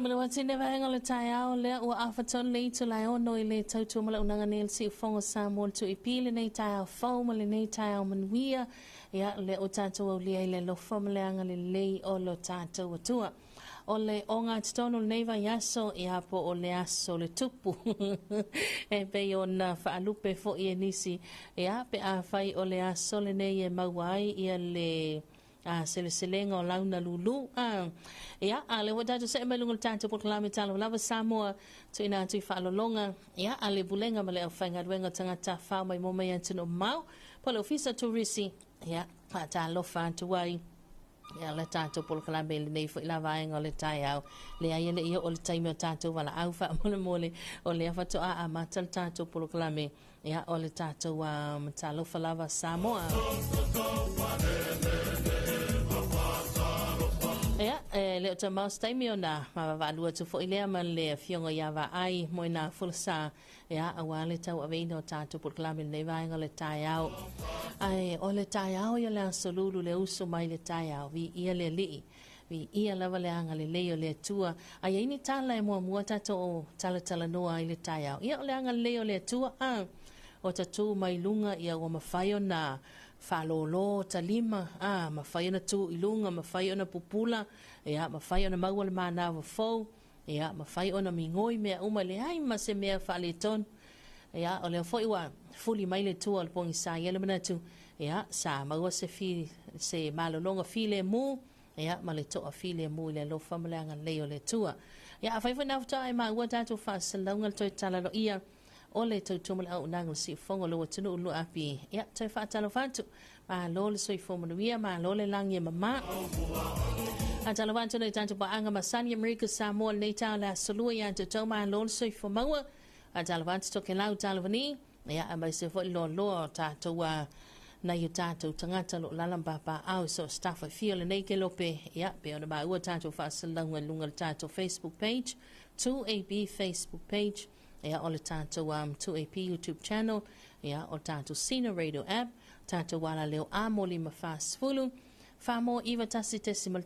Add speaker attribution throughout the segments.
Speaker 1: Samalewati le vaega o le taeao lea ua afa tonu le itula e 6 i le tautua ma le auaunaga nei a le Siufogo Samoa le 2AP lenei taeao fou ma lenei taeao manuia. Ia, lea ua tatou aulia i le alofa ma le agalelei o lo tatou Atua. O le ogatotonu o lenei vaiaso, ia po o le aso o le tupu. E pei ona faalupe foi e nisi, ia pe afai o le aso lenei e maua ai ia le seleselega o launa lulu. Ia, a lea ua tatou see mai luga o le tatou polokalame Talo Lava Samoa, tuuina atu i faalologa, ia, a le Pulega ma le aufaigaluega o tagata tafafao maimoa mai atunuu mamao, po o le Ofisa Turisi, ia, faatalofa atu ai. Ia, le tatou polokalame i lenei foi la vaega o le taeao. Leai, e le i oo le taimi o tatou valaau faamolemole, o lea faatoa amata le tatou polokalame. Ia, o le tatou Talofa Lava Samoa. Ia, e le o tamao se taimi ona mavavaalua atu foi lea ma le afioga ia Vaai Moena Folasa, ia, aua le tauaveina o tatou polokalame i lenei vaega o le taeao. Ae o le taeao ia le aso lulu le uso mai le taeao, viia le Alii. Viia lava le agalelei o le Atua. A i ai ni tala e muamua tatou talatalanoa ai le taeao, ia o le agalelei o le Atua, a o tatū mai luga, ia ua mafai ona faalōlō talima, a mafai ona tū i luga, mafai ona pupula, ia mafai ona maua le manava fou, ia mafai ona migoi mea uma, leai ma se mea faaletonu. Ia, o lea foi ua fuli mai le tua o le pogisa, ia le manatu, ia sa maua se fi, se malologa filemu, ia ma le toafilemu i le alofa ma le agalelei o le Atua. Ia, afai foi na faatoa e maua tatou faasalalauga le toe talaloia o le tautua ma le auaunaga o le siufogo o lou atunuu 2AP, ia toe faatalofa atu. Malo le soifua manuia, malo le lagi e mama. Faatalofa atu nei tatou paaga masani Amerika Samoa lenei taeao le aso Lua ia te outou, malo le soifua maua. Faatalofa atu Tokelau Talavani, ia aemaise foi le loaloa o tatou a nai o tatou tagata o lo o lala ma papaaao i so o se tafa e fia o lenei kelope. Ia, pei ona maua tatou faasalalauga i luga o le tatou Facebook page, 2AP Facebook page, ia o le tatou 2AP YouTube channel, ia o le tatou Sina Radio app, tatou alaleo amo 5 40, 4 9 1.1, 4 9 2.1 ma le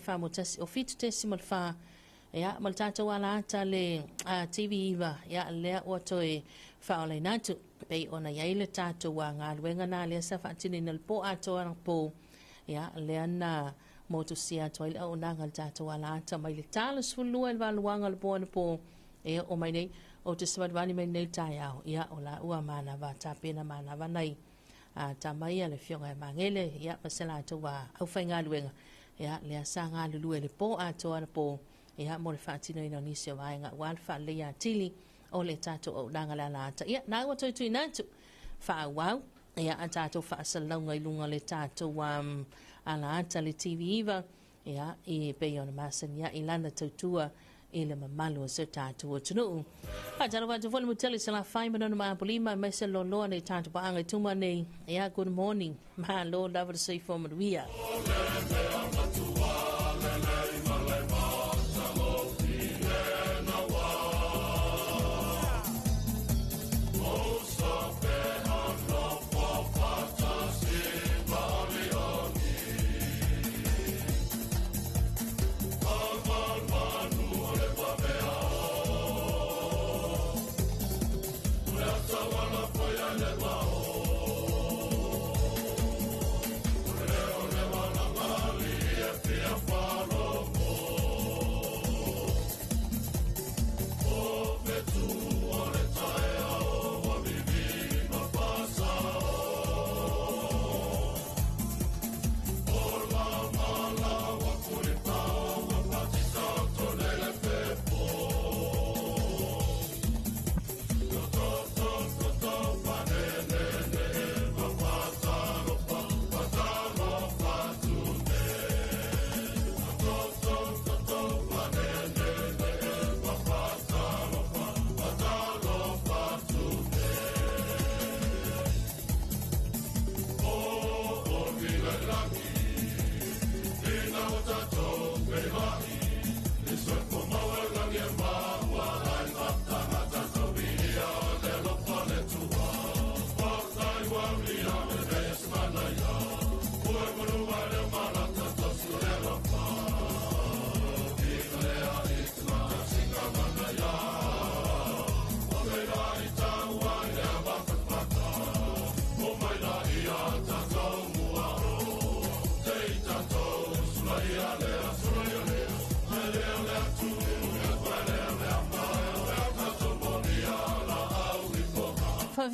Speaker 1: 4 1 o 7.4, ia ma le tatou ala ata le TV 9, ia lea ua toe faaolaina atu. Pei ona i ai le tatou galuega na lea sa faatinoina le po atoa anapo, ia lea na motusia atu ai le auaunaga le tatou ala ata mai le 32 i le valuaga o le po anapo e oo mai nei ou te savalivali mai nei taeao, ia o la ua manava tapena manava nai a tama ia le afioga e Magele, ia ma se latou aufaigaluega, ia lea sa galulue le po atoa anapo, ia mo le faatinoina o nisi o vaega aua le faaleleia atili o le tatou auaunaga le ala ata. Ia na ua toe tuuina atu faaauau, ia a tatou faasalalauga i luga o le tatou ala ata le TV 9, ia e pei ona masani ai lana tautua i le mamalu o se tatou atunuu. Faatalofa atu foi le Mutele Salafai ma Nona Maapolima aemaise loaloa nei tatou paaga i tuma nei. Ia, good morning. Malo lava le soifua manuia.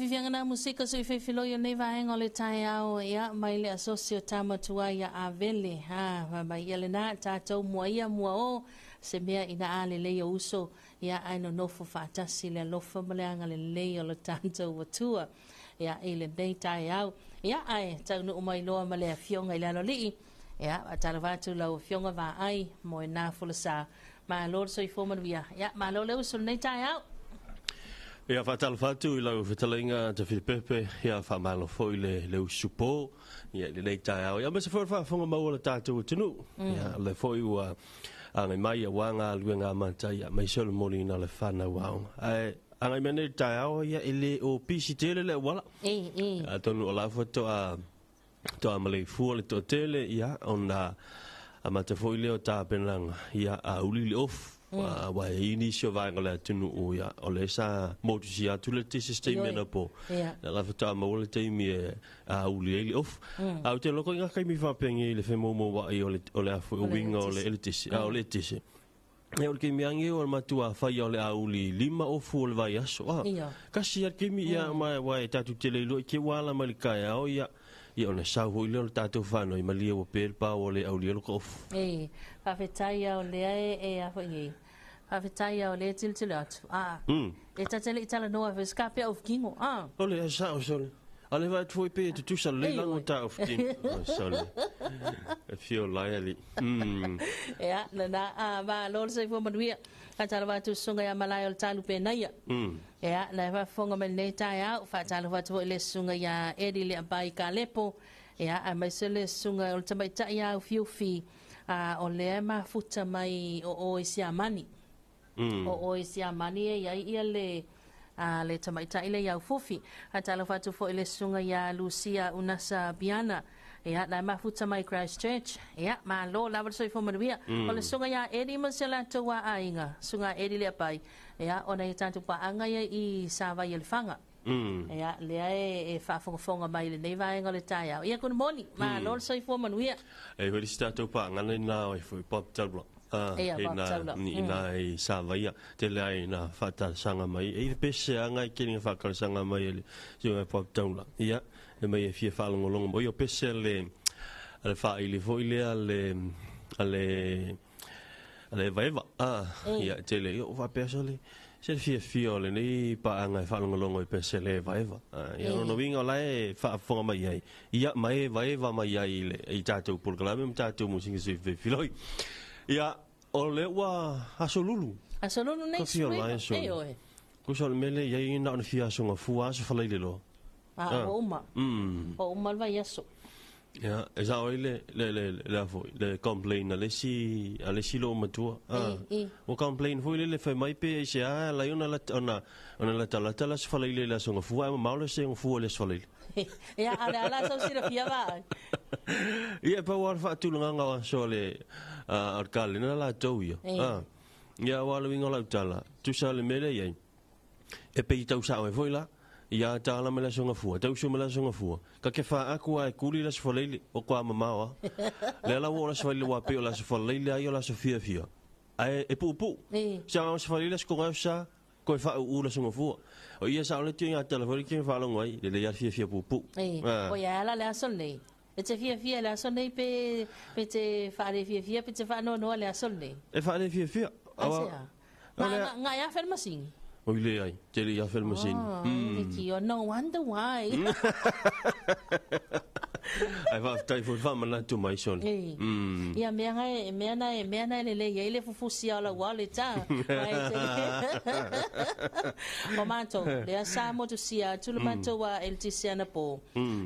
Speaker 1: fiafiaga na musika sui fefeloi o nei vaega o le taeao, ia, mai le asosi o tama tuai ia Avele, ha, ma mai ia lena, tatou mua ia mua o, se mea ina a lelei o uso, ia, ae nonofo faatasi le alofa ma le agalelei o le tatou Atua, ia, i lenei taeao. Ia, ae taunuu mai loa ma le afioga i le Aloalii, ia, faatalofa atu lau afioga Vaai, Moena Folasa, malo le soifua manuia, ia, malo le uso i lenei taeao.
Speaker 2: Ia, faatalofa atu i lau fetalaiga Tafilipepe, ia, faamalo foi le, le usupo, ia, i lenei taeao. Ia, aemaise foi o le faafofoga maua a le tatou atunuu. Ia, o lea foi ua agai mai aua galuega amata, ia, aemaise o le moliina o le fanau aoga. Ae agai mai nei i le taeao, ia, e le o pisi tele le auala. Atonu o la faatoa toa maleifua le toatele, ia, ona amata foi lea o tapenaga, ia, a uli le ofu. Aua e i ai nisi o vaega o le atunuu, ia, o lea sa motusia atu le tisi se taimi anapo. Ia la faatoa maua le taimi e uli ai le ofu. A ou te iloa koe i ngā taimi faapenei i le femoumouai o le, o le a foi, o uiga o le eletise, a o le eletise. Ia, o le taimi lava lenei o le matua faia o le a uli lima ofu o le vaiaso, a. Kasi lava le taimi, ia, ma aua e tatou te le iloa i te i ua ala mai le taeao, ia, ia ona sau foi lea o le tatou whānau i malie ua pe le pao le aulia lo ka ofu.
Speaker 1: E, faafetai ia o lea e, e a foi nei. Faafetai ia o lea e tilotilo atu. A, e ta te le i talanoa foi se ka pea ofu kino, a.
Speaker 2: O le sao sole. A le vaai atu foi pe e tutusa lelei lago ta ofu kino. O sole. E fio lai ali.
Speaker 1: Ia, lena, a, malo le soifua manuia. Faatalofa atu i susuga ia Malae o le Talu Penaia. Ia, na e faafofoga mai lenei taeao, faatalofa atu foi i le susuga ia Eddie Leapai Kalepo, ia, aemaise le susuga o le tamaitai ia Ufiufi, a, o lea e mafuta mai o o i Siamani. O o i Siamani e i ai ia le, a, le tamaitai lea ia Ufufi. Faatalofa atu foi i le susuga ia Lucia Unasa Piana, ia, na e mafuta mai Christchurch. Ia, malo lava le soifua manuia. O le susuga ia Eddie ma si o latou aiga, susuga Eddie Leapai, ia, ona i tatou paaga ia i Savaii e Lefaga. Ia, lea e, e faafogafoga mai i lenei vaega o le taeao. Ia, good morning. Malo le soifua manuia.
Speaker 2: E foi le isi tatou paaga lena o foi Bob Taylor. Ah,
Speaker 1: Ia,
Speaker 2: i
Speaker 1: Bob
Speaker 2: nā,
Speaker 1: Taylor.
Speaker 2: i nā i Savaia. Tele ai nā whaatalasaga mai. E i le pese anga i kele ngā whaatalasaga mai e le susuga Bob Taylor. Ia, e mai e fia whaalongolongo. O ia pese le, a le whaili foi lea le, a le, a le evaeva. Ah, ia, tele. Ia, o faapea so le, se le fiafia o lenei paaga e faalogologo i pese le evaeva. Ah, ia, lona uiga o la e faafofoga mai ai, ia, ma e evaeva mai ai i le, i tatou polokalame ma tatou musika soifefiloi. Ia, o lea ua aso lulu.
Speaker 1: Aso lulu nei
Speaker 2: Ka fia
Speaker 1: sui.
Speaker 2: lae aso.
Speaker 1: E oe.
Speaker 2: Kusa o le mea lea e i ai na ona fia aso gafua aso falaile loa.
Speaker 1: A, ua uma. Ua uma le vaiaso.
Speaker 2: Ia, e sao ai le, le, le, le, a foi, le complain a le isi, a le isi loomatua.
Speaker 1: E, e.
Speaker 2: Ua complain foi lele fai mai pe aisea ala ai ona lata, ona, ona latalata le aso falaile i le aso gafua ae mamao le aso gafua i le aso falaile.
Speaker 1: Ia, a o le a la sau silafia vaai?
Speaker 2: Ia, e pau lava le faatulagaga o aso a le, a, a le kalena latou ia.
Speaker 1: E.
Speaker 2: Ia, aua o le uiga o lau tala, tusa le mea lea e i ai, E pei tau sao ai foi la, ia tala mai le aso gafua, tau uso mai le aso gafua. Ka ke fa aku a e kuli le aso falaile, o koa mamao a. Lea la ua oo le aso falaile ua pei o le aso falaile a ia o le aso fiafia. Ae e puupuu. Sa o aso falaile aso koga sa, koe faauu le aso gafua. O ia sao le tia ia tala foi le tia faalogo ai, lelei a le fiafia puupuu.
Speaker 1: O ia ala le aso lenei. E te fiafia i le aso lenei pe, pe te faalefiafia pe te faanoanoa i le aso lenei?
Speaker 2: E faalefiafia.
Speaker 1: Aisea? Nga, nga, nga e afe le masini?
Speaker 2: Oi leai, te le i afe le masini.
Speaker 1: Oh, mm. No wonder why.
Speaker 2: Ai faafetai foi le faamanatu mai sole.
Speaker 1: Ei. Ia mea ngai mea na e mea na e lelei ai le fufusia o lau wallet a. Mai te. O matou, lea sa motusia atu le matou a eletise anapo.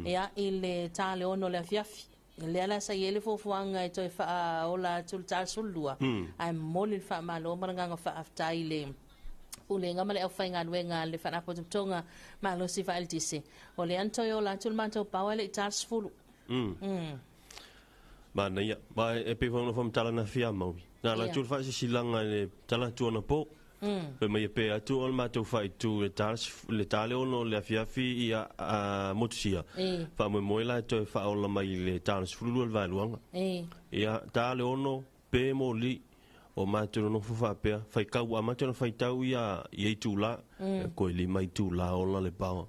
Speaker 1: Ia i le ta le 6 o le afiafi. Lea la sa i ai le fuafuaga e toe faaola atu le ta 12, ae momoli le faamalo ma le agaga faafetai i le Pulega ma le aufaigaluega a le Faalapotopotoga Malosi Faaeletise, o lea na toe ola atu le matou power e le i ta le 10.
Speaker 2: Manaia. Ma e pei foi ona faamatala na fia maui. Na ala atu le faasisilaga i le tala atu anapo. Fai mai e pe atu o le matou faaitu i le ta le 6 o le afiafi ia motusia. Faamoemoe la e toe faaola mai i le ta le 12 le vaeluaga. Ia ta le 6 pe moli o matou nonofo faapea faitau amata ona faitau ia itula koe lima itula ola le power.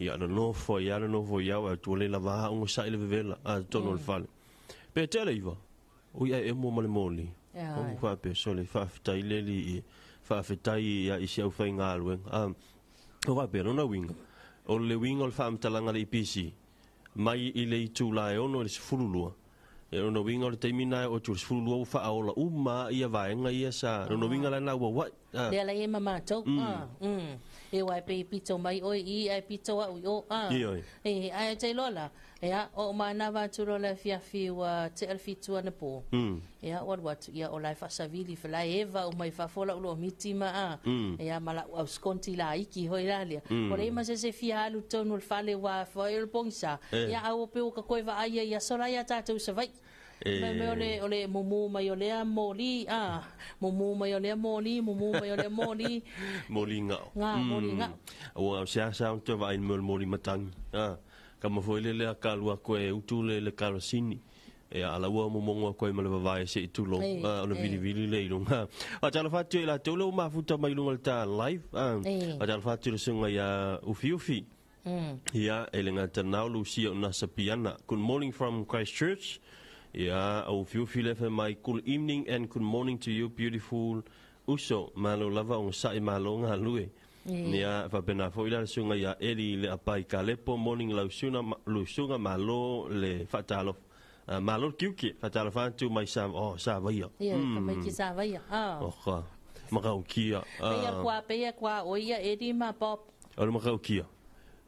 Speaker 2: Ia nonofo ai lava nonofo ai lava ua le lava a ogasai le vevela a totonu o le fale. Pe tea le iva, ui ae emo ma le moli. O faapea sole faafetai le alii faafetai ia i si aufaigaluega. A o faapea lona uiga, o le uiga o le faamatalaga a le EPC mai i le itula e 6 i le 12, e lona uiga o le taimi lena e oo atu i le 12 ua faaola uma lava ia vaega ia sa, lona uiga la lena ua ua'i.
Speaker 1: Lea la e ma matou. E aua e pei e pito mai oe i i ae pito au i o.
Speaker 2: Ioe.
Speaker 1: E, ae te iloa la, ia, oo manava atu loa le afiafi ua tea le 7 anapo. Ia, ua alu atu, ia, o la e faasavili foi, la e eva uma i fafo lau lomiti ma a, ia, ma lau auskonti laiti foi la lea. Ua leai ma se isi e fia alu i totonu o le fale aua foi o le pogisa, ia, ae ua pei ua ta toe vaai ai i aso la ia tatou i Savaii. Mea mea o le, o le mumu mai o lea moli, a, mumu mai o lea moli, mumu mai o lea moli.
Speaker 2: Moli gao.
Speaker 1: Ngā, moli gao.
Speaker 2: Ua seasea ona toe vaai i le mea o le moli matagi. A, kama foi lele a ka alu aku e utu le, le karosini. Ia, ala ua momogo atu ai ma le vavae se i tulou, a, ona vilivili lea i luga. Faatalofa atu ia i latou lea ua mafuta mai i luga o le ta live. A, faatalofa atu i le susuga ia Ufiufi. Ia, e le gata na o Lucia o Nasa Piana. Good morning from Christchurch. Ia, o Ufiufi lea fai mai, Good evening and good morning to you beautiful uso. Malo lava ogasai malo galue. Ia, faapena foi la le susuga ia Eli le Apai Kalepo, morning lau susuga, susuga malo le faatalofa. Malo le tiute, faatalofa atu mai sa, oh, Savaia.
Speaker 1: Ia, ka mai ki Savaia. Ah.
Speaker 2: Oka, makaukia.
Speaker 1: Peia kua, peia kua, o ia Eli ma Bob.
Speaker 2: O le makaukia.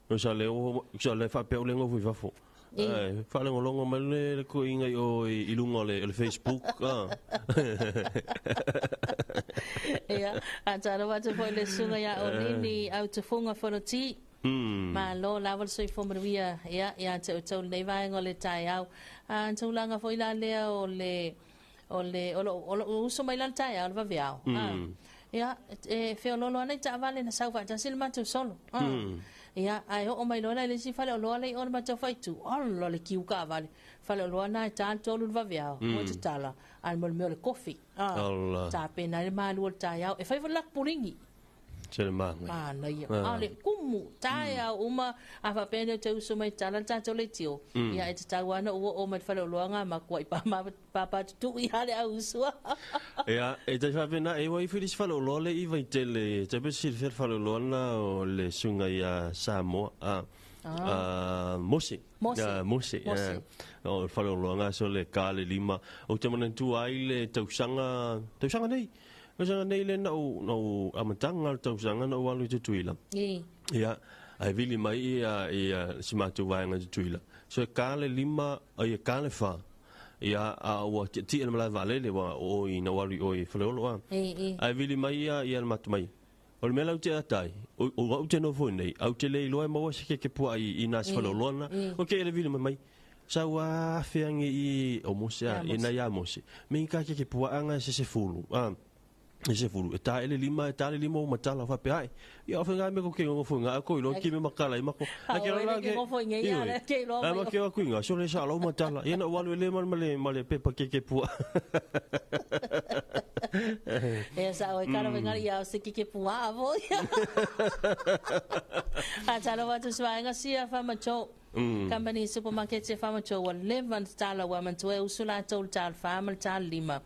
Speaker 2: O sa le o, sa le faapea o le ngofo i fafo. Ai, faalogologo mai le le toeaina i o i luga o le Facebook. Ah.
Speaker 1: Ia, a talofa atu foi le susuga ia Onini au tufunga Fonoti. Malo lava le soifua manuia ia ia te outou lenei vaega o le taeao. A tulaga foi la lea o le o le o lou o lou uso mai la le taeao le vaveao. Ah. Ia, e feoloolo ana i taavale na sau faatasi le matou solo. Ah. Ia, ae oo mai loa la i le isi faleoloa lea i o le matou faaitu, ola le kiu taavale. Faleoloa na e ta le 3 i le vaveao, ua tatala, a mo le mea o le kofi. Ah.
Speaker 2: Ola.
Speaker 1: Tapena ai le malu o le taeao. E fai foi le latou puligi.
Speaker 2: Se le manaia.
Speaker 1: Manaia. A o le kumu, taeao uma, a faapea nei ou te uso mai tala le tatou leitio, ia e tatau lava ona ou oo mai le faleoloa ngā makuai pāpā tutui lava le au uso.
Speaker 2: Ia, e tai faapena, e ua ifo i le isi faleoloa le i Vaitele, e tai pe silafia le faleoloa lena o le susuga ia Samoa, a, a, Mose.
Speaker 1: Mose.
Speaker 2: A, Mose.
Speaker 1: Mose.
Speaker 2: A, o le faleoloa lena so le ka le lima. Ou te manatua ai le tausaga, tausaga nei, Tausaga nei lea na ou, na ou amataga o le tausaga na ou alu i Tutuila. Ia, ae vili mai ia, ia si matou vaega i Tutuila. So e ka le lima, ai e ka le fa. Ia, a ua tietie le malae vaalele, ua o i, na ou alu i o i Faleolo a. Ae vili mai ia, ia le matou mai. O le mea la ou te ata ai, o, o au te nofo nei, au te le iloa e maua se keke puaa i, i nā si Faleoloa na. O ke ele vili mai mai. Sa ua afe ange i o Mose a, e nai a Mose. Me i ka keke puaa nga se se fulu. A, e se fulu. E tā ele lima, e tā le lima o matala o faapea ai. Ia o whenga me ko ke ngofo inga, ko iloa ki me makala i mako.
Speaker 1: A ke ora ke ngofo inga ia, le ke iloa
Speaker 2: mai. A ma ke aku inga, so le sa lau matala. Ia na walu ele ma le ma le pepa keke puaa.
Speaker 1: Ia sa o e kara wenga ia o se keke puaa foi. A talo watu swaenga sia whama cho. Company supermarket e whama cho ua leva ona tatala ua manatua e usu latou i le tala fa ma le tala lima.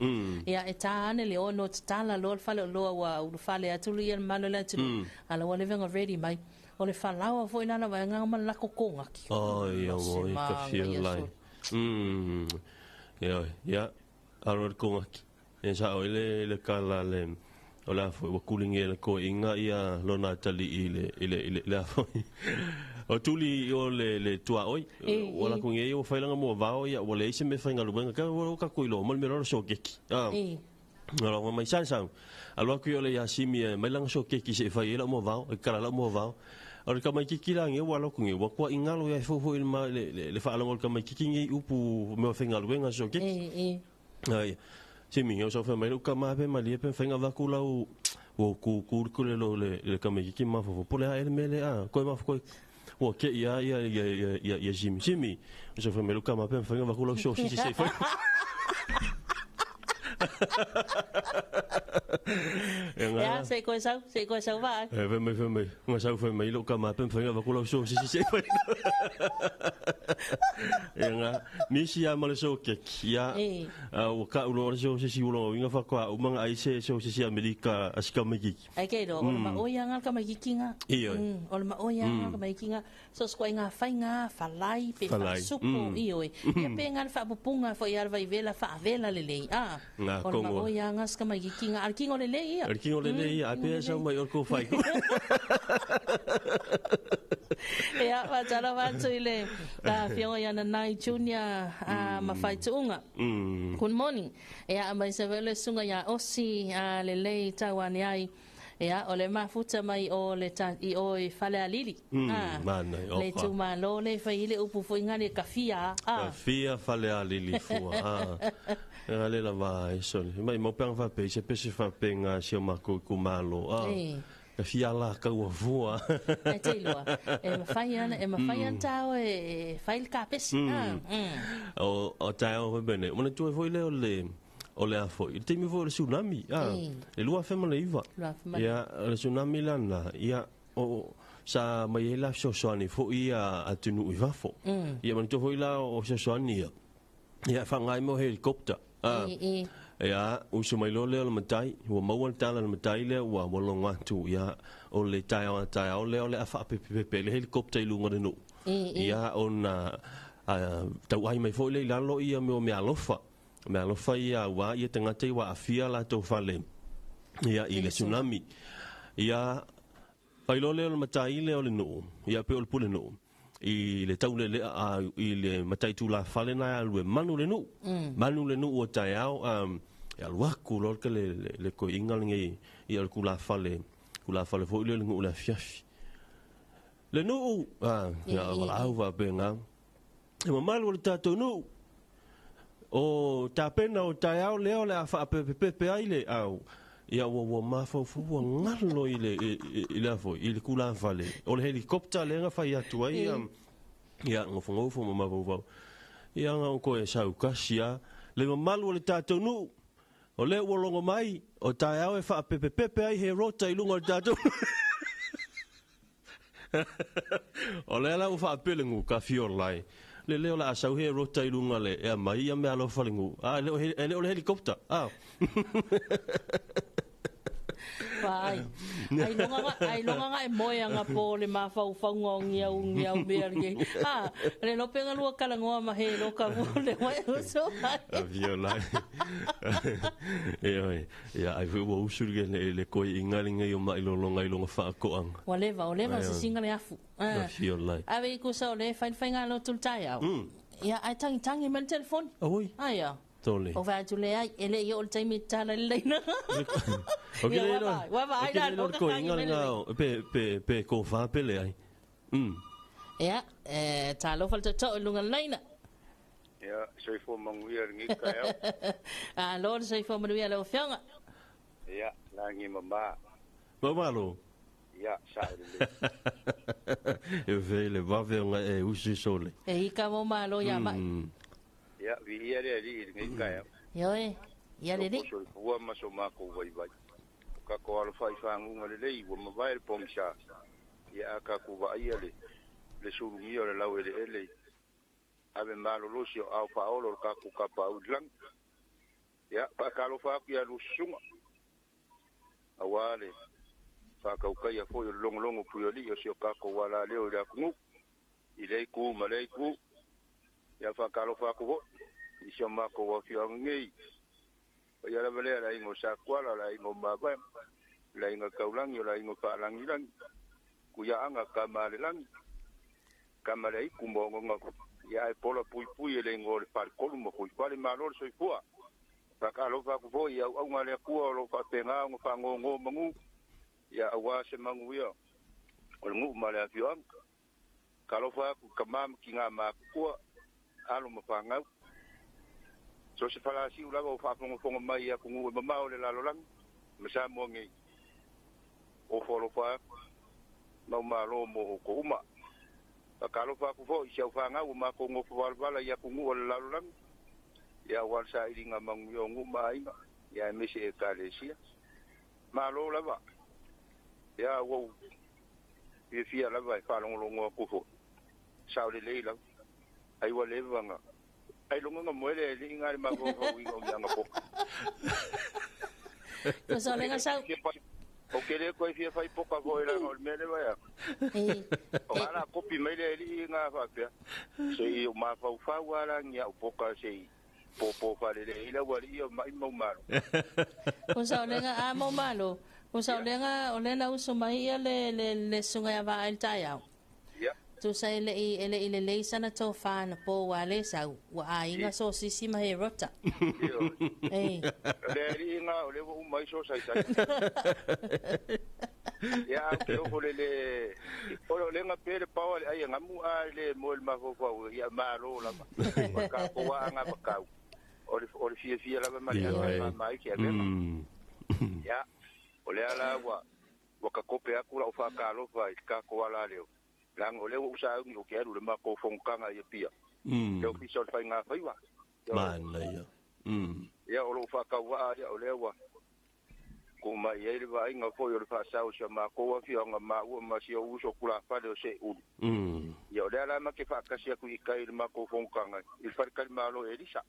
Speaker 1: Ia e ta ane le ono tatala loa le fale oloa ua ulufale atu ia le mamalu o le atunuu. A la ua leva ona ready mai. O le falaoa foi lana vaega ma le lako kogaki.
Speaker 2: Ai, au, ai, ka feel like. Ia, ia, alo le kogaki. E sao i le, le kala le, o le a foi, ua kuligia e le toeaina ia lona atalii i le, i le, i le, le a foi. O tuli i o le, le tuaoi, ua lako nei ua fai lana moavao, ia ua leai se mea faigaluega, ka ua tatou iloa uma le mea la o le soketi. A, ua mai sa sau, alu atu i o le ia Simi e mai lana soketi se i fai ai lau moavao, e kala lau moavao. O le tamaititi la nei ua alu atu nei, ua tuai galo ia e fou foi i le ma, le, le, le faalogo a le tamaititi nei i upu mea faigaluega soketi. Ai, Simi, o sau fai mai lou tama pe malie pe mafai ona avatu lau ua ku ku le kule lo le le tamaititi mafaufau po o le a ea le mea lea a koe mafaufau ua te i a ia ia ia ia ia Simi Simi o sau fai mai lou tama pe mafai ona avatu lau sosisi se i fai.
Speaker 1: Ia, se i koe sau, se i koe sau vaai.
Speaker 2: E fai mai, fai mai, nga sau fai mai lo ka ma pe fai va kula so si si se fai. E nga misi ya ma le so ke kia. A o ka ulo le so si si ulo inga fa kwa uma ai se so si si Amerika asika mai ki.
Speaker 1: Ai ke ro, o le ma o ia nga ka mai ki nga.
Speaker 2: Io.
Speaker 1: O le ma o ia nga ka mai ki nga. So sko inga fai nga falai pe fa supo io. Ia pe nga fa pupunga fo ia vai vela fa vela le le. Ah. O le ma o ia nga ska mai ki nga al kingo le le ia.
Speaker 2: Al kingo le le ia, pe sa mai o ko fai.
Speaker 1: Ia, wa tala wa tu le ka fionga ia na Junior a mawhai tuunga. Good morning. Ia, mai se vele sunga ia osi a le lei tauane ai. Ia, o le mafuta mai o le ta, i o i fale alili.
Speaker 2: Mana,
Speaker 1: le tu malo le fai ile upu fo inga le kafia.
Speaker 2: Kafia fale alili fua. Nga le lava e soli. Mai mau peanga whape, se pese whape ngā sio mako ku malo. Ka fia la ka ua fua.
Speaker 1: Ai te iloa. E mawhai ana tau e whai le kapesi.
Speaker 2: O tae o webene. Mana tue foi le o le o le afo. I te mi foi le tsunami. Le lua whema le iwa. Ia, le tsunami lana. Ia, o sa mai e la sosoani fo ia atunu i wafo. Ia, mana tue foi la o sosoani ia. Ia, whangai mo helikopta. Ia, usu mai lo leo le matai, ua maua le tala le matai lea, ua longa atu, ia, o le tae o lea o le awha pepepepe, le helikopta i lunga le nuu. Ia, o na, tau ai mai foi le lalo ia meo mea alofa. Mea alofa ia, ua, ia tangata i wa afia la tau fale, ia, i le tsunami. Ia, pai lo leo le matai lea o le nuu, ia pe o le pule nuu. I le taule le a i le matai tu la fale na alu e manu le nuu. Manu le nuu o tae au, e alu aku lo ke le ko inga ngi i al kula fale fo le ngu la fiafi. Le nuu ya wala au va benga. E mamalu le tatou nuu. O tapena o tae au le o le afa pepepe ai le au. Ia ua ua mafaufu ua ngalo i le i le afo i le kula fale. O le helikopta le nga fai atu ai ia ngofongofo ma mafaufau. Ia nga ko e sau kasia le mamalu o le tatou nuu. O le ua longo mai o tae au e whaapepepepe ai he rota i lunga o le tatou. O le ala ua whaapele ngu ka fio lai. Le leo la asau he rota i lunga le ea mai ia mea alofa le ngu. Ah, le o le helikopta. Ah.
Speaker 1: Vai. Ai longa nga e moe anga po le mawhauwhaunga o ngia u ngia u mea le. Ah, le lopenga lua kalangoa ma he loka mo le wai uso.
Speaker 2: A viola. E oi. Ia ai fu ua usu le koi inga le ngai o mai lolonga i longa whaakoanga.
Speaker 1: Wa leva, o leva se singa le afu.
Speaker 2: A viola.
Speaker 1: Ave i kusa o le whainwhainga lo tultai au. Ia ai tangi tangi ma le telefoni.
Speaker 2: Oi.
Speaker 1: Ai ia.
Speaker 2: Tole.
Speaker 1: O vai tu le ai ele i o le taimi tala le leina.
Speaker 2: O ke le
Speaker 1: wa vai la
Speaker 2: lo ko inga nga pe pe ko fa pe le ai.
Speaker 1: Ia e talo fal to lunga leina.
Speaker 3: Ia soifua manuia ngi ka au.
Speaker 1: A lo soifua manuia le fianga.
Speaker 3: Ia langi mama.
Speaker 2: Mama lo.
Speaker 3: Ia sa le.
Speaker 2: E ve le va ve nga e usi sole.
Speaker 1: E i ka mo malo ia mai.
Speaker 3: Ia vi ia le li ngi ka au.
Speaker 1: Ioe, ia le li.
Speaker 3: Soifua ma so ma ko vai vai. Ka ko alo fai fangu le lei ua mavae le pogisa. Ia ka ku vaia le le sulugia o le lau eleele. Ave malolosi o ao faaolo le kakou kapaau i lagi. Ia faakalofa aku ia lususuga. Auā le faakaukaia foi o le logologo puialii o si o kakou alaleo i le atunuu. I lea itu ma lea itu. Ia faakalofa aku foi i si o makou afioaga nei. Paia lava lea le aiga o Sakuala, le aiga o Mavaega, le aiga Taulagi, o le aiga Faalagilagi, Kuiaaga kama a le lagi, kama le aiku ma ogaoga. Ia ae pola puipui e le igoa o le faletolu ma fuifale malo le soifua. Faakalofa aku foi i auauga a le Atua o loo faapegā ona faagogō magū. Ia auā se magu ia o le nuu ma le afioaga. Kalofa aku kamā ma kigā makutua, alo ma fagau. So se falasiu lava o faafogafoga mai i atunuu e mamao le lalolagi ma Samoa nei. O foalofa aku mau malo mo outou uma. Faakalofa aku foi i si aufagau o makou gofo valavala i atunuu o le lalolagi. Ia auā le sailiga manuia o nuu ma aiga. Ia aemaise Ekalesia. Malo lava. Ia ua ou fiafia lava e faalogologo atu foi. Sao lelei lava. Ai ua leva na ailoga na moe le alii na i le mafaufauina o mea na poka.
Speaker 1: Tusa o le gasau.
Speaker 3: Ou te le toe fia fai poka foi leaga o le mea lea e atu. O a la kopi mai le alii na faapea, se i ou mafaufau lava la ni au poka se i pōpō faalelei ai le aualii o mai mau malo.
Speaker 1: Tusa o le a mau malo. Tusa o le o lea na usu mai ia le le le susuga ia Vaai i le taeao. Tusa e le i e le i lelei sana tofa anapo ua le sau, ua aiga sosisi ma he rota. Ei.
Speaker 3: O le alii na o lea ua uma ai so saisai. Ia a ke ofo le le o le lenga pe le paoa le ai e ngamu a le moe le mafaufau ia malo lava. O le tatou aaga makau. O le o le fiafia lava ma le aga e mama ai ke avega. Ia o lea la ua ua takope atu lau faatalofa i le tatou ala leo. Leaga o lea ua ou sauni ou te alu i le matou fonotaga i Apia, le Ofisa o le Faiga Faiva.
Speaker 2: Manaia.
Speaker 3: Ia, o lou faatauvaa ia, o lea ua tuu mai i ai le vaaiga foi o le faasao i si a matou afioaga maua ma si ou uso tulafale o Seulu. Ia, o lea la ma te faatasi atu i tai i le matou fonotaga i le faletalimalo o Elisa.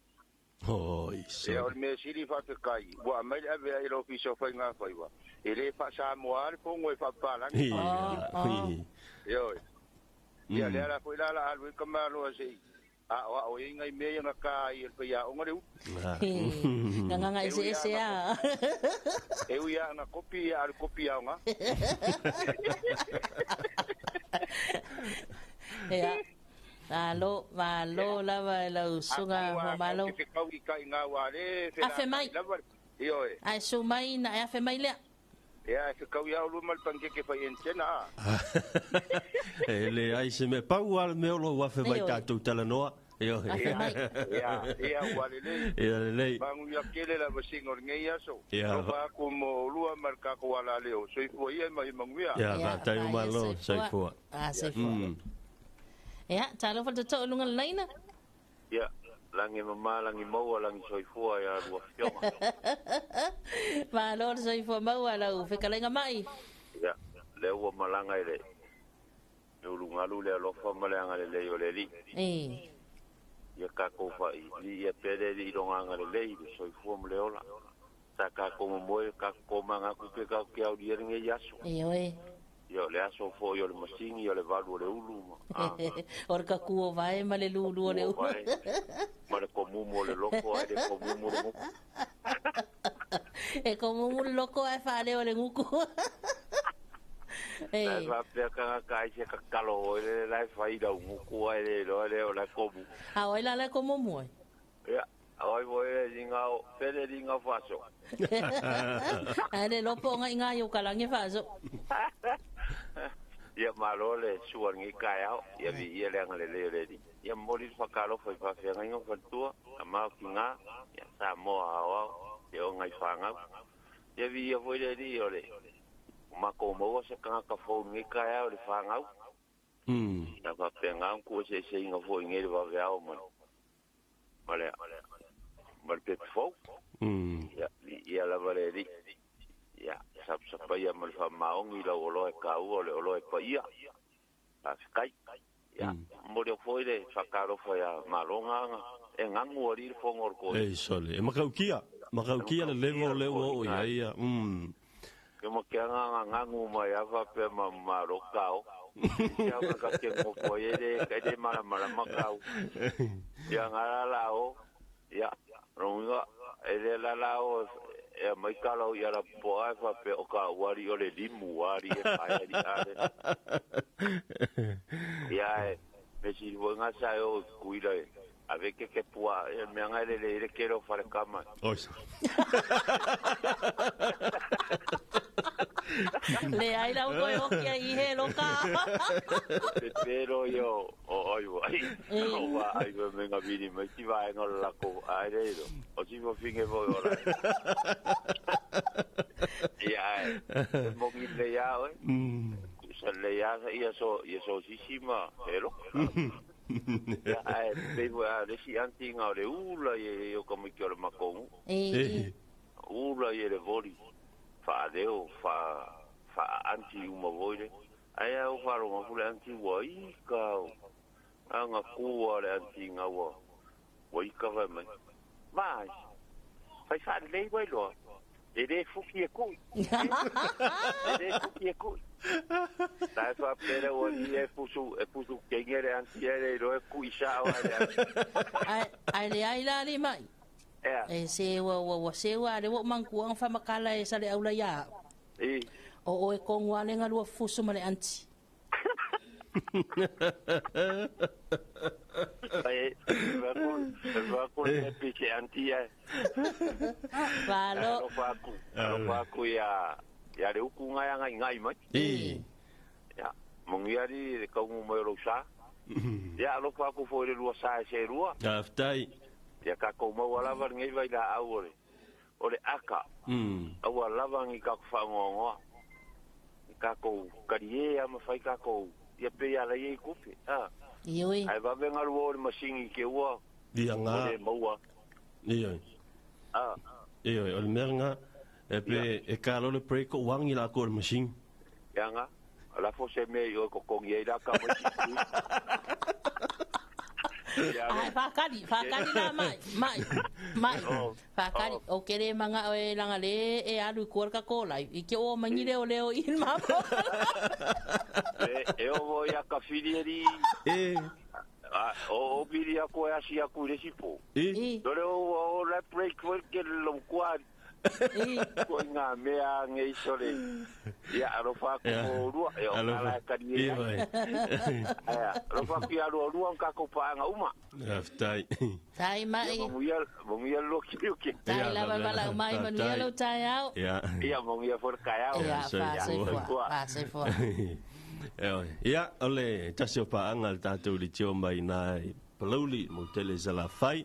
Speaker 2: Oi,
Speaker 3: Ia, o le mea sili faafetai, ua aumai le ave ai i le Ofisa o Faiga Faiva, e le faa-Samoa le fono e faapapalagi. Ioe. Ia, lea la foi la la alu ai tamaloa se i aoao ai nai mea ia na ta ai e le faiaoga le ulu.
Speaker 1: Gagaga eseese a.
Speaker 3: E ui lava na kopi, ia a o le kopi aoga.
Speaker 1: Ia. Malo, malo lava e lau susuga Faamalo.
Speaker 3: Ou te fetau i tai ina ua le
Speaker 1: Afe mai.
Speaker 3: felataai lava le, ioe.
Speaker 1: Ae su mai ina e afe mai lea.
Speaker 3: Ia, e fetau ia oulua ma le panikeke fai antenna a.
Speaker 2: E leai se mea, pau lava le mea o lou afe mai
Speaker 1: Ioe.
Speaker 2: tatou talanoa. Ioe.
Speaker 1: Afe mai.
Speaker 3: Ia, ia ua lelei.
Speaker 2: Ia lelei.
Speaker 3: Manuia tele lava sina o lenei aso.
Speaker 2: Ia.
Speaker 3: Alofa atu mo oulua ma le tatou alaleo. Soifua ia ma ia manuia.
Speaker 2: Ia,
Speaker 1: Ia,
Speaker 2: faafetai
Speaker 1: faia
Speaker 2: malo,
Speaker 1: soifua.
Speaker 2: soifua.
Speaker 1: Ah, soifua. Ia, talofa le totoo i luga o le laina.
Speaker 4: Ia, lagi mama, lagi maua, lagi soifua ia lua afioga.
Speaker 1: Malo le soifua maua lau fetalaiga mai.
Speaker 4: Ia, lea ua malaga i le ulugalu le alofa ma le agalelei o le Alii.
Speaker 1: E.
Speaker 4: Ia tatou faaivi ia pea le Alii i lona agalelei i le soifua ma le ola. Sa tatou momoe, tatou tomaga atu pe tatou te aulia lenei aso.
Speaker 1: Ioe.
Speaker 4: Ia, o le aso foi o le masini, o le valu o le ulu ma, a.
Speaker 1: O le kaku o vae ma le lulu o le
Speaker 4: Kaku o
Speaker 1: ulu.
Speaker 4: vae ma le komumu o le loko ae le komumu le guku.
Speaker 1: E komumu le loko ae faaleo le guku.
Speaker 4: La e
Speaker 1: E.
Speaker 4: faapea tagata ai se tatalo foi lele la e fai lau guku ae le iloa lea o la e komumu.
Speaker 1: A o ai la la e komumu ai?
Speaker 4: Ia, o ai foi le liga o, fea le liga o faaso.
Speaker 1: Ae le iloa po o ngai i o kalagi e faaso.
Speaker 4: Ia malo le sua lenei taeao, ia viia le agalelei o le Alii. Ia momoli le faatalofa i faafeagaiga o faletua, tama o tiga, ia Samoa aoao, ia o nai fanau. Ia viia foi le Alii o le matou maua se tagata fou i lenei taeao i le fanau. Ia faapena ona tuueseeseina foi i nei le vaveao ma le ma le ma le pepe fou. Ia, viia lava le Alii. Ia, sapasapaia ma le faamaoni lau oloa e taua o le oloa e paia. Faafetai. Ia, momoli atu foi le faatalofa ia Maloga e ganu alii le fono o le toeaina.
Speaker 2: Ei sole, e makaukia,
Speaker 4: E
Speaker 2: makaukia le
Speaker 4: makaukia
Speaker 2: level
Speaker 4: le
Speaker 2: lea ua oo i
Speaker 4: toeaina.
Speaker 2: ai ia.
Speaker 4: Ke ma ke anga ngangu mai a faapea ma malo kao. Ia ma ka ke ngofo ai le e le malamalama kau. Ia nga la o. Ia ronga e le la la o e mai kala o ia la po ai faapea o ka uari o le limu ari e kai ari ale. Ia e me si vo nga sa o kuila e. Ave ke ke pua e mea ngai le le le kelo fale kama.
Speaker 2: Oi.
Speaker 1: Leai lau koe oki ai i he loka.
Speaker 4: Te pero io o oi vai. O va ai me menga vini mai ti vai no la ko ai le ro. O si fo finge vo ora. Ia e. Mo ngi le ia oi. Sa le ia ia so ia so sisima ero. Ia ae pei foi a le isi anti nga o le ula i o ka mai ki o le makongu.
Speaker 1: E.
Speaker 4: Ula i le voli. Whaaleo, wha-anti uma voile. Ai au wharonga fule anti wa i kao. Anga kua le anti ngā wa. Wa i ka mai. Mai. Whai whaalei wai loa. E le fuki e kui. E le fuki e kui. Tai whapere wa ni e pusu kengere anti e le roe kui sao a le anti.
Speaker 1: Ai le ai la le mai. E se wa se wa le wo mankuang fa makala e sale aula ya.
Speaker 4: E.
Speaker 1: O e kongwa le ngalua fusu ma le anti.
Speaker 4: Ai va ko le piche anti ya.
Speaker 1: Valo.
Speaker 4: Alo ku ya ya le uku ngai ngai mai.
Speaker 2: E.
Speaker 4: Ya, mongiari le kaungu mai ro sa. Ya alo fa ku fo le lua sa se rua.
Speaker 2: Aftai.
Speaker 4: Ia ka kou maua lava ngai vai la au o le aka. Aua lava ngi ka whangoangoa. Ka kou karie a mawhai ka kou. Ia pe ia lai e kupe.
Speaker 1: Ioi.
Speaker 4: Ai wawe ngaru o le masingi ke ua.
Speaker 2: Ia ngā.
Speaker 4: O le maua.
Speaker 2: Ioi. Ioi, o le mea ngā. E pe e ka lo le break o wangi la ko le masingi.
Speaker 4: Ia ngā. Ala fo se mea i o kokongi ei la ka mai.
Speaker 1: Ai whakari la mai. Whakari, o kere manga o e langa le e alu kuarka kōlai. I ke o mangi leo leo i mapo.
Speaker 4: E o voi a ka whirieri.
Speaker 2: E.
Speaker 4: O piri a koe asi a kui resipo.
Speaker 2: E.
Speaker 4: Dore o la break voi ke lo kua. Ko ngā mea ngei sore. Ia alofa ko rua e o kala kari e. Alofa ki alo rua ka ko paanga uma.
Speaker 2: Aftai.
Speaker 1: Tai mai.
Speaker 4: Mongia lo ki.
Speaker 1: Tai la bala mai manuia lo tai au.
Speaker 2: Ia.
Speaker 4: Ia mongia for kai au.
Speaker 1: Ia fa se fo.
Speaker 2: Ia ole tasi o paanga le tatou le tio mai nai Palauli mo tele Salafai.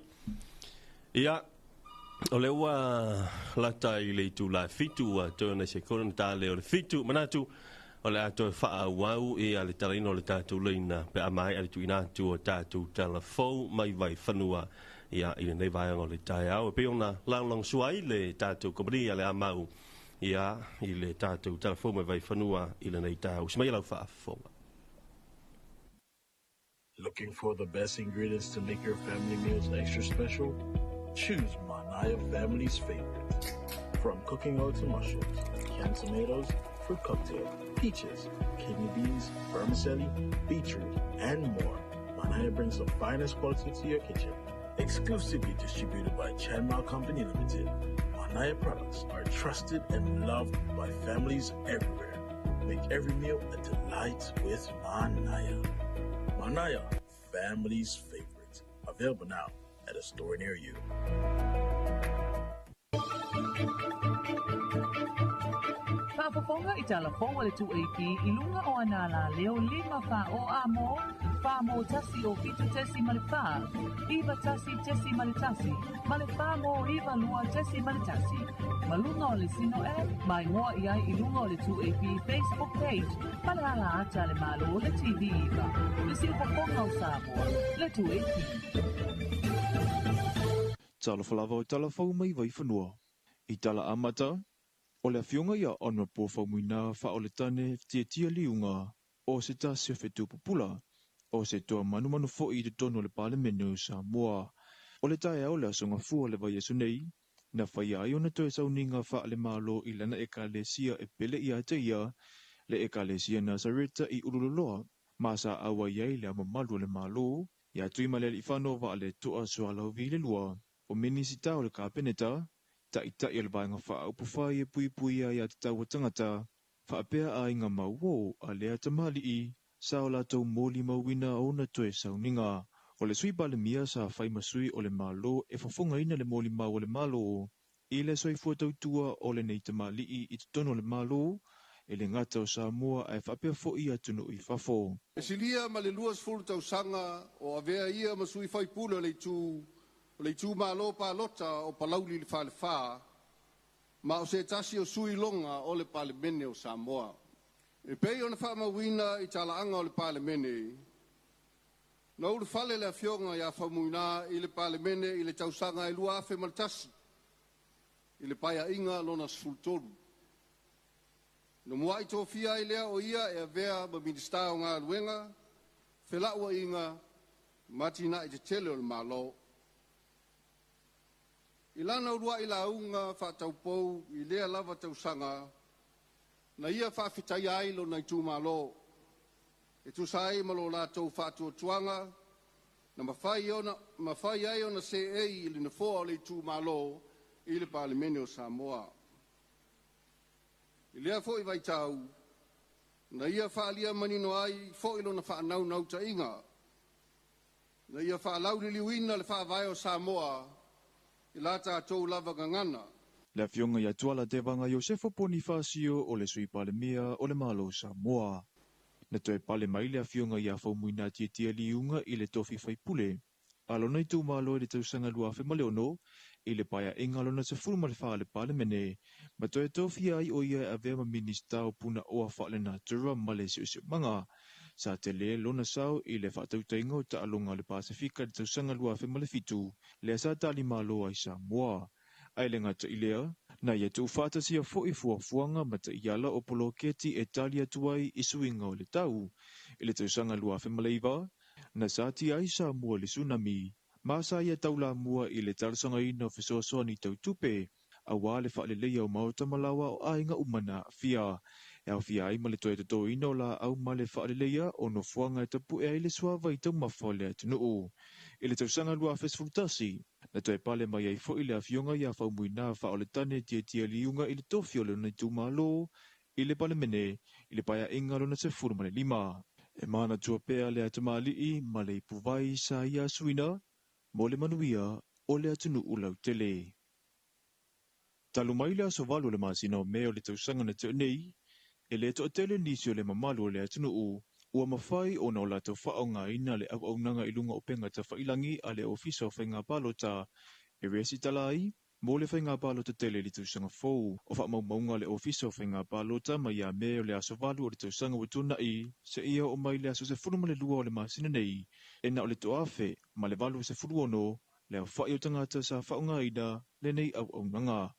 Speaker 2: Ia o le ua lata i le itu la fitu a tōna se kona tā le o le fitu manatu o le atoe whaa wau e a le tarino o le tātou leina pe a mai a le tuina atu o tātou tala fou mai vai whanua ia i le nei vaeanga o le taeao e pe ona langlang suai le tātou kompani a le amau ia i le tātou tala fou mai vai whanua i le nei tāu. Smai lau whaafonga.
Speaker 5: Looking for the best ingredients to make your family meals extra special? Choose Manaya family's favorite. From cooking oil to mushrooms, canned tomatoes, fruit cocktail, peaches, kidney beans, vermicelli, beetroot, and more. Manaya brings the finest quality to your kitchen. Exclusively distributed by Chanmao Company Limited, Manaya products are trusted and loved by families everywhere. Make every meal a delight with Manaya. Manaya, family's favorite. Available now at a store near you.
Speaker 6: Whaafafonga i tala fōa le 2AP i lunga o anā leo lima wha o a mō, wha mō tasi o fitu tesi male wha, iwa tasi tesi male tasi, male wha mō iwa lua tesi male tasi. Malunga o le sino e, mai ngoa iai i lunga o le 2AP Facebook page, male ala ata le malo o le TV iwa. Le silpafonga o Samoa, le 2AP.
Speaker 7: Tala falava o tala fau mai vai whanua. I tala amata, o le afionga ia onwa po whaumuina wha o le tane tia tia liunga o se tasi o whetu pupula o se toa manumanu fo i te tono le palemene o Samoa. O le tae au le asonga fua le vai aso nei, na whai ai ona toe sauninga wha le malo i lana e kalesia e pele ia te ia, le e kalesia Nazareta i Ululoloa, masa awa iai le amamalu le malo, ia tui malele i whanova le toa sualauvi le lua. O minisita o le kapeneta, ta'itai o le vaenga whaaupuwhai e pui pui ia te taua tangata, whaapea a inga mauo a lea tamali'i, sa o lātou mōli mauina o na toe sauninga. O le sui palemia sa whai masui o le malo e whafongaina le mōli mau o le malo. I le soifua tautua o le nei tamali'i i te tono o le malo, e le ngata o Samoa ae whaapea fo'i atunu i fafo.
Speaker 8: E silia ma le 20 tausaga o avea ia ma sui faipule o le itu o le itu malo palota o Palauli le Falefa, ma o se tasi o sui longa o le Palemene o Samoa. E pei ona whaamauina i talaanga o le Palemene, na ulu fale le afioga ia Faumuina i le Palemene i le tausaga e 2001, i le paeaiga lona 13. Na muai tofia ai lea o ia e avea ma Minisita o Galuega, Felauaiga ma Atinae Tetele o le Malo. I lana uluai lauga faataupou i lea lava tausaga, na ia faafetaia ai lona itumalo, e tusa ai ma lo latou faatuatuaga, na mafai ai ona seei i le nofoa o le itumalo i le Palemene o Samoa. I lea foi vaitau, na ia faaalia manino ai foi lona faanaunautaiga, na ia faalauliliuina le faavae o Samoa i la tatou lava gagana.
Speaker 7: Le afioga ia Tuala Tevaga Iosefo Ponifasio o le Sui Palemia o le Malo o Samoa. Na toe pale mai le afioga ia Faumuina Tiatia Liuga i le tofi faipule a lona itumalo i le tausaga 2006 i le paeaiga lona 14 le Palemene, ma toe tofia ai o ia e avea ma Minisita o Punaoa Faalenatura ma le Siosiomaga. Sa tele lona sao i le faatautaiga o taaloga o le Pasefika i le tausaga 2007, lea sa talimalo ai Samoa. Ae le gata i lea, na ia tuufaatasia foi fuafuaga ma taiala o poloketi e tali atu ai i suiga o le tau. I le tausaga 2009, na satia ai Samoa i le tsunami, ma sa ia taulamua i le talosagaina o fesoasoani tautupe, auā le faaleleia o maota ma laoa o aiga uma na aafia. E aofia ai ma le toe totoina o laau ma le faaleleia o nofoaga e tapue ai le suavai taumafa o le atunuu. I le tausaga 2011, na toe pale mai ai foi le afioga ia Faumuina Faaoletane Tiatia Liuga i le tofi o lona itumalo i le Palemene i le paeaiga lona 15. E manatua pea le atamalii ma le ipuvai sa ia asuina mo le manuia o le atunuu lautele. Talu mai le aso 8 o le masina o Me o le tausaga na tea nei, e le toatele nisi o le mamalu o le atunuu ua mafai ona o latou faaaogaina le auaunaga i luga o upega tafailangi a le Ofisa o Faiga Palota e resitala ai mo le faiga palota tele i le tausaga fou. O faamaumauga a le Ofisa o Faiga Palota mai ia Me o le aso 8 o le tausaga ua tuanai seia oo mai le aso 12 o le masina nei, e na o le 1,086 le aofai o tagata sa faaaogaina lenei auaunaga.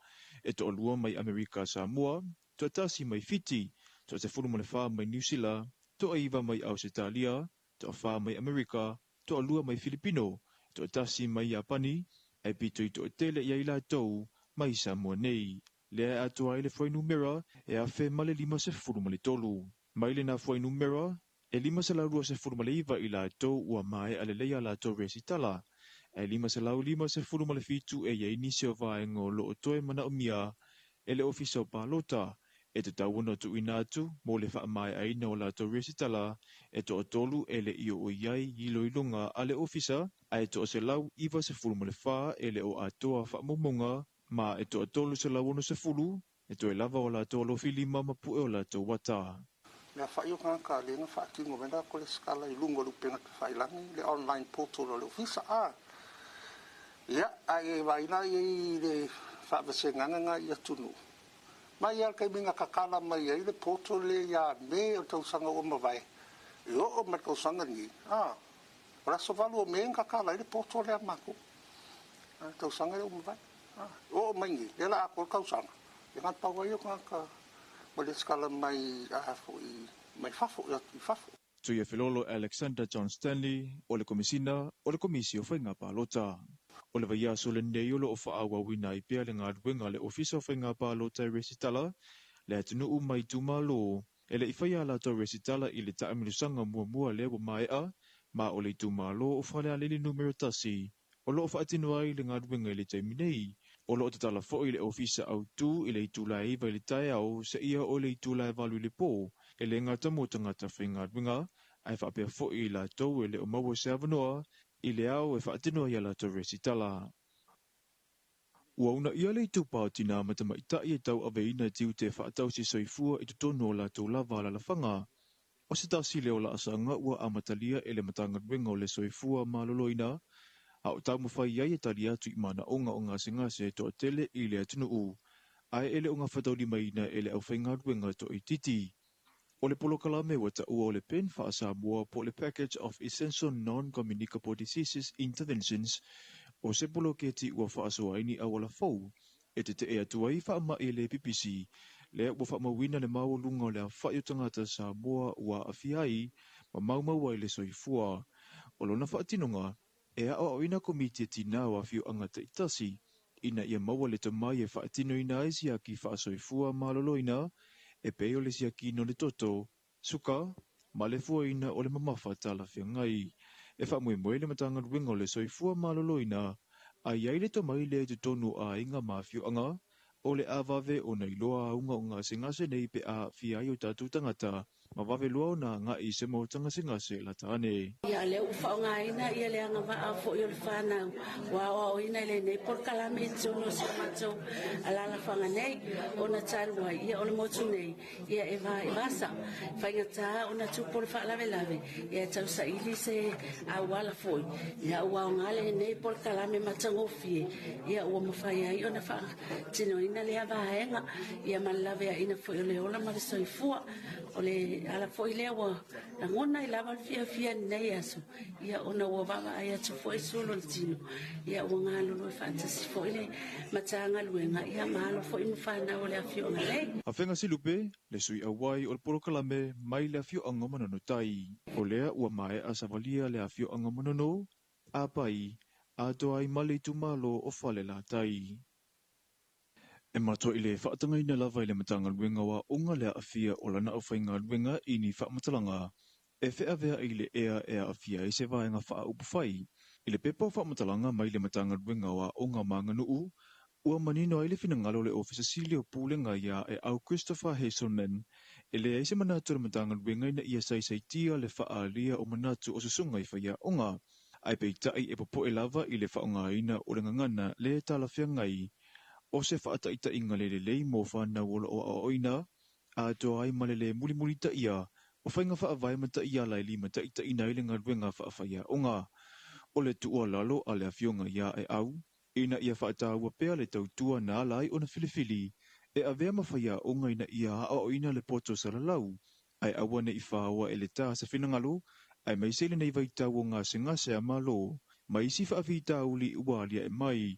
Speaker 7: E toalua mai Amerika Samoa, toatasi mai Fiti, toa-14 mai Niu Sila, toaiva mai Ausetalia, toafa mai Amerika, toalua mai Filipino, toatasi mai Iapani, ae pito i toatele i ai latou mai Samoa nei. Lea e atoa ai le fuainumera e 1,053. Mai lena fuainumera, e 529 i latou ua maea lelei a latou resitala, ae 557 e i ai nisi o vaega o lo o toe manaomia e le Ofisa o Palota, e tatau ona tuuina atu mo le faamaeaina o latou resitala, e toatolu e le i oo i ai iloiloga a le Ofisa, ae 194 e le o atoa faamaumauga, ma e 360 e toe lava o latou alofilima ma pue o latou ata.
Speaker 9: Mea fai o tagata lea na faatino mai latou lesitala i luga o le upega tafailagi, le online portal o le ofisa a. Ia, ae vaai la i ai i le faavasegaga na i atunuu. Mai lava le taimi na tatala mai ai le portal lea ia Me o le tausaga ua mavae, e oo mai le tausaga lenei, a, o le aso 8 o Me na tatala ai le portal lea a matou, a, le tausaga lea ua mavae. A, e oo mai nei, lea o le a atoa le tausaga, ia na o le pau lava ia o tagata ua lesitala mai a foi mai fafo, i fafo.
Speaker 7: Tuia Felolo Alexander John Stanley o le Komesina o le Komisi o Faiga Palota. O le vaiaso lenei o lo o faaauauina ai pea le galuega a le Ofisa o Faiga Palota e resitala le atunuu mai itumalo e le i faia a latou resitala i le taamilosaga muamua lea ua maea, ma o le itumalo o Falealili numera 1 o lo o faatino ai le galuega i le taimi nei. O lo o tatala foi le Ofisa Autu i le itula e 9 i le taeao seia oo i le itula e 8 i le po, e le gata mo tagata faigaluega, ae faapea foi i latou e le o maua se avanoa i le ao e faatino ai a latou resitala. Ua uunaia le itupa o tinā ma tamaitai e tauaveina tiute faatausi soifua i totonu o latou lava alaalafaga. O se tasi lea o laasaga ua amatalia e le Matagaluega o le Soifua Maloloina, a o taumafai ai e tali atu i manaoga o gasegase e toatele i le atunuu, ae e le o gafataulimaina e le aufaigaluega toaitiiti. O le polokalame ua taua o le PEN faa-Samoa po o le Package of Essential Non-Communicable Diseases Interventions, o se poloketi ua faasoa ai ni auala fou E tete'e atu ai fa'ama'i lē pipisi, lea ua fa'amauina le maualuga o le afa'i o tagata Samoa ua a'afia ai ma maumau ai le soifua. O lona fa'atinoga, e a'oa'oina komiti a tinā o afio'aga ta'itasi, ina ia maua le tomai e fa'atinoina ai siaki fa'asoifua maloloina e pei o le siakina o le toto, suka, ma le fuaina o le mamafa talafeagai. E fa'amoemoe le Matagaluega o le Soifua Maloloina, a i ai le tomai lea i totonu o aiga ma afioaga, o le a vave ona iloa auga o gasegase nei pe a aafia ai o tatou tagata, ma vave loa ona aga'i i se maota gasegase lata ane.
Speaker 10: Ia, lea ua faaaogaina ia le agavaa foi o le fanau ua aoaoina i lenei polokalame i totonu o si o matou alaalafaga nei, ona talu ai ia o le motu nei ia e vaivasa, faigata ona tupu o le faalavelave, ia e tau saili se auala foi, ia ua aoga lenei polokalame matagofie, ia ua mafai ai ona faatinoina lea vaega, ia ma le laveaiina foi o le ola ma le soifua. O le ala foi lea ua lagona ai lava le fiafia i lenei aso, ia ona ua vaavaai atu foi sulu o le tino, ia ua galulue faatasi foi le Matagaluega, ia ma alo foi ma fanau o le afioaga nei.
Speaker 7: Afega Silupe, le sui auai o le polokalame mai le afioaga o Manono Tai. O lea ua maea savalia le afioaga o Manono, Apai, atoa ai ma le itumalo o Falelatai. E matuai le faatagaina lava i le Matagaluega o Aoga le aafia o lana aufaigaluega i ni faamatalaga e feaveai i le ea e aafia ai se vaega faaupufai. I le pepa o faamatalaga mai le Matagaluega o Aoga ma Aganuu, ua manino ai le finagalo o le Ofisa Sili o Pulega iā Eau Christopher Hazelman, e leai se manatu o le Matagaluega ina ia saisaitia le faaalia o manatu o susuga i faiaoga, ae peitai e popo'e lava i le faaaogaina o le gagana lē talafeagai o se fa'ataʻitaʻiga le lelei mo fanau o lo'o aoaoina, atoa ai ma le lē mulimulitaʻia o faiga faavae ma taʻiala e limataʻitaʻina ai le galuega fa'afaiaoga. O le tuualalo a le afioga iā Eau, ina ia fa'atāua pea le tautua na ala ai ona filifili e avea ma faiaoga ina ia aoaoina le poto salalau, ae aua ne'i faoa e le tā se finagalo, aemaise i lenei vaitau o gasegase a Malo ma isi fa'afitauli ua alia'e mai.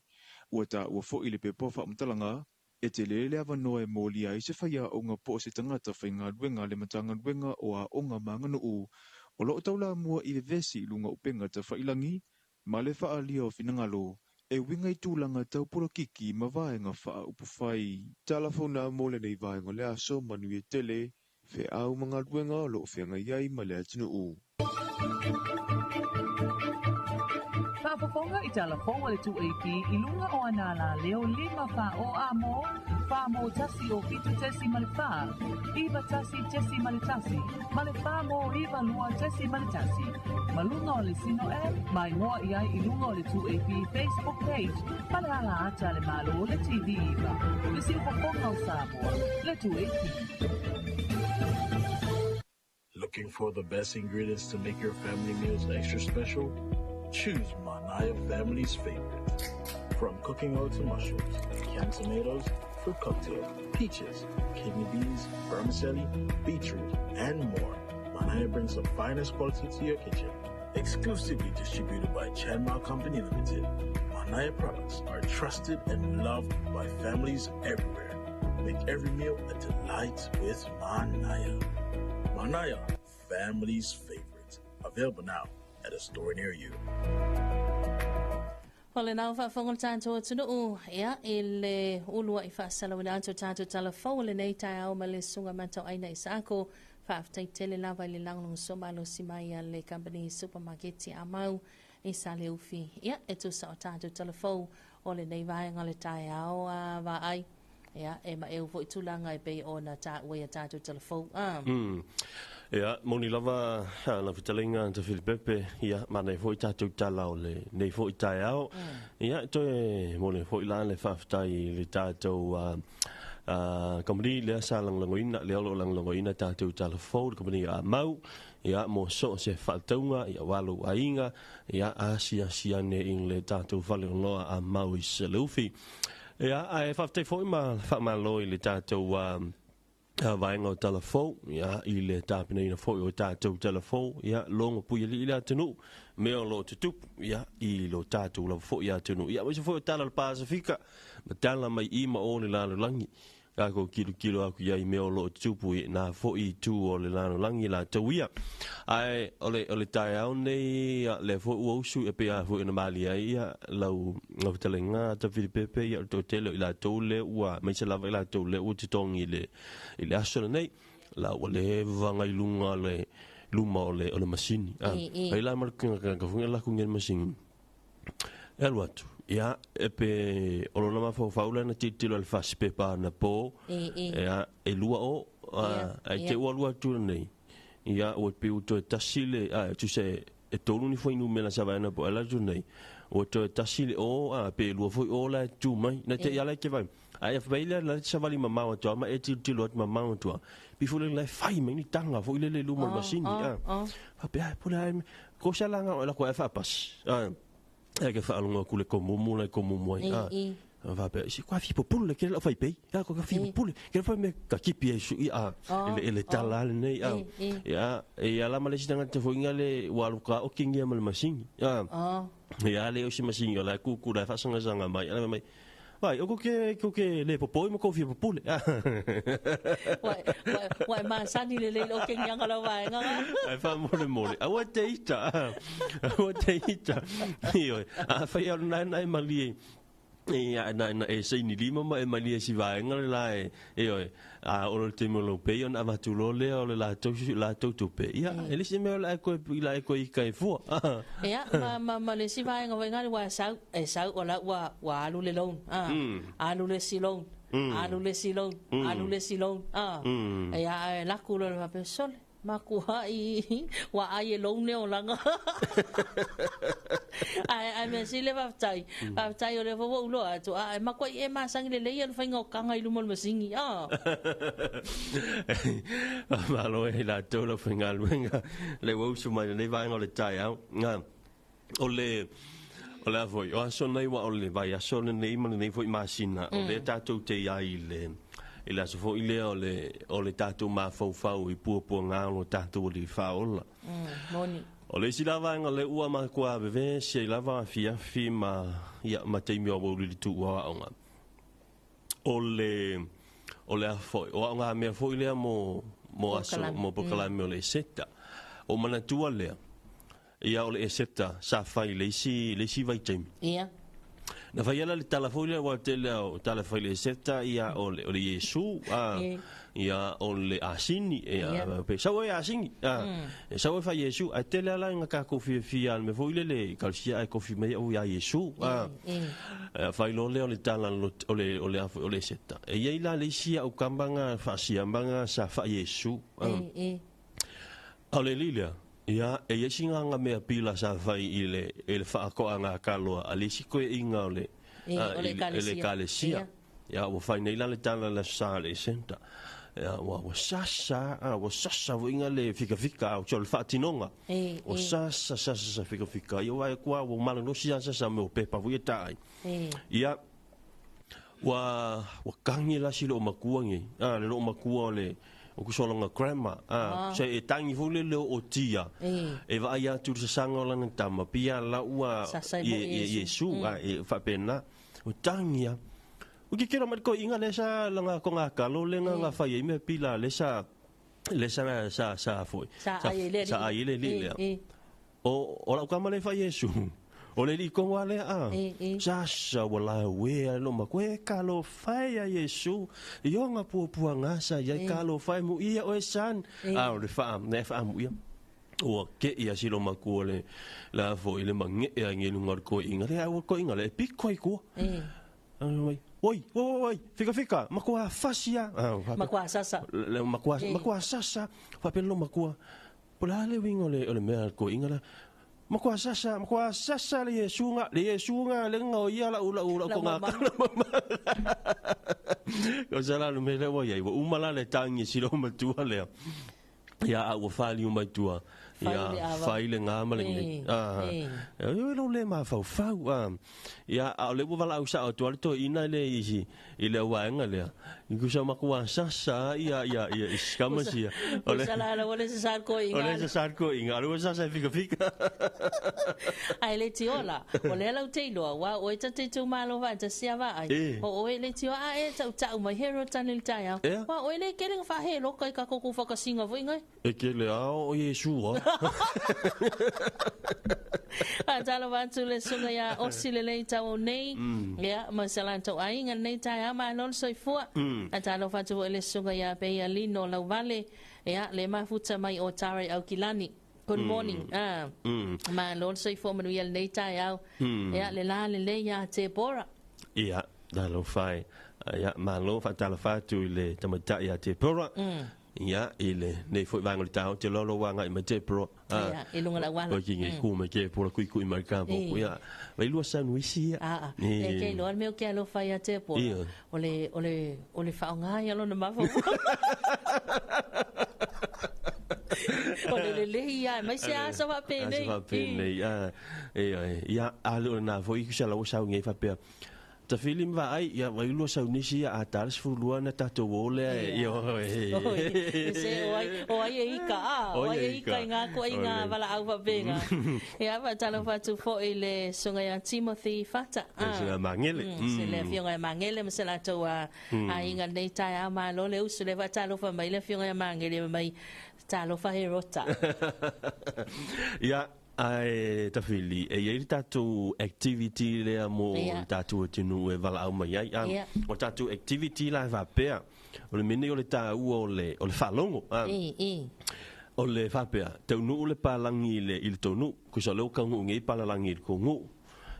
Speaker 7: Ua tāua fo'i i le pepa o faamatalaga, e tele le avanoa e molia ai se faiaoga po o se tagata faigaluega a le Matagaluega o Aoga ma Aganuu o lo o taulamua i vevesi i luga o upega tafailagi ma le faaalia o finagalo e uiga i tulaga tau polokiki ma vaega faaupufai. Tala fou mo lenei vaega o le aso, manuia tele, feau ma galuega o lo o feagai ai ma le atunuu.
Speaker 6: Faafofoga i tala fou a le 2AP i luga o ana alaleo 5 4 o a mo, 4 mo 1 o 7.4, 9 1.1 ma le 4 mo 9 2.1. Ma luga o le Sino App, mai moa i ai i luga o le 2AP Facebook page, ma le ala ata le Malo le TV iva. Le siufofoga o Samoa, le 2AP.
Speaker 5: Looking for the best ingredients to make your family meals extra special? Choose Manaya family's favorite. From cooking oil to mushrooms, canned tomatoes, fruit cocktail, peaches, kidney beans, vermicelli, beetroot, and more. Manaya brings the finest quality to your kitchen. Exclusively distributed by Chanma Company Limited, Manaya products are trusted and loved by families everywhere. Make every meal a delight with Manaya. Manaya, family's favorite. Available now at a store near you.
Speaker 1: O lena ua faafofoga le tatou atunuu, ia, i le ulua'i faasalauina atu o tatou tala fou o lenei taeao ma le Susuga Matauaina Isaako. Faafetai tele lava i le lagolagosua malosi mai a le Kamupani Supamaketi a Mau i Saleufi. Ia, e tusa o tatou tala fou o lenei vaega o le taeao a vaai. Ia, e maeu foi tulaga e pei ona taua i a tatou tala fou. A.
Speaker 2: Ia, moni lava lau fetalaiga Tafilipepe, ia, manaia foi tatou tala o lenei foi taeao. Ia, toe momoli foi la le faafetai i le tatou kamupani lea sa lagolagoina, lea o lo o lagolagoina tatou tala fou, le kamupani a Amau, ia, mo so o se faatauga, ia, aua lou aiga, ia, asiasi ane i le tatou faleoloa a Amau i Saleufi. Ia, ae faafetai foi ma faamalo i le tatou Vaega o talafou, ia, i le tapenaina foi o tatou talafou, ia, logo pui alii le atunuu, mea o lo o tutupu, ia, i lo tatou lava foi atunuu. Ia, aemaise foi o tala o le Pasefika, ma tala mai i ma o le lalolagi. Tatou tilotilo atu i ai i mea o lo o tutupu i nā foi itu o le lalolagi latou ia. Ae o le, o le taeao nei, ia, lea foi ua usu, e pei lava foi ona malie ai ia, lau, lau fetalaiga Tafilipepe, ia, o le toatele o i latou lea ua, aemaise lava i latou lea ua totogi i le, i le aso lenei, la ua leva nai luga le luma o le, o le masini. A, ai la ma le ka foi la ku le masini. E alu atu. Ia, e pe o lona mafaufau lea na tilotilo i le fasipepa anapo, ia, e lua o, a, ai te ua alu atu lenei. Ia, ua pei ua toe tasi le, a, tusa e, e tolu ni fuainumera sa vaai anapo, ae alu atu nei, ua toe tasi le o, a, pe lua foi o la e tu mai. Na te i ala i te vai. Ae fai lea la savali mamao atu ma e tilotilo atu mamao atu a. Pi foi le fai mai ni tanga foi le le luma o le masini a. Faapea ai pule ai ko sa langa o la ko e faapasi. A e ke whaalongo aku le komumu le komumu ai. A faapea isi kwa fi popule ke la fai pei. A ko ka fi popule ke fai me ka kipi ai su i a le le tala le nei a. Ia e ala ma le sitanga te foi ngale walu ka o kingia ma le masini. A. Ia le o si masini o la kuku la whasangasanga mai. Ala mai Vai, o ko ke, ko ke le popoi ma ko fia popule.
Speaker 1: Wai, wai, wai masani le le o ke ngianga la vaenga.
Speaker 2: Ai fa mole mole. Aua te ita. Aua te ita. Ioi. A whai au nai nai malie. Ia, na, na, e seini lima ma e malie si vaenga le la e, e oi. A o le taimi o lou pei ona avatu loa lea o le latou latou tupe. Ia, e le isi mea o le a e koe i la e koe ika e fua.
Speaker 1: Ia, ma, ma, ma le isi vaega foi ngale ua sau, e sau o la ua, ua alu le loan, a, alu le isi loan, alu le isi loan, alu le isi loan, a. Ia, ae laku loa le faapea, sole, Makuaʻi ua ʻai e lou nei olaga. Ae, ae mea sili faafetai, faafetai o lea foi ua ou iloa atu, ae makuaʻi e masani lelei ia le faiga o kaga i luma o le masini, a.
Speaker 2: Faamalo e i latou lau faigaluega le ua usu mai lenei vaega o le taeao. O le o le a foi, o aso nei ua o le vaiaso lenei ma lenei foi masina, o lea tatou te i ai i le i le aso foi lea o le o le tatou mafaufau i puapuaga o lo tatou Alii Faaola.
Speaker 1: Moni.
Speaker 2: O le isi la vaega lea ua matua vevesi ai lava afiafi ma ia ma taimi o aoauli i le tuu aoaoga, o le o le a foi, o aogamea foi lea mo mo aso mo polokalame o le Eseta. O manatua lea, Ia o le Eseta sa fai i le isi, le isi vaitaimi.
Speaker 1: Ia.
Speaker 2: Na fai ala le tala foi lea aua tele lava o tala fai le Eseta ia o le, o le Iesu, a, ia o le asini, ia,
Speaker 1: Ia.
Speaker 2: pe sau e asini, a, e sau e fai Iesu, ae tele ala ina tatou fiafia le mea foi lele ekalesia ae kofi mai au ia Iesu, a.
Speaker 1: E.
Speaker 2: Fai loa lea o le tala o le, o le a foi o le Eseta. E i ai la le isi au kama nga faasiama sa fai Iesu, a.
Speaker 1: E, e.
Speaker 2: A o le alii lea, ia, e i ai si gagga mea pila sa fai i le, i le faakoaga kaloa a le isi koeaiga o le,
Speaker 1: E, o le
Speaker 2: i le,
Speaker 1: ekalesia.
Speaker 2: ekalesia. Ia, ua fai nei la le tala i le Aso Sa le Esenta. Ia, ua, ua sasa, a, ua sasa foi le fikafika, a, o le faatinoga.
Speaker 1: E,
Speaker 2: Ua
Speaker 1: e.
Speaker 2: sasa, sasa sa fikafika. Ia, ua e kua, ua malolosi lava sasa mea o pepa foi e ta ai.
Speaker 1: E.
Speaker 2: Ia, Ua, ua tangi la si loomatua nei, a, le loomatua o le, o ku solonga grandma, a, se e tangi foi le leo o tia, e vaai atu i le sasaga o lana tama, pia la ua,
Speaker 1: Sasai
Speaker 2: ie,
Speaker 1: mo
Speaker 2: ie,
Speaker 1: Iesu.
Speaker 2: Iesu, a, e faapena, ua tangi a. Ua kikilo mai le toeaina lea sa langa ko ngā kalo le nga nga fai ai mea pila le sa, le sa, sa, sa foi,
Speaker 1: Sa ai e le
Speaker 2: sa ai e le alii
Speaker 1: E,
Speaker 2: lea.
Speaker 1: e.
Speaker 2: O, o lau kama lea e fai Iesu. O le alii koa lea a.
Speaker 1: E, e.
Speaker 2: Sasa ua la uea lo ma koe ka lo fai a Iesu. I o nga puapua ngasa ia
Speaker 1: E.
Speaker 2: ka lo fai mu ia oe san.
Speaker 1: E.
Speaker 2: A o le wha, ne wha mu ia. Ua ke ia si lo makua le, la fo i le mange e a nge lunga o le koe inga. Le a ua koe inga le e piko ai kua.
Speaker 1: E.
Speaker 2: A mai, oi, oi, oi, oi, fika fika, makua fasi a. A, whape-
Speaker 1: Makua sasa.
Speaker 2: Le, makua,
Speaker 1: E.
Speaker 2: makua sasa. Whape lo makua. Po le a le uiga o le, o le mea a le koeina lea? Makuā sasa, makuā sasa le Iesu nga, le Iesu nga le nga o ia lau, lau, lau
Speaker 1: Lau
Speaker 2: ko ngā
Speaker 1: mama.
Speaker 2: kala mama. Ko sa la le mea lea ua iai, ua uma la le tangi e si lou matua lea. Ia, a ua faliu mai tua. Ia, fai le ngā ma le ngi. E lo le mafaufau. Ia, a o le ua valaau sa'o atu a le toeaina le isi i le auvaega lea. I kusa makuā sasa ia ia ia i scammers ia.
Speaker 1: O le Sala la o le sa ko
Speaker 2: inga. O le sa ko inga, o le sa sa fika fika.
Speaker 1: Ai le tiola, o le lau te iloa, wa o e tate tu malo va ta sia va ai. O o le tiola a e tau tau mai hero tane le tai au. Wa o le kele fa he lo kai ka ko whakasinga fo inga.
Speaker 2: E ke le ao o Iesu a.
Speaker 1: A talo atu le sunga ia osi le lei tau o nei. Ia, ma se lantou aiga lenei taeao malo le soifua. A talo atu foi le susuga ia Peia Lino Lauvale. Ia, le mafuta mai o Tare Aukilani. Good morning. Ah. Malo le soifua manuia lenei taeao. Ia, le la lelei ia Tebora.
Speaker 2: Ia, talofa e. Ia, malo faatalofa atu i le tamaitai ia Tebora. Ia, i lenei foi vaega o le taeao, te loa loa agai mai Tebora.
Speaker 1: Ia, i luga o le auala.
Speaker 2: Oi ki ngai ku mai ke pora kui kui mai ka po. Ia, vai lua sanuisi ia.
Speaker 1: A, e ke iloa le mea o ke alofa ia Tebora. O le, o le, o le faaaoga ia lona mafaufau. O le lelei ia, mai se aso faapenei.
Speaker 2: Aso faapenei, a, e, ia, a le o lena foi, sa lau sau ngai faapea. Tafili ma vaai, ia vai lua saunisi ia a ta le 12 na tatou o lea e ia
Speaker 1: oe. Se o ai, o ai e ika, a, o ai e ika i ngā koa i ngā valaau faapena. Ia, faatalofa atu foi i le susuga ia Timothy Fata.
Speaker 2: Le susuga Magele.
Speaker 1: Se le afioga ia Magele ma se latou aiga lenei taeao malo le usu le faatalofa mai le afioga ia Magele mai talofa he rota.
Speaker 2: Ia, Ae Tafili, e i ai le tatou activity lea mo le tatou atunuu e valaau mai ai. A, o le tatou activity la e faapea, o le mea nei o le taua o le, o le faalogo. A, o le faapea, taunuu le palagi i le, i le tou nuu, kusa o lea ua taunuu nei palalagi i le tou nuu.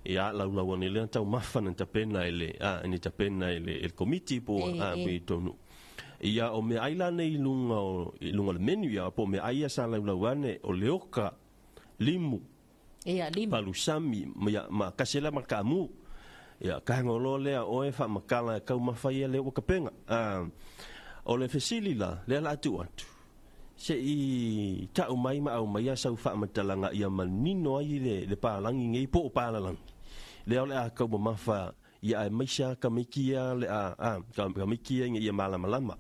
Speaker 2: Ia, laulau ane lea taumafa na tapena e le, a, ni tapena e le, e le komiti po o, a, i tou nuu. Ia, o meaai la nei i luga o, i luga o le menu ia, po o meaai ia sa laulau ane, o le oka, limu,
Speaker 1: Ia, limu.
Speaker 2: Palusami, ma ia, ma kasela ma kaamu. Ia, kahenga loa lea oe faamakala e kaumafa ia lea ua kapenga. A, o le fesili la, lea la atu atu, se i tau mai ma aumaia sau faamatalaga ia manino ai le, le palagi nei po o palalagi. Lea o le a kaumamafa ia aemaise a ka miki ia le a, a, ka, ka miki ia ina ia malamalama.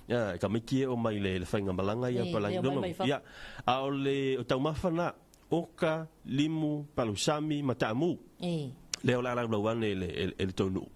Speaker 2: Ia, ka miki e o mai le, le faigamalaga ia
Speaker 1: Ei,
Speaker 2: palangi
Speaker 1: lea o mai
Speaker 2: lona
Speaker 1: mai fafo.
Speaker 2: Ia, a o le o taumafa na, oka, limu, palusami ma taamu.
Speaker 1: Ei.
Speaker 2: Lea o le a laulau ane e le, e, e le tou nuu.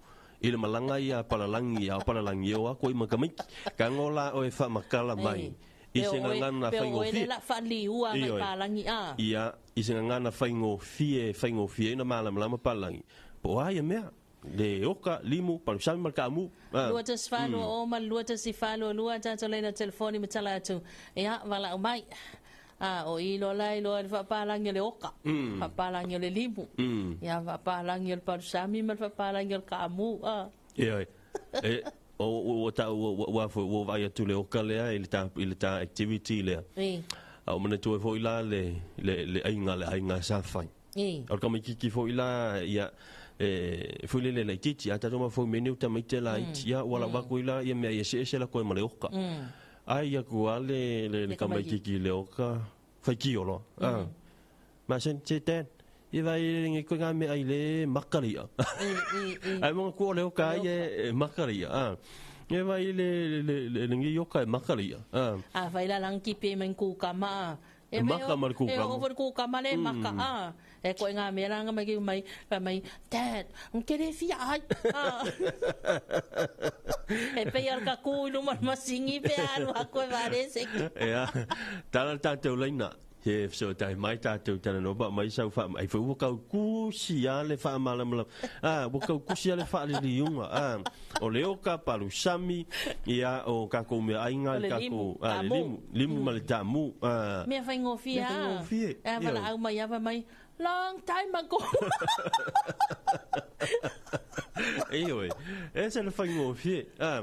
Speaker 2: I le malaga ia palalangi, a o palalangi e o aku ai ma ka maiki. Ka ngo la oe faamakala mai.
Speaker 1: Ei.
Speaker 2: I
Speaker 1: Pe
Speaker 2: se
Speaker 1: o oe,
Speaker 2: gagana
Speaker 1: pe o oe
Speaker 2: faigofie.
Speaker 1: le la faaliua mai
Speaker 2: Ioe.
Speaker 1: palangi a.
Speaker 2: Ia, i se gagana faigofie, faigofie ai ona malamalama palangi. Po o a ia mea? Le oka, limu, palusami ma le kaamu. A.
Speaker 1: 2 4 2 0 ma le 2 1 4 2 2 tatou laina telefoni ma tala atu. Ia, valaau mai. A, o i loa la iloa i le faapalangi o le oka, faapalangi o le limu, ia, faapalangi o le palusami ma le faapalangi o le kaamu. A.
Speaker 2: Ioe. E, o, ua ta, ua, ua, ua, ua, ua vaai atu le oka lea i le ta, i le ta activity lea.
Speaker 1: E.
Speaker 2: A o manatua ai foi la le, le, le aiga, le aiga sa fai.
Speaker 1: E.
Speaker 2: O le tamaititi foi la, ia, e, foi lele laitiiti, a tatou mafaufau i mea nei o tamaiti laiti, ia, ua lava atu ai la, ia mea ia eseese la koe ma le oka. Ai atu a le, le, le tamaititi i le oka, faitio loa. A. Ma sen, se dad, ia vai le ngi koe ngā mea ai le maka le ia. Ai monga kua o le oka ai e, e maka le ia. A. Ia vai le, le, le, le ngi oka e maka le ia. A.
Speaker 1: A fai la lang kipi mai kukama a.
Speaker 2: E maka ma le kukama.
Speaker 1: E oo foi le kukama le maka a. E koe ngā mea langa mai ki mai, fai mai, Dad, ke le fia ai. A. E pei al ka ku i luma le masingi pe alu a koe vare se ki.
Speaker 2: Ea, tala le tatou laina. He fesootai mai tatou talanoa pa mai sau faa ai foi ua kau kusi a le faamalamalama. A, ua kau kusi a le faaliliuga. A, o le oka, palusami, ia, o kakou meaaiga,
Speaker 1: O le
Speaker 2: kakou,
Speaker 1: limu,
Speaker 2: a, le
Speaker 1: taamu.
Speaker 2: limu, limu ma le taamu. A,
Speaker 1: Mea faigofie
Speaker 2: Mea
Speaker 1: a.
Speaker 2: faigofie,
Speaker 1: E valaau mai ava mai, long time ago.
Speaker 2: Ioe, ese le faigofie. A,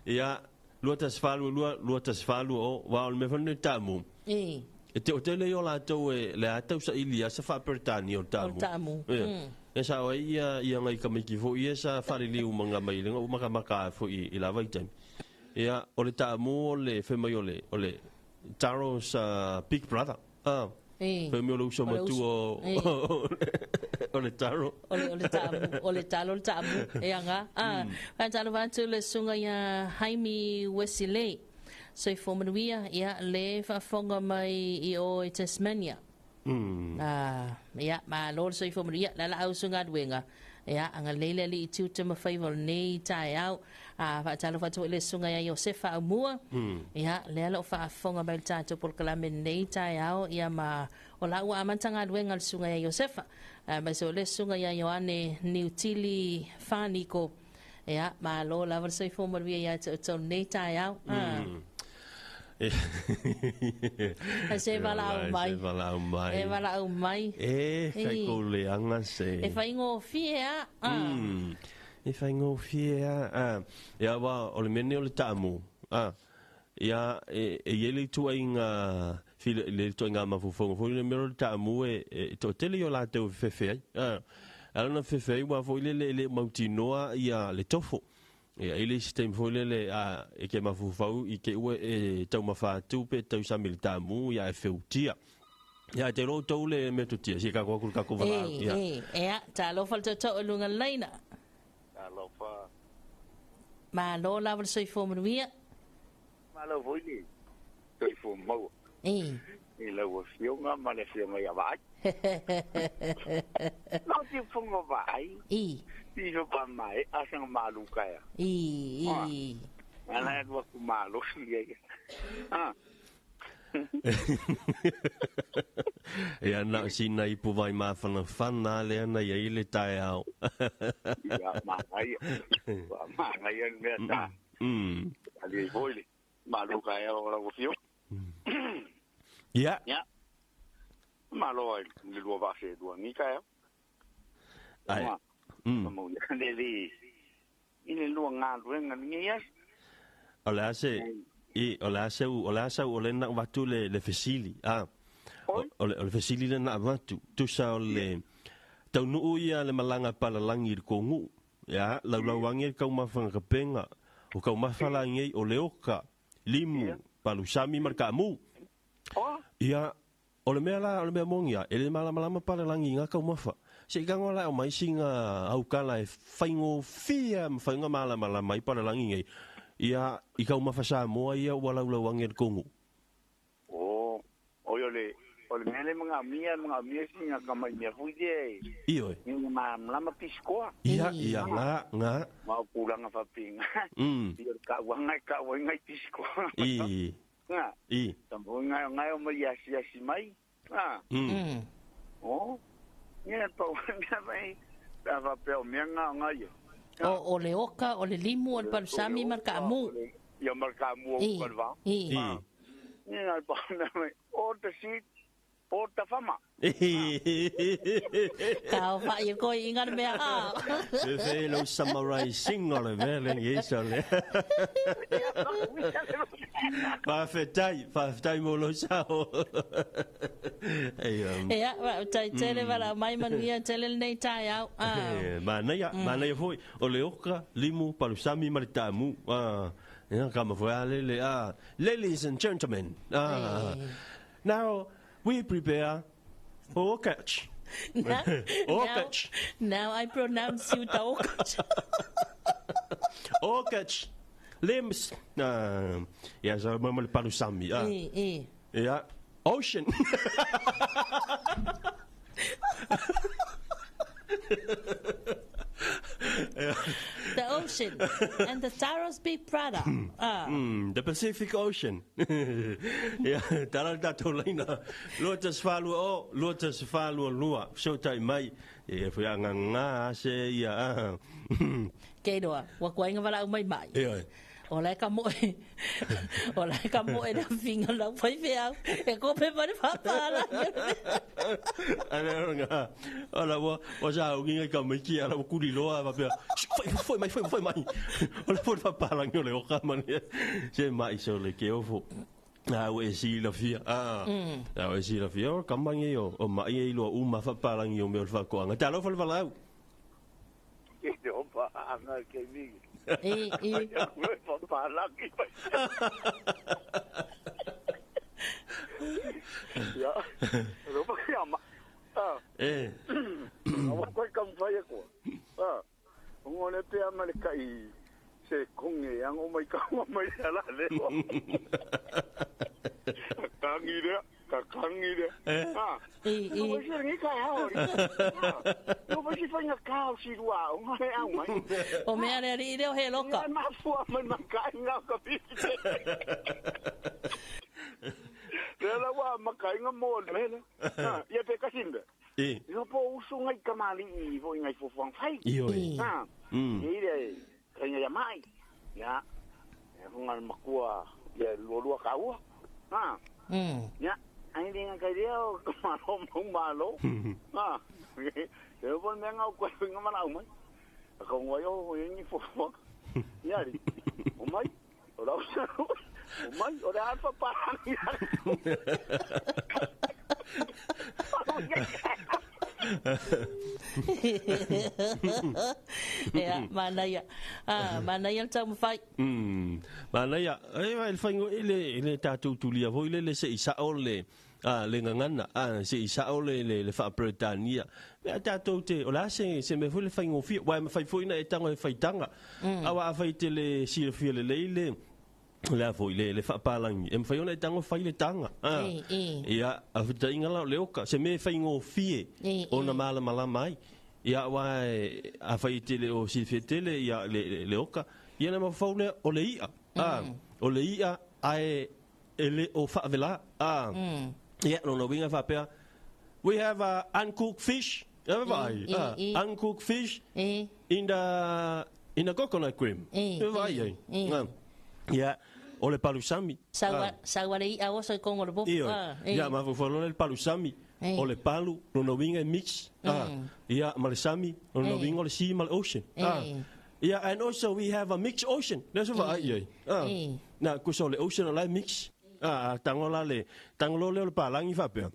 Speaker 2: ia, 2 1 8 2, 2 1 8 0, wa o le mea foi lenei o le taamu.
Speaker 1: E.
Speaker 2: E te o tele o latou e le a tau saili a sa faaperetania o le taamu.
Speaker 1: O le taamu.
Speaker 2: Ia. E sao ai ia ia ngai tamaiti foi ia sa faaliliu manga mai le makamaka ai foi i la vaitaimi. Ia, o le taamu o le fai mai o le o le Taro's Big Brother. Ah. Fai mea o le uso matua o le taro.
Speaker 1: O le taamu, o le talo le taamu, e anga. Ah, faatalofa atu le susuga ia Jaime Wesley. Soifua manuia, ia le faafofoga mai i o i Tasmania. Ah, ia, malo le soifua manuia, la la au sugaluega. Ia, agalelei le Alii i tiute ma faiva o lenei taeao. A faatalofa atu foi le susuga ia Iosefa Aumua. Ia, lea o lo o faafofoga mai i le tatou polokalame i lenei taeao, ia ma o la ua amata galuega a le susuga ia Iosefa. Aemaise foi le susuga ia Ioane Niutili Faniko. Ia, malo lava le soifua manuia ia te outou lenei taeao. E se valaau mai.
Speaker 2: Se valaau mai.
Speaker 1: E valaau mai.
Speaker 2: E, kai kou leaga se.
Speaker 1: E faigofie a.
Speaker 2: E faigofie a. Ia wa, o le mea lenei o le taamu. Ia, e i ai le ituaiga, le ituaiga mafaufauga foi le mea o le taamu e toatele i o latou e fefefe ai. Ala ona fefefe ai, aua foi lele e le mautinoa ia le tofo. Ia, i le isi taimi foi lele, a, e ke mafaufau i te ua e taumafa atu pe tausami i le taamu, ia e feutia. Ia, e te iloa outou le metotia, si e kako atu le kako valaau.
Speaker 1: Ia. E, e, talofa le tootoo i luga o le laina.
Speaker 3: Talofa.
Speaker 1: Malo lava le soifua manuia.
Speaker 3: Malo foi le soifua maua.
Speaker 1: E.
Speaker 3: I lau afioga ma le afioga ia Vaai. Lau te fonga Vaai.
Speaker 1: I.
Speaker 3: I so pa mai a sanga malu kaea.
Speaker 1: I, i.
Speaker 3: Ala e lua ku malosi ia ia. Ah.
Speaker 2: Ia na o sina ipu vai mafanafana lea na ia i le taeao.
Speaker 3: Ia manaia. Ua manaia le mea ta. Ali ai foi le malu kaea o lau afioga.
Speaker 2: Ia.
Speaker 3: Ia. Malo ai le lua vase lua ni kaea.
Speaker 2: Ai.
Speaker 3: Mo ia le le i le lua galuega lenei aso.
Speaker 2: O le a se i o le a se o le a sau o le na avatu le fesili. A. O le fesili le na avatu. Tusa o le taunuu ia le malaga palalagi i le kogu'u. Ia, laulauagi le taumafaga kapenga. O taumafa la nei o le oka, limu, palusami ma le kaamu. Ia, o le mea la, o le mea moni ia, e le malamalama palalagi i ngā taumafa. Se i tago la e aumai sina aukala e faigofie ma faiga malamalama ai palalagi nei, ia, i taumafa Samoa ia ua laulauagi e le kogu'u.
Speaker 3: Oh, oi o le, o le mea lea e manaomia, e manaomia sina tamai mea foi lea e,
Speaker 2: Ioe.
Speaker 3: ina malamalama pisikoa.
Speaker 2: Ia, ia, ngā, ngā.
Speaker 3: Ma o tulaga faapena, ia o le tauaga e tau ai nai pisikoa.
Speaker 2: I.
Speaker 3: Ngā.
Speaker 2: I.
Speaker 3: Tambo ngai ngai o mai asiasi mai. Ngā. Oh. Ia pau mea mai. Pe a faapea o mea ngā o ngai ia.
Speaker 1: O, o le oka, o le limu, o le palusami ma le kaamu.
Speaker 3: Ia ma le kaamu o uka le vao.
Speaker 1: I.
Speaker 2: I.
Speaker 3: Ia ngai pau mea mai. O te seat, o te whama.
Speaker 1: Ka o whai e koe i ngā mea a.
Speaker 2: Fe fe lau summarizing o le mea le ngi so le. Faafetai, faafetai mo lou sao. Ei,
Speaker 1: Ia, faafetai tele valaau mai manuia tele lenei taeao.
Speaker 2: E, manaia, manaia foi. O le oka, limu, palusami ma le taamu. Ia, ka mafai a lele. Ladies and gentlemen, now we prepare for catch.
Speaker 1: Now,
Speaker 2: Or
Speaker 1: now,
Speaker 2: catch.
Speaker 1: now I pronounce you the catch.
Speaker 2: Or catch. Limbs. Ia, so mo le palusami.
Speaker 1: E, e.
Speaker 2: Ia, ocean.
Speaker 1: The ocean and the Taro's big brother.
Speaker 2: The Pacific Ocean. Ia, tala le tatou laina. 214 o, 242. Fesootai mai. E foi agaga se ia.
Speaker 1: Kei roa, ua kuaiga valaau mai mai.
Speaker 2: Ioe.
Speaker 1: O la e ka moe, o la e ka moe na finga lau faifeau, e kope ma le whapala.
Speaker 2: Ana nga, o la ua, ua sa au nginga i ka maiki, ala ua kuli loa, wapea, foi, foi mai, foi, foi mai. O la foi whapala ngi o le oka mani, se mai so le ke ofo. A ua e si la fia, a, a ua e si la fia, o kama ngi o, o mai e iloa uma whapala ngi o mea o le whakoanga. Talofa le valaau.
Speaker 3: Ke te opa anga ke mingi.
Speaker 1: E, e.
Speaker 11: Ia. Lo pa kia ma. Ah.
Speaker 2: E.
Speaker 11: Awa koe ka mwhai e koa. Ah. Ngo le te ama le kai se konge ang o mai ka mai ala le. Kangi rea, ka kangi rea. Ah.
Speaker 1: I.
Speaker 11: No si ngi ka hao. No ba si fa ka si rua o ngai au mai.
Speaker 1: O mea le ari leo he loka.
Speaker 11: Ia ma fua mai ma ka nga ka fi. Le la wa ma ka nga mo le le. Ah, ia pe ka singa.
Speaker 2: I.
Speaker 11: Ia po usu ngai kamali i fo ngai fo fang fai.
Speaker 2: I oi.
Speaker 11: Ah. I le ka ya mai. Ya. E hunga makua ia lua ka ua. Ah. Ya. Ai le ngai leo ka malo mo malo. Ah. E po me nga ko nga mana mai. Ka ngoi o ni fo fo. Ya ri. O mai. O la o mai o la alfa pa ni.
Speaker 1: Ia, manaia. Ah, manaia le taumafai.
Speaker 2: Manaia. E vai le faingo i le tātou tulia foi le se i sao le le ngangana, se i sao le wha-Bretania. Mea tātou te, o la se me foi le faingo fia, wai ma fai foi na e tango e faitanga. Awa a fai te le silafia le leile, le foi le wha-palangi. E mwhai ona e tango fai le tanga. Ia, a whitainga lau le oka, se me faingo fie, o na mala malama ai. Ia, wai, a fai te le o silafia tele, ia le oka. Ia na mawhau lea, o le ia. O le ia, ae, e le o whaavela. Ia, no winga whapea. We have uncooked fish. Uncooked fish in the coconut cream. Ia, o le palusami.
Speaker 1: Sawa le ia oso i kongo le popo.
Speaker 2: Ia, ma fufualona le palusami. O le palu, no winga e mix. Ia, ma le sami, no winga o le sea ma le ocean. Ia, and also we have a mixed ocean. Lea so wha ai. Na, kusa o le ocean o lai mix. Tango la le, tango lo le o le palangi whapea.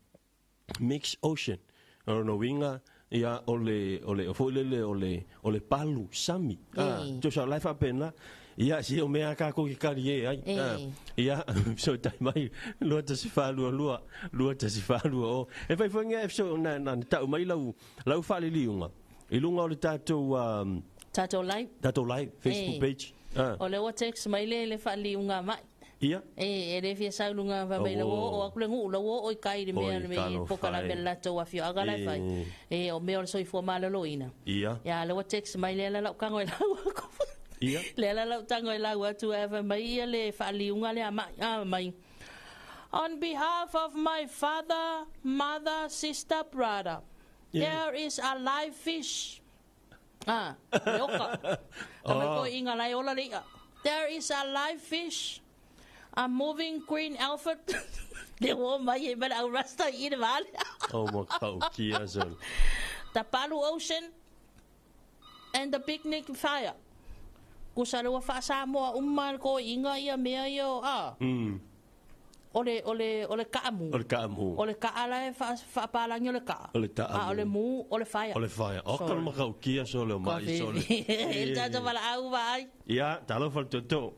Speaker 2: Mixed ocean. O no winga, ia, o le, o foi lele, o le palu, sami. Tio lai whapea na. Ia, si o mea ka koki kari e ai. Ia, so tai mai, lua tasi whālua lua, lua tasi whālua o. E whai whainga e so na tau mai lau whaliliunga. I lunga o le tātou...
Speaker 1: Tātou live.
Speaker 2: Tātou live, Facebook page.
Speaker 1: O le ua text mai le whaliliunga mai.
Speaker 2: Ia.
Speaker 1: E le fia saulunga fa mai o aku le ngu lo o i kai le mea le poka la mea la tau afio aga la fai. E o mea o le soifua maloloina.
Speaker 2: Ia.
Speaker 1: Ia le ua text mai le la lau kango e lau aku.
Speaker 2: Ia.
Speaker 1: Le la lau tango e lau atu e fa mai ia le whaaliunga le a mai. On behalf of my father, mother, sister, brother, there is a live fish. Ah, le oka. Tamai koe inga lai ola le ia. There is a live fish. A moving green elephant. Le o mai e mana au rasta i le vale.
Speaker 2: Oh, mo kau kia son.
Speaker 1: The Palu Ocean and the picnic fire. Kusa lua wha Samoa umma ko inga ia mea ia o a. O le kaamu.
Speaker 2: O le kaamu.
Speaker 1: O le kaala e whaapalangi o le kaa.
Speaker 2: O le taamu.
Speaker 1: O le mu, o le fire.
Speaker 2: O le fire. O ka makau kia so le o mai so le.
Speaker 1: E tātou wala au vai.
Speaker 2: Ia, talofa le toto.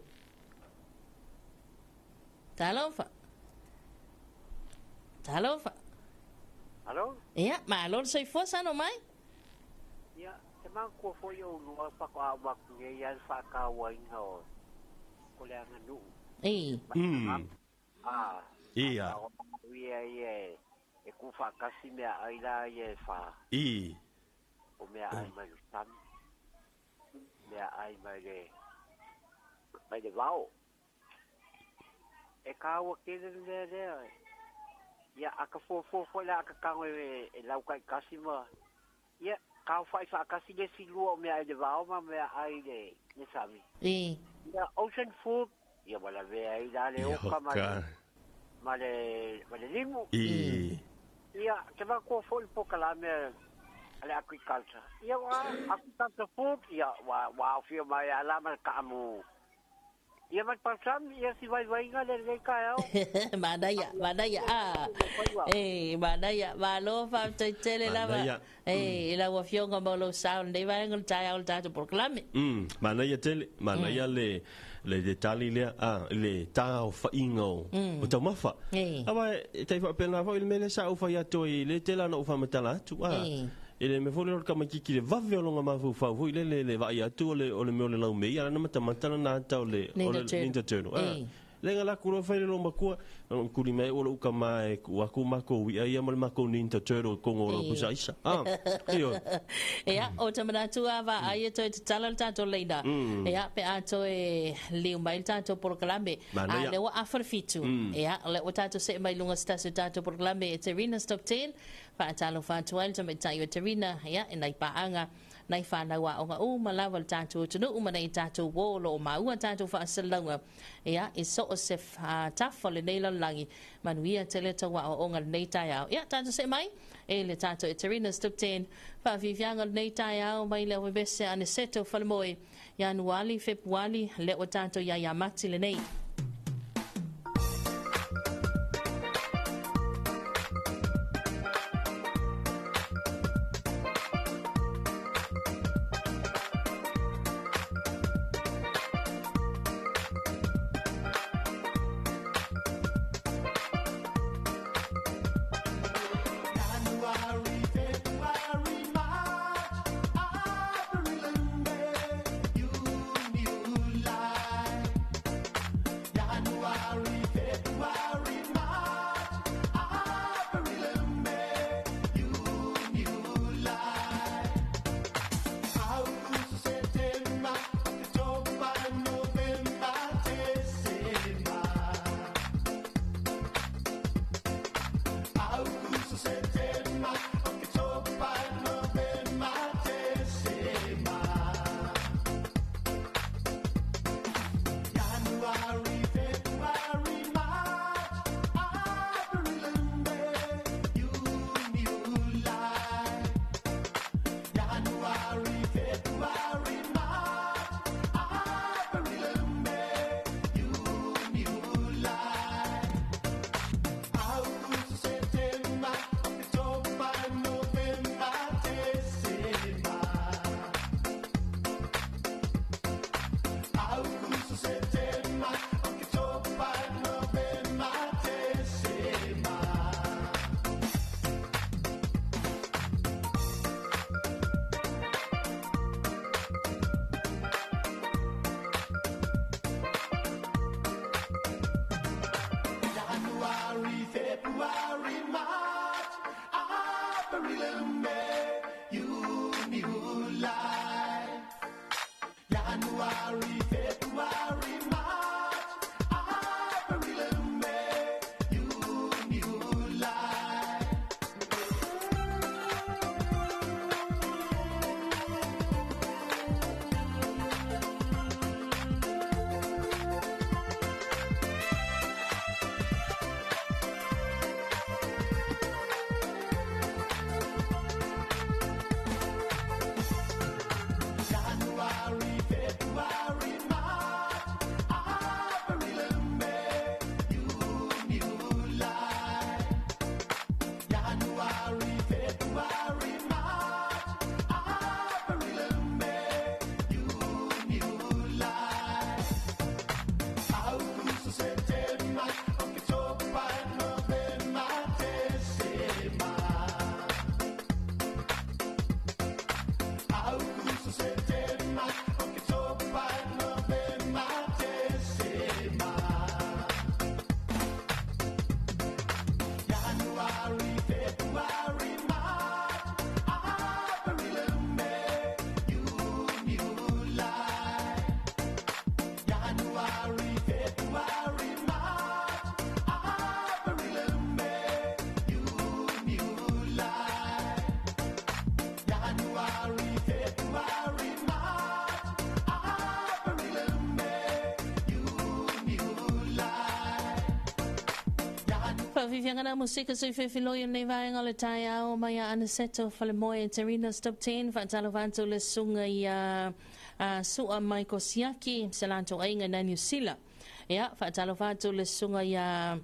Speaker 1: Talofa. Talofa.
Speaker 12: Alo?
Speaker 1: Ia, malo le soifua sano mai?
Speaker 12: Ia, te mākua foi o lua whako a waku e ia whakaawainga o ko le anga nuu.
Speaker 1: Ei.
Speaker 12: Ah.
Speaker 2: Ia.
Speaker 12: Ia, ia, e ku whakasi mea ai la ia e wha.
Speaker 2: I.
Speaker 12: O mea ai mai le sami. Mea ai mai le vao. E kāua kere lea lea. Ia, aka fōfō foi la aka kango e laukai kasi ma. Ia, kāu whai whaakasi le silua o mea ai le vao ma mea ai le sami.
Speaker 1: I.
Speaker 12: Ia, ocean food. Ia, wala vea ai la le oka ma le limu.
Speaker 2: I.
Speaker 12: Ia, te makua foi poka la mea ale agriculture. Ia, wa agriculture food. Ia, wa aufia mai ala ma le kaamu. Ia mai palsami ia si vai vai nga le le ka au.
Speaker 1: Manaia, manaia. Ah. Eh, manaia, malo fa te tele lava. Eh, la ua fionga mo lo sao nei vai ngol tai au tatou polokalame.
Speaker 2: Manaia tele, manaia le le detali lea, a le tao fainga o taumafa. Awa e tai faapena foi le mele sa u fai atu i le tela na u faamatala atu a. E le me foi le kamaititi le vave o longa mafaufau foi le le le vaai atu o le o le mea o le laumei ala na matamata na ata o le o le Ninja Turtle. Le nga la kuro fai le lo makua kuli mai o lo uka mai ku aku mako wi ai ma le mako Ninja Turtle kongo lo pusa isa. Ah, io.
Speaker 1: Ia, o te manatu a va ai e toe tatala le tātou leina. Ia, pe a toe liu mai le tātou polokalame. A le ua afa le 7. Ia, o le ua tātou see mai lunga se tasi o tātou polokalame e Terina Stop 10. Whaatalofa atu ai le tamaitai o Terina, ia, e nai paanga, nai whanau a onga uma lava le tātou atunuu ma nei tātou wō lo o maua tātou whaasalauga. Ia, e so o se tafa le nei lalagi, manuia te le tau a o onga le nei taeao. Ia, tātou se mai, e le tātou e Terina Stop 10, whaafifianga le nei taeao mai le webese ane seto whalemoe, Ianuali, Fepuali, le o tātou ia ia mati le nei.
Speaker 13: January, February, March, April and May, June, July. January, February, March, April and May, June, July. August, September, October, November, December. August, September, October, November, December. January, February, March, April and May, June, July. January, February, March, April and May, June, July. August, September, October, November, December. August, September, October, November, December. January, February, March, April and May, June, July. January, February, March, April and May, June, July. January, February,
Speaker 1: Whaafifianga na musika sui whiwhiloi o nei vaenga o le taeao mai a Anaseto Falemoe Terina Stop 10 whaatalo whantu le sunga i a Sua Michael Siaki se lanto ainga na New Zealand. Ia, whaatalo whantu le sunga i a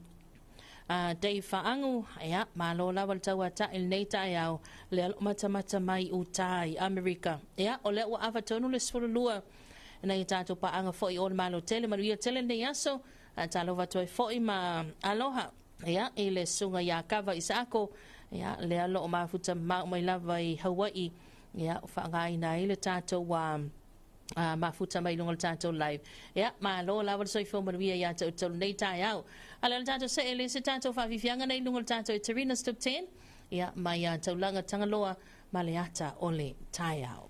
Speaker 1: Dave Whaangu, ia, malo lawa le taua ta il nei taeao le alo matamata mai utai Amerika. Ia, o lea ua awa tonu le 12 nei tātou paanga foi o le malo tele, manuia tele nei aso, talo watoe foi ma aloha. Ia, i le sunga ia kava i saako, ia, le alo o mafuta mau mai lava i Hawaii, ia, o whaangaina i le tātou mafuta mai lunga le tātou live. Ia, malo lava le soifua manuia ia te utolu nei taeao. Ale le tātou se ele se tātou whaafifianga nei lunga le tātou i Terina Stop 10, ia, mai a taulanga tangaloa ma le ata o le taeao.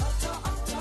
Speaker 13: Ata, ata,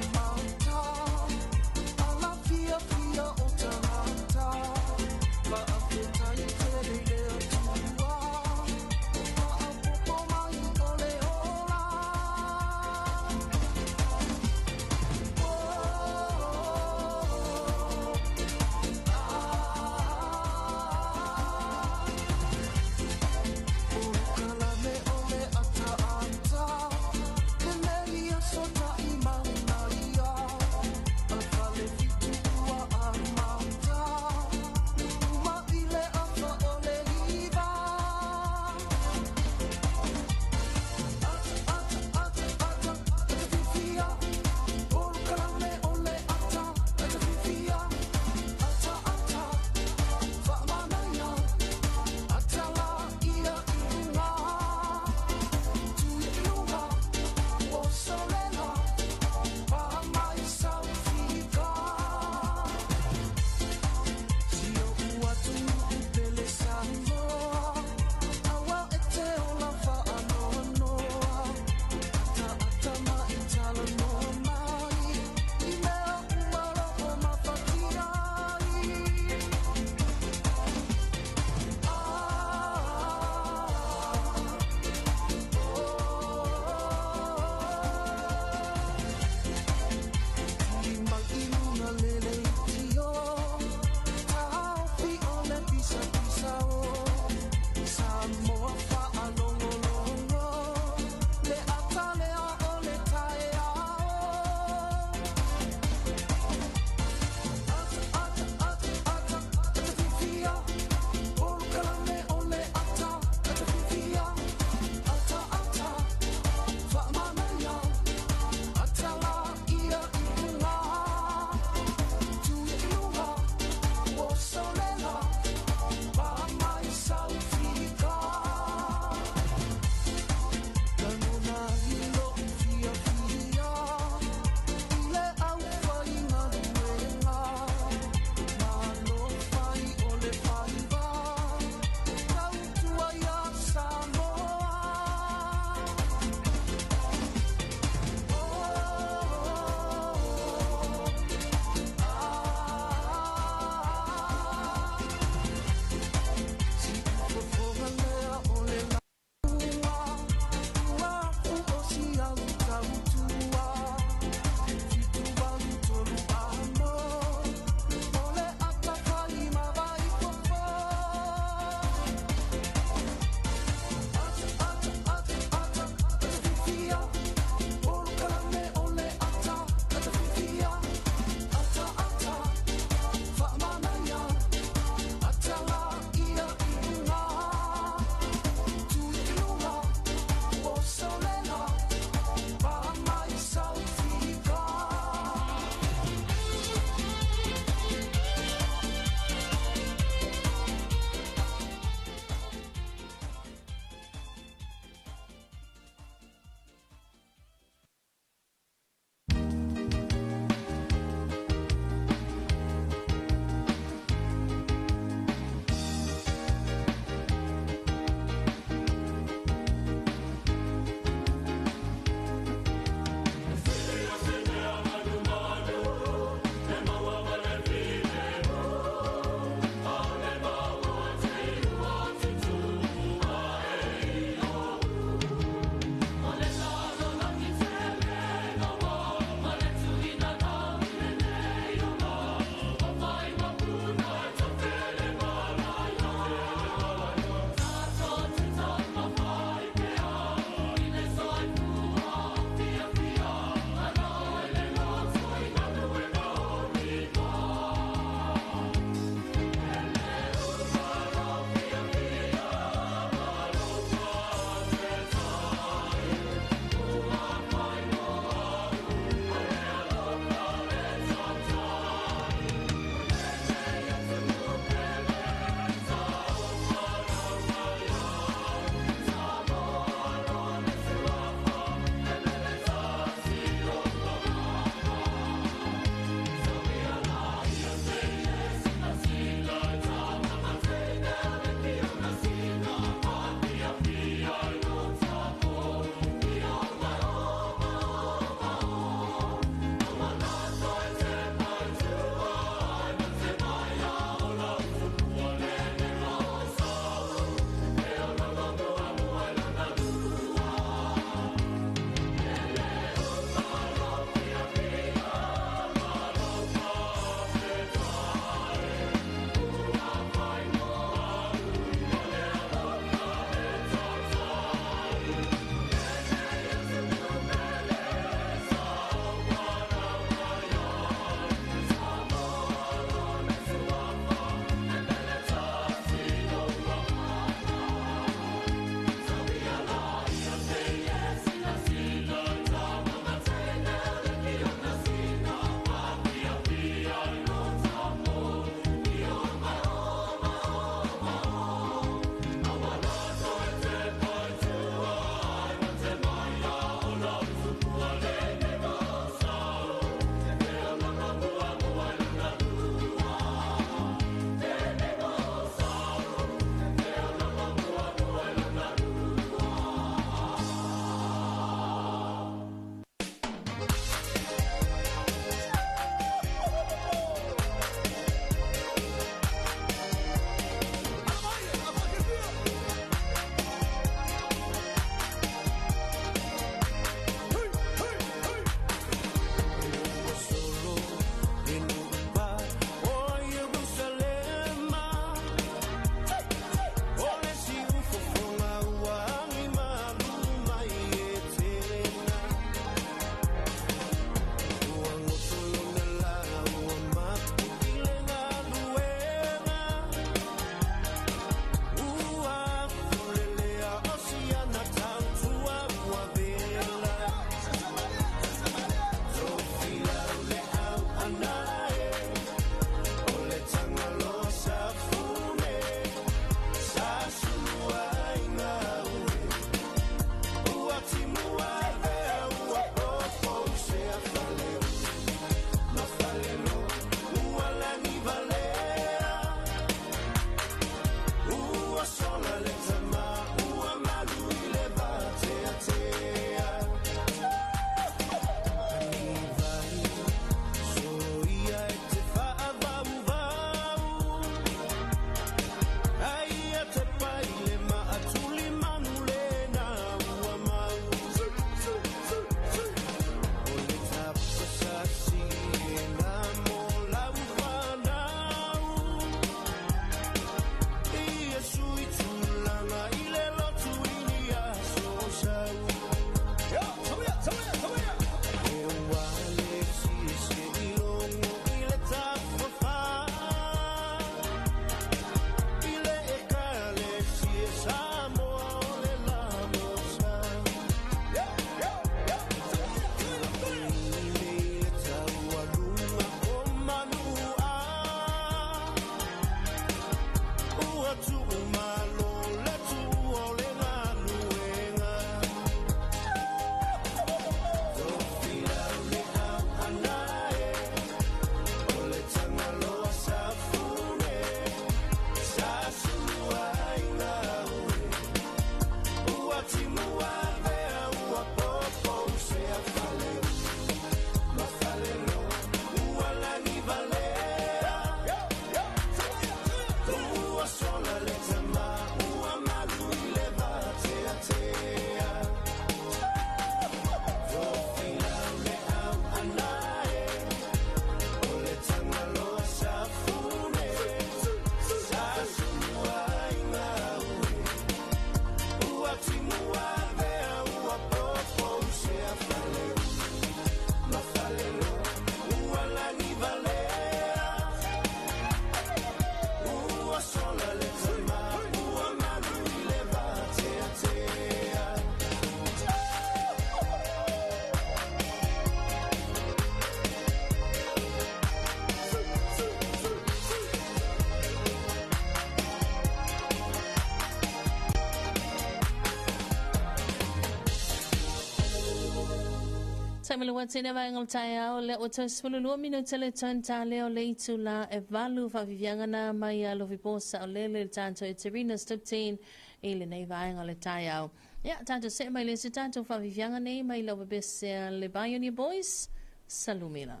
Speaker 1: Sa me le tene vai ngol tai ao le o te sulu lua minuta le tanta leo le itu la e valu whaafifianga na mai a lofi posa o lele le tātou e Terina Stipteen i le nei vaenga le tai ao. Ia, tātou se mai le se tātou whaafifianga nei mai lau bese le Pioneer Boys, Salumila.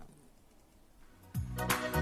Speaker 13: Salumila,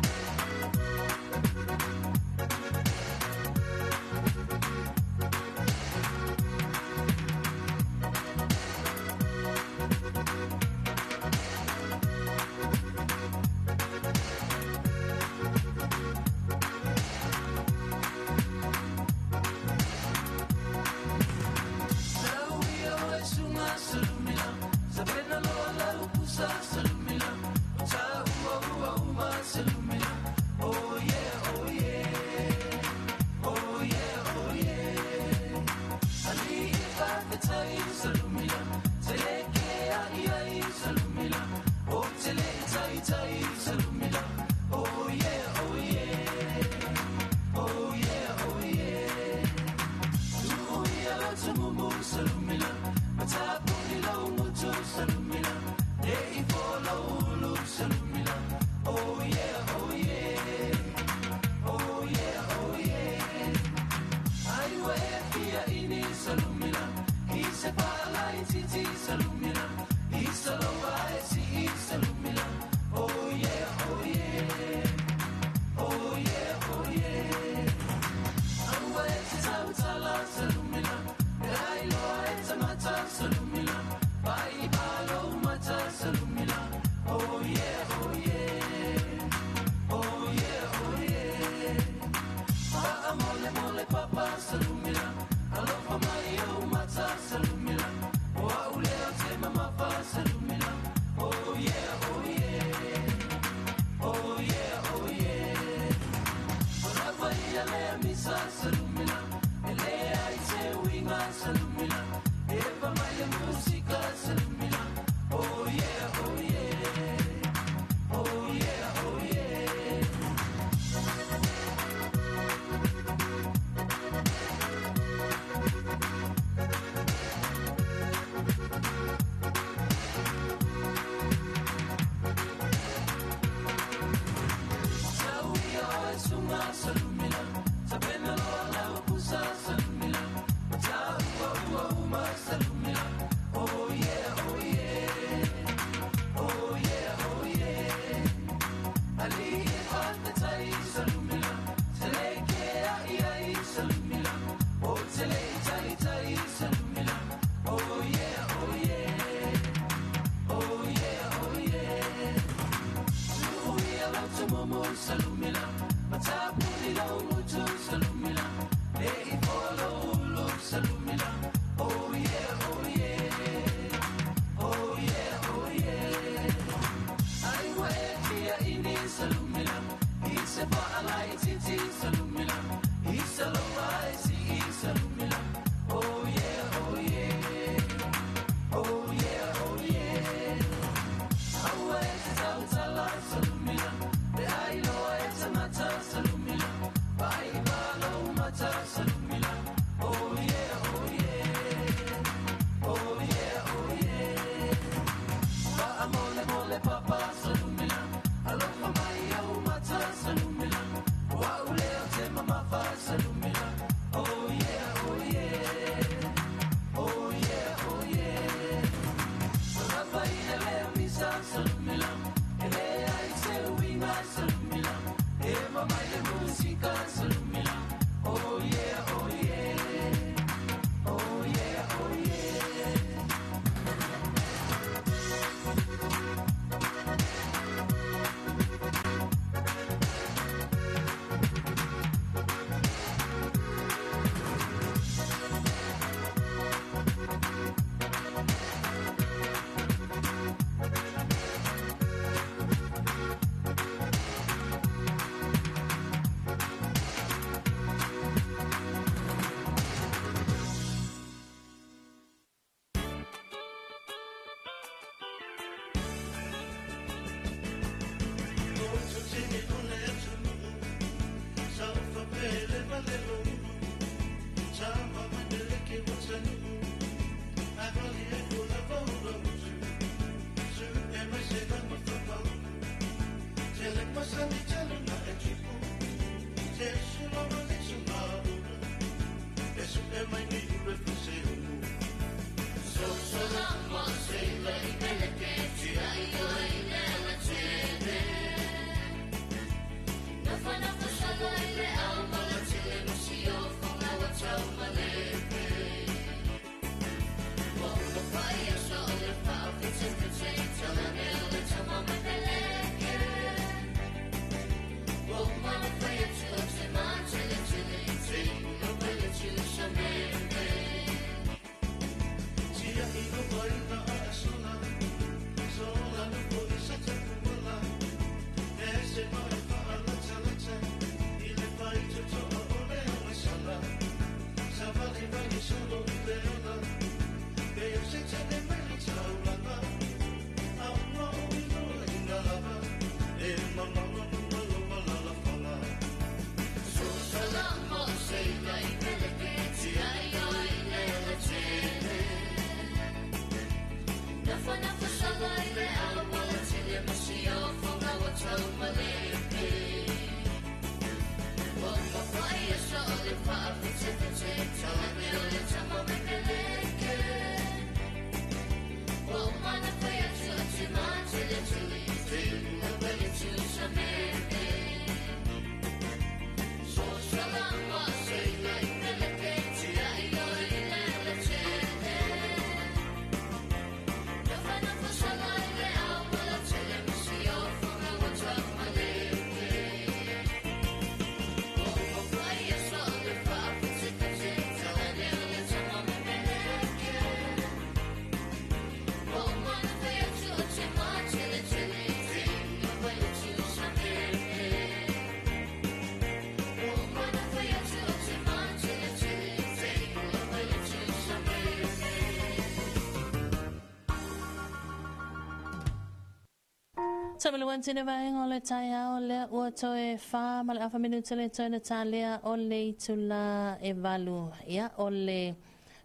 Speaker 1: Tamaluan tene vaenga o le taeao lea ua toe 4 ma le afa minuta le toe na talea o le itula e 8. Ia o le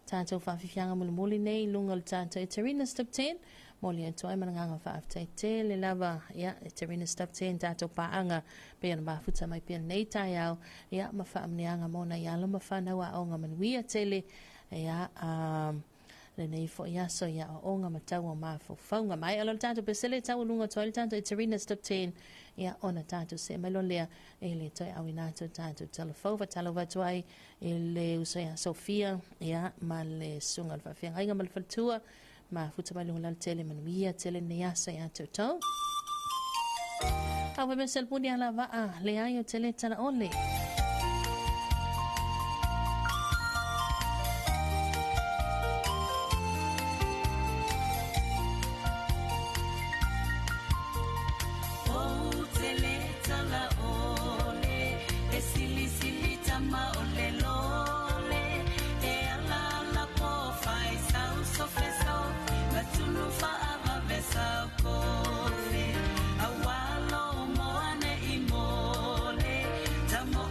Speaker 1: tātou whaafifianga mulimuli nei lunga o le tātou e Terina Step 10. Mo le atu ai mananganga whaaftai te le lava. Ia e Terina Step 10 tātou paanga pe ana mafuta mai pia nei taeao. Ia ma whaamneanga mona ia lo mawhanau a onga manuia tele. Ia lenei foi aso ia o onga matau o mafaufauga mai. Alo le tātou pesele tau lunga toi le tātou e Terina Step 10. Ia ona tātou se mai lolea e le toi awina atu tātou telefou fatalo vatuai e le uso ia Sofia ia ma le sunga le whawhianga ma le whalatua ma futa mai lunga lalo tele manuia tele nei aso ia tau. Awe me selpuni ala waa le ai o tele tala ole.
Speaker 14: Mo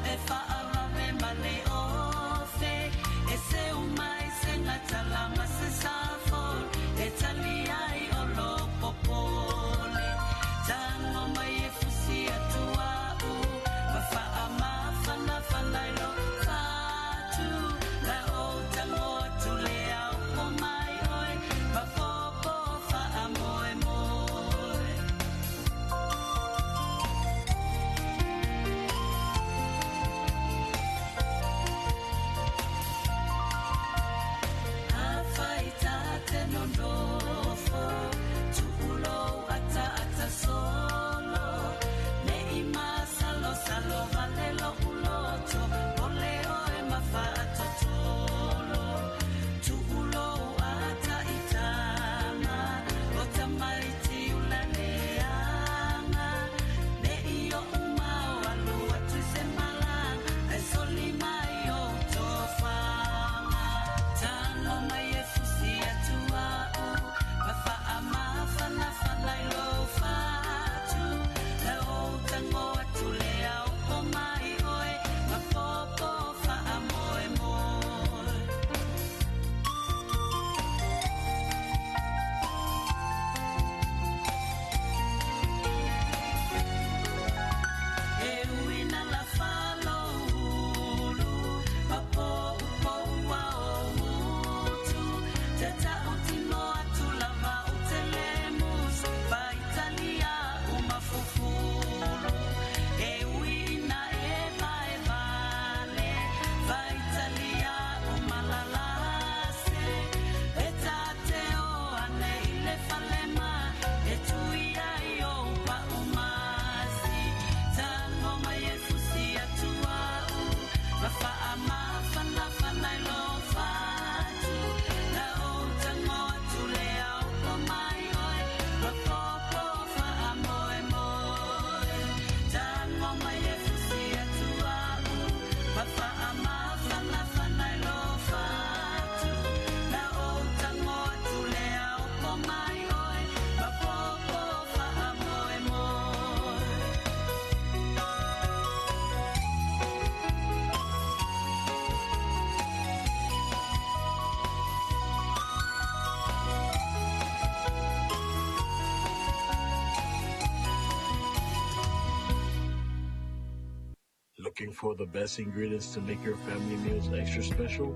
Speaker 5: Looking for the best ingredients to make your family meals extra special?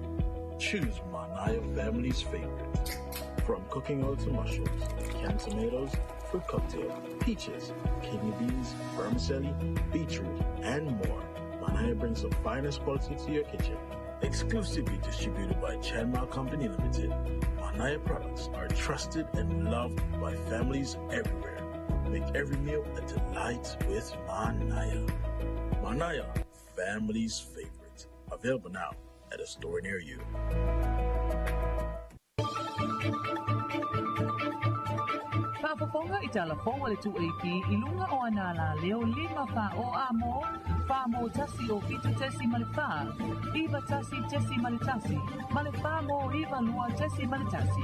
Speaker 5: Choose Manaya family's favorite. From cooking oil to mushrooms, canned tomatoes, fruit cocktail, peaches, kidney beans, vermicelli, beetroot, and more. Manaya brings the finest quality to your kitchen. Exclusively distributed by Chanma Company Limited, Manaya products are trusted and loved by families everywhere. Make every meal a delight with Manaya. Manaya, family's favorite. Available now at a store near you.
Speaker 6: Faafofoga i tala fou a le 2AP i luga o ana alaleo 5 fa o a mo, fa mo tasi o fitu tesi ma le fa, iva tasi tesi ma le tasi, ma le fa mo iva lua tesi ma le tasi.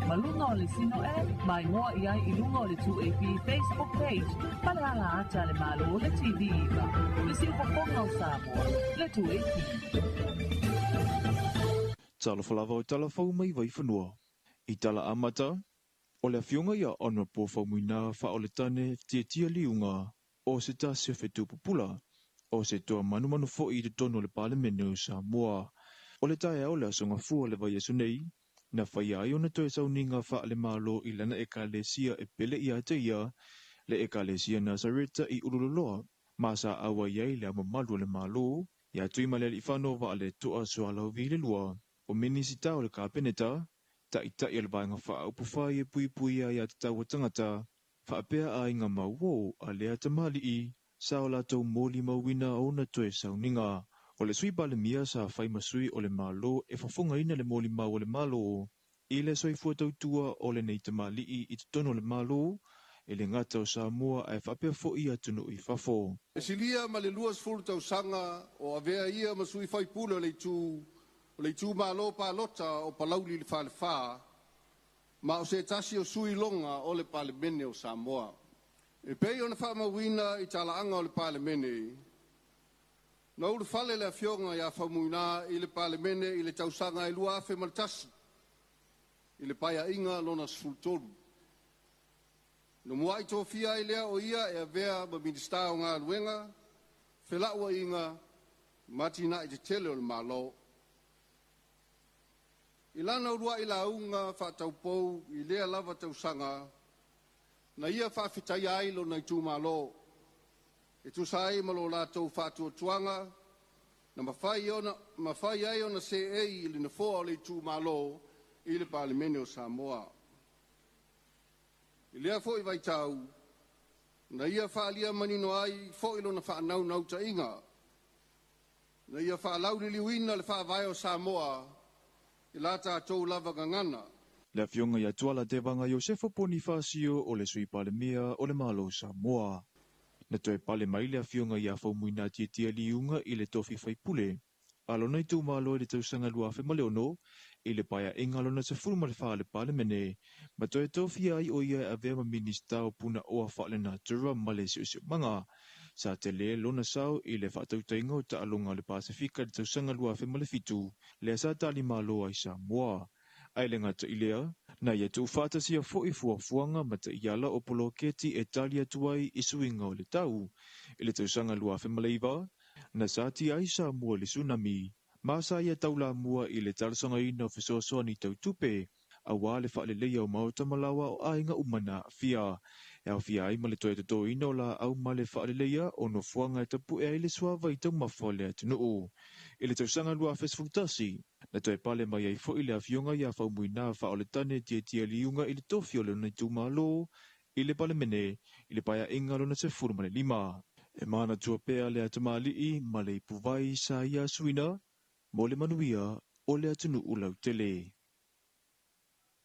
Speaker 6: Ma luga o le sino e, mai moa i ai i luga o le 2AP Facebook page, ma le ala ata a le Malo le TV iva. Le siufofoga o Samoa, le 2AP.
Speaker 7: Talofa lava o tala fou mai Vaifanua. I tala amata, o le afioga ia Honourable Faumuina Faaoletane Tiatia Liuga o se tasi o fetu pupula o se toa manumanu fo'i i totonu o le Palemene o Samoa. O le taeao le aso gafua o le vaiaso nei, na faia ai ona toe sauniga faalemalo i lana ekalesia e pele ia te ia, le ekalesia Nasareta i Ululoloa, ma sa auai ai le mamalu o le Malo, ia Tuimalealiifano Vaaleto'a Sualauvi le lua, o Minisita o le Kapeneta, ta'ita'i o le vaega faaupufai e puipuia ia tatau a tagata, faapea aiga mauō a lea tamali'i sa o latou molimauina ona toe sauniga. O le sui palemia sa fai ma sui o le Malo e fofogaina le molimau o le Malo i le soifua tautua o lenei tamali'i i totonu o le Malo, e le gata o Samoa ae faapea fo'i atunuu i fafo.
Speaker 8: E silia ma le 20 tausaga o avea ia ma sui faipule o le itu o le itumalo palota o Palauli le Falefa, ma o se tasi o sui loga o le Palemene o Samoa. E pei ona faamauina i talaaga o le Palemene, na ulufale le afioga ia Faumuina i le Palemene i le tausaga e 2001 i le paeaiga lona 13. Na muai tofia ai lea o ia e avea ma Minisita o Galuega, Felauaiga ma Atinae Tetele o le Malo. I lana uluai lauga faataupou i lea lava tausaga, na ia faafetaia ai lona itumalo, e tusa ai ma lo latou faatuatuaga, na mafai ai ona seei i le nofoa o le itumalo i le Palemene o Samoa. I lea foi vaitau, na ia faaalia manino ai foi lona faanaunautaiga, na ia faalauliliuina le faavae o Samoa i la tatou lava gagana.
Speaker 7: Le afioga ia Tuala Tevaga Iosefa Ponifasio o le sui palemia o le Malo o Samoa. Na toe pale mai le afioga ia Faumuina Tiatia Liuga i le tofi faipule a lona itumalo i le tausaga 2006 i le paeaiga lona 14 le Palemene, ma toe tofia ai o ia e avea ma Minisita o Punaoa Faalenatura ma le Siosiomaga. Sa tele lona sao i le faatautaiga o taaloga o le Pasefika i le tausaga 2007, lea sa talimalo ai Samoa. Ae le gata i lea, na ia tuufaatasia fo'i fuafuaga ma ta'iala o poloketi e tali atu ai i suiga o le tau. I le tausaga 2009, na satia ai Samoa i le tsunami, ma sa ia taulamua i le talosagaina o fesoasoani tautupe, auā le faaleleia o maota ma laoa o aiga uma na aafia. E aofia ai ma le toe totoina o laau ma le faaleleia o nofoaga e tapu'e ai le suavai taumafa o le atunuu. I le tausaga 2011, na toe pale mai ai fo'i le afioga ia Faumuina Faaoletane Tiatia Liuga i le tofi o lona itumalo i le Palemene i le paeaiga lona 15. E manatua pea le atamali'i ma le ipuvai sa ia asuina mo le manuia o le atunuu lautele.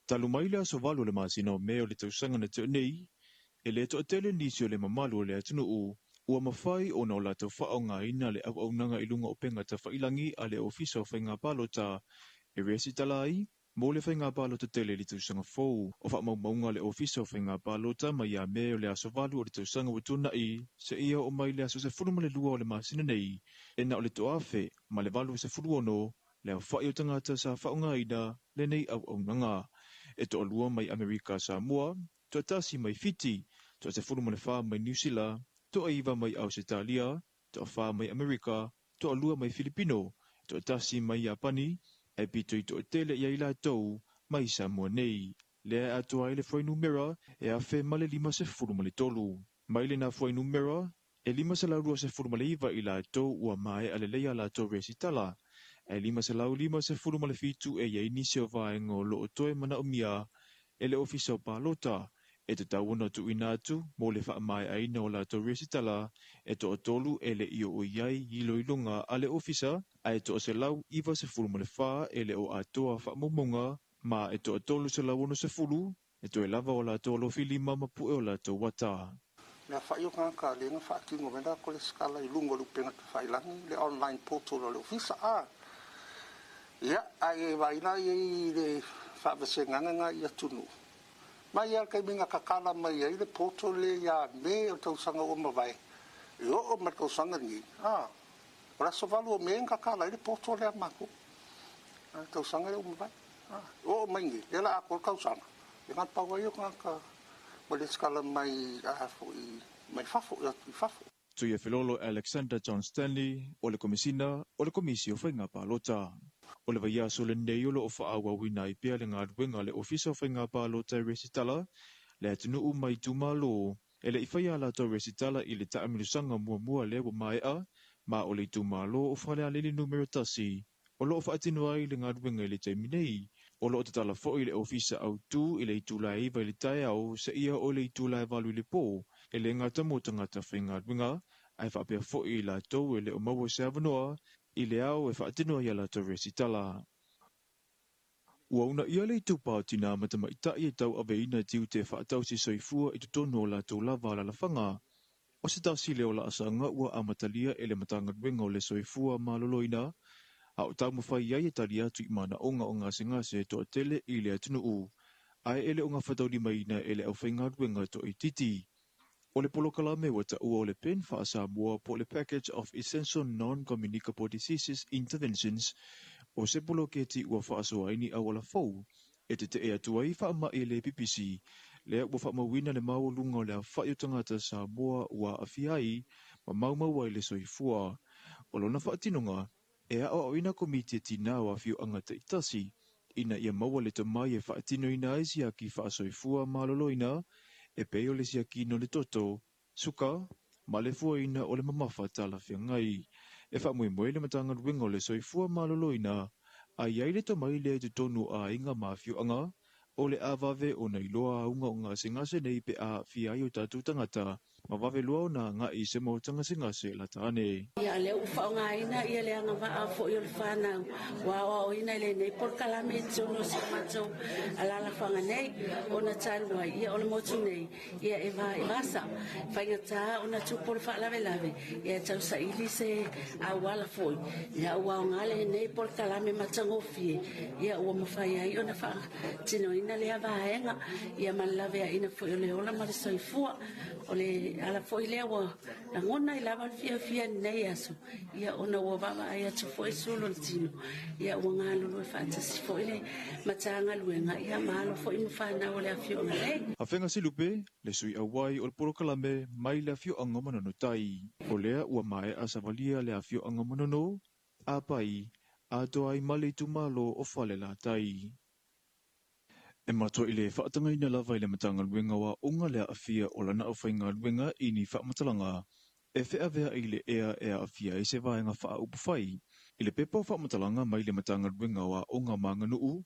Speaker 7: Talu mai le aso 8 o le masina o Me o le tausaga na tea nei, e le toatele nisi o le mamalu o le atunuu ua mafai ona o latou faaaogaina le auaunaga i luga o upega tafailagi a le Ofisa o Faiga Palota e resitala ai mo le faiga palota tele i le tausaga fou. O faamaumauga a le Ofisa o Faiga Palota mai ia Me o le aso 8 o le tausaga ua tuana'i seia oo mai le aso 12 o le masina nei, e na o le 1,086 le aofa'i o tagata sa faaaogaina lenei auaunaga. E toalua mai Amerika Samoa, toatasi mai Fiti, toa-14 mai Niu Sila, toaiva mai Ausetalia, toafa mai Amerika, Toalua mai Filipino, toatasi mai Iapani, ae pito i toatele ia i latou mai Samoa nei. Lea e atoa ai le fuainumera e 1053. Mai lena fuainumera, e 529 i latou ua maea lelei a latou resitala, ae 557 e i ai nisi o vaega o lo o toe manaomia e le Ofisa o Palota e tatau ona tuuina atu mo le faamaeaina o latou resitala, e toatolu e le i oo i ai iloiloga a le Ofisa, ae 194 e le o atoa faamaumauga, ma e 360 e toe lava o latou alofilima ma pue o latou ata.
Speaker 9: Le afa'i o tagata lea na faatino mai latou lesitala i luga o le upega tafailagi, le online portal o le ofisa a. Ia, ae vaai la i ai i le faavasegaga na i atunuu. Mai lava le taimi na tatala mai ai le portal lea ia Me o le tausaga ua mavae, e oo mai le tausaga lenei, a, o le aso 8 o Me na tatala ai le portal lea a matou. A, le tausaga lea ua mavae. A, oo mai nei, lea o le a atoa le tausaga, e na o le pau lava ia o tagata ua lesitala mai a foi mai fafo, i fafo.
Speaker 7: Tuia Felolo Alexander John Stanley o le Komesina o le Komisi o Faiga Palota. O le vaiaso lenei o lo o faaauauina ai pea le galuega a le Ofisa o Faiga Palota e resitala le atunuu mai itumalo e le i faia a latou resitala i le taamilosaga muamua lea ua maea, ma o le itumalo o Falealili numera 1 o lo o faatino ai le galuega i le taimi nei. O lo o tatala foi le Ofisa Autu i le itula e 9 i le taeao seia oo i le itula e 8 i le po, e le gata mo tagata faigaluega, ae faapea foi i latou e le o maua se avanoa i le ao e faatino ai a latou resitala. Ua uunaia le itupa o tinā ma tamaitai e tauaveina tiute faatausi soifua i totonu o latou lava alaalafaga. O se tasi lea o laasaga ua amatalia e le Matagaluega o le Soifua Maloloina, a o taumafai ai e tali atu i manaoga o gasegase toatele i le atunuu, ae e le o gafataulimaina e le aufaigaluega toaitiiti. O le polokalame ua taua o le PEN faa-Samoa po o le Package of Essential Non-Communicable Diseases Interventions, o se poloketi ua faasoa ai ni auala fou e tetee atu ai faamai e le pipisi, lea ua faamauina le maualuga o le aofai o tagata Samoa ua aafia ai ma maumau ai le soifua. O lona faatinoga, e aoaoina komiti a tinā o afioaga taitasi ina ia maua le tomai e faatinoina ai siaki faasoifua maloloina e pei o le siakina o le toto, suka, ma le fuaina o le mamafa talafeagai. E faamoemoe le Matagaluega o le Soifua Maloloina a i ai le tomai lea i totonu o aiga ma afioaga, o le a vave ona iloa auga o gasegase nei pe a aafia ai o tatou tagata, ma vave loa ona agai i se maota gasegase lata ane.
Speaker 10: Ia, lea ua faaaogaina ia le agavaa foi o le fanau ua aoaoina i lenei polokalame i totonu o si o matou alaalafaga nei, ona talu ai ia o le motu nei ia e vasa faigata ona tupu o le faalavelave, ia e tausaili se auala foi, ia ua aoga lenei polokalame matagofie, ia ua mafai ai ona faatinoina lea vaega, ia ma le laveaiina foi o le ola ma le soifua. O le ala foi lea ua lagona ai lava le fiafia i lenei aso, ia ona ua vaavaai atu foi sulu o le tino, ia ua galulue faatasi foi le Matagaluega, ia ma alo foi ma fanau o le afioaga nei.
Speaker 7: Afega Silupe, le sui auai o le polokalame mai le afioaga o Manono Tai. O lea ua maea savalia le afioaga o Manono, Apai, atoa ai ma le itumalo o Falelatai. E matua i le faatagaina lava i le Matagaluega o Aoga le aafia o lana aufaigaluega i ni faamatalaga e feaveai i le ea e aafia ai se vaega faaupufai. I le pepa o faamatalaga mai le Matagaluega o Aoga ma Aganuu,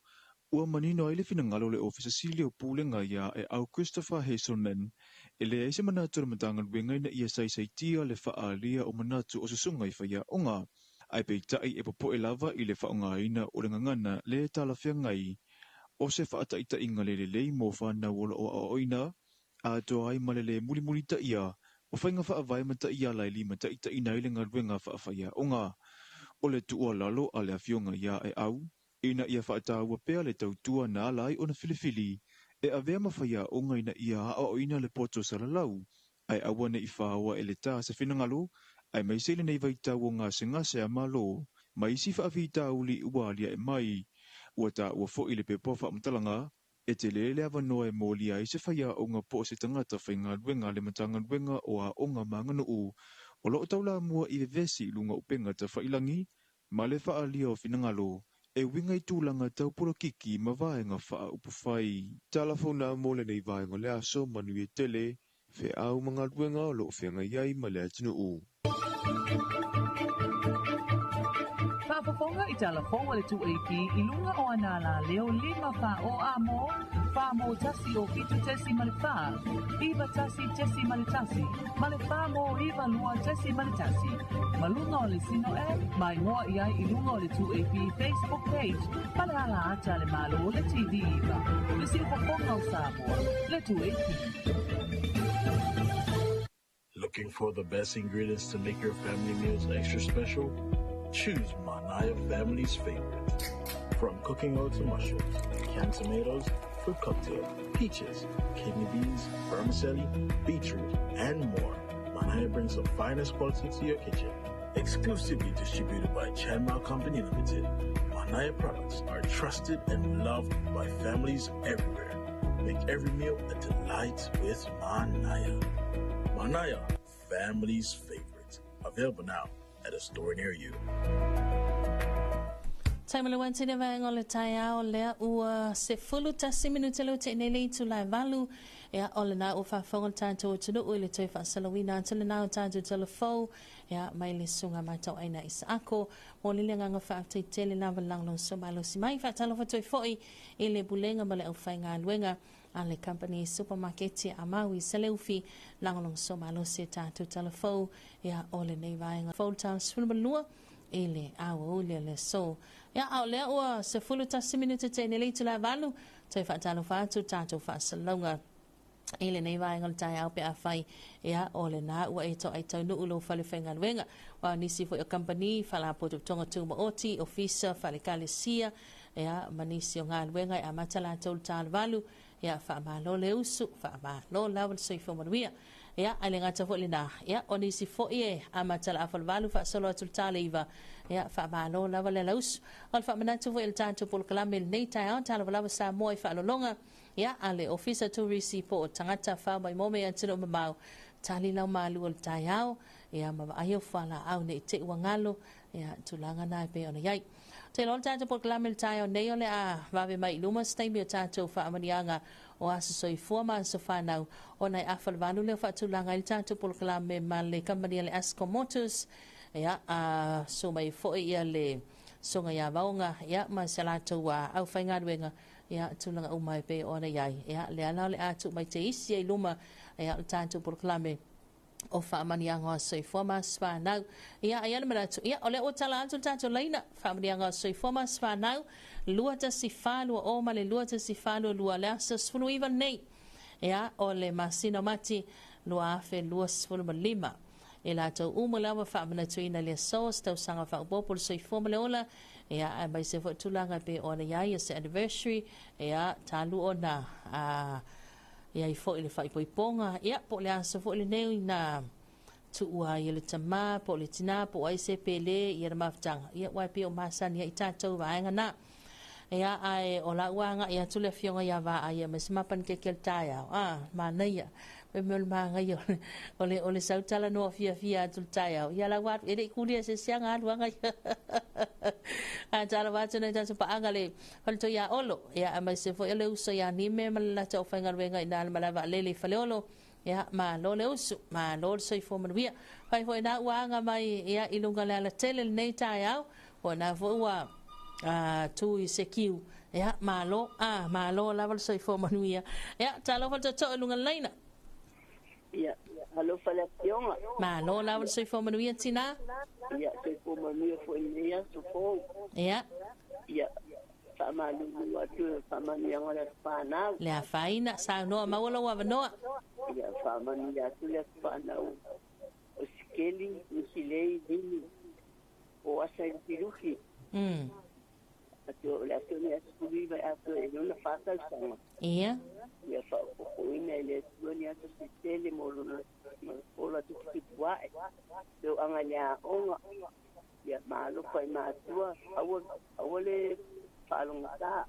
Speaker 7: ua manino ai le finagalo o le Ofisa Sili o Pulega ia Eau Christopher Hazelman, e leai se manatu o le Matagaluega ina ia saisaitia le faaalia o manatu o susuga i faiaoga, ae peitai e popoe lava i le faaaogaina o le gagana le talafeagai o se faataitaiga le lelei mo fanau o lo o aoaoina, atoa ai ma le lē mulimulitaia o faiga faavae ma taiala e limataitaiina ai le galuega faafaiaoga. O le tuualalo a le afioga ia Eau, ina ia faataua pea le tautua na ala ai ona filifili e avea ma faiaoga ina ia aoaoina le poto salalau, ae aua ne i faoa e le tā se finagalo, aemaise i lenei vaitau o gasegase a Malo ma isi faafitauli ua aliae mai. Ua taua foi i le pepa o faamatalaga, e tele le avanoa e molia ai se faiaoga po o se tagata faigaluega a le Matagaluega o Aoga ma Aganuu O loo taulamua i vevesi i luga o upega tafailagi ma le faaalia o finagalo e uiga i tulaga tau polokiki ma vaega faaupufai. Tala fou mo lenei vaega o le aso manuia tele, feau ma galuega o loo feagai ai ma le atunuu.
Speaker 6: Faafofoga i tala fou a le 2AP i luga o ana alaleo 5 fa o a mo, fa mo tasi o fitu tesi ma le fa, iva tasi tesi ma le tasi, ma le fa mo iva lua tesi ma le tasi. Ma luga o le sino e, mai moa i ai i luga o le 2AP Facebook page, ma le ala ata le malo le TV iva. Le siufofoga o Samoa, le 2AP.
Speaker 5: Looking for the best ingredients to make your family meals extra special? Choose Manaya family's favorite. From cooking oil to mushrooms, canned tomatoes, fruit cocktail, peaches, kidney beans, vermicelli, beetroot, and more. Manaya brings the finest quality to your kitchen. Exclusively distributed by Chanmao Company Limited, Manaya products are trusted and loved by families everywhere. Make every meal a delight with Manaya. Manaya, family's favorite. Available now at a store near you.
Speaker 1: Taimale ua tini vaega o le taeao lea ua 11 minute leo te nei le itula e 8. Ia, o lena ua faafofoga le tatou atunuu i le toe faasalauina atu lena o tatou talafou, ia, mai le susuga matauaina Isaako. Mo le agaga faafetai tele lava le lagolagoso malosi mai. Faatalofa toe foi i le Pulega ma le aufaigaluega a le Company Supermarket a Maui Saleufi, lagolagoso malosi e tatou talafou, ia, o lenei vaega fou le 12 i le aoauli o le aso. Ia, a o lea ua 11 minute te nei le itula e 8, toe faatalofa atu tatou faasalalauga i lenei vaega o le taeao pe afai, ia, o lena ua e toai taunuu lou fale faigaluega. Ua nisi foi o company, faalapotopotoga tumaoti, ofisa, faale-ekalesia, ia, ma nisi o galuega e amata latou le 8. Ia, faamalo le usu, faamalo lava le soifua manuia. Ia, ai le gata foi lena, ia, o nisi foi e amata le afa o le 8 faasolo atu le 9. Ia, faamalo lava le lausu. O le faamanatu foi o le tatou polokalame lenei taeao, Talofa Lava Samoa i faalologa, ia, a le Ofisa Turisi po o tagata fao mai mome atunuu mamao, tali lau malu o le taeao, ia, ma vaai au fualaau nei te ua galo, ia, tulaga na e pei ona iai. Te loa le tatou polokalame le taeao nei o le a vave mai i luma se taimi o tatou faamaniaga o aso soifua ma aso fanau ona e afa le 8 lea faatulaga ai le tatou polokalame ma le kamupani a le Asco Motors. Ia, a so mai foi ia le soga ia vaoga, ia, ma se latou au faigaluega, ia, tulaga uma e pei ona iai. Ia, le ala o le a tuu mai te isi ai luma, ia, o le tatou polokalame o faamaniaga o aso soifua ma aso fanau. Ia, ai le manatu, ia, o lea ua tala atu le tatou laina, faamaniaga o aso soifua ma aso fanau, 21420 ma le 21422 le aso 19 nei. Ia, o le masina o Mati 2025. E latou uma lava faamanatuina le aso se tausaga faaopoopo le soifua ma le ola, ia, ae mai se foi tulaga pe ona iai o se anniversary, ia, talu ona ia i foi le faaipoipoga, ia, po o le aso foi lenei na tuua ai e le tamā po o le tinā po o ai se pele ia le mafutaga, ia, ua e pei o masani ai tatou vaega na. Ia, ae o la ua agai atu le afioga ia Vaai ma se mapanikeke le taeao. A, manaia. Pe mea o le magaia o le sautala noa fiafia atu le taeao. Ia la ua e le i kulia se siaga alu aga ia. A tala watu nei tatou paaga le faleto ia Olo. Ia, mai se foi o le uso ia Nime ma le latou faigaluega i na le malae vaalele i Faleolo. Ia, malo le usu, malo le soifua manuia. Fai foi na ua aga mai, ia, i luga le alatele lenei taeao. O na foi ua tu i se kiu. Ia, malo, malo lava le soifua manuia. Ia, talofa le toto i luga le laina.
Speaker 14: Ia, alofa le afioga.
Speaker 1: Malo lava le soifua manuia, tina.
Speaker 14: Ia, soifua manuia foi i lenei aso fou.
Speaker 1: Ia.
Speaker 14: Ia, faamalulu atu e faamanuiaga le aso fanau.
Speaker 1: Le afaina, saunoa maua lou avanoa.
Speaker 14: Ia, faamanuia atu le aso fanau o Sikeli, Nusilei, Lini, o asa i Lufilufi. Atu o le aso ni aso 19 e atoa i lona 4 tausaga.
Speaker 1: Ia.
Speaker 14: Ia faaopoopoina e le Atua ni aso se tele mo lona ola tuputupu ae. Feoaga i le aoga. Ia malofa i matua, aua, aua le faalogata.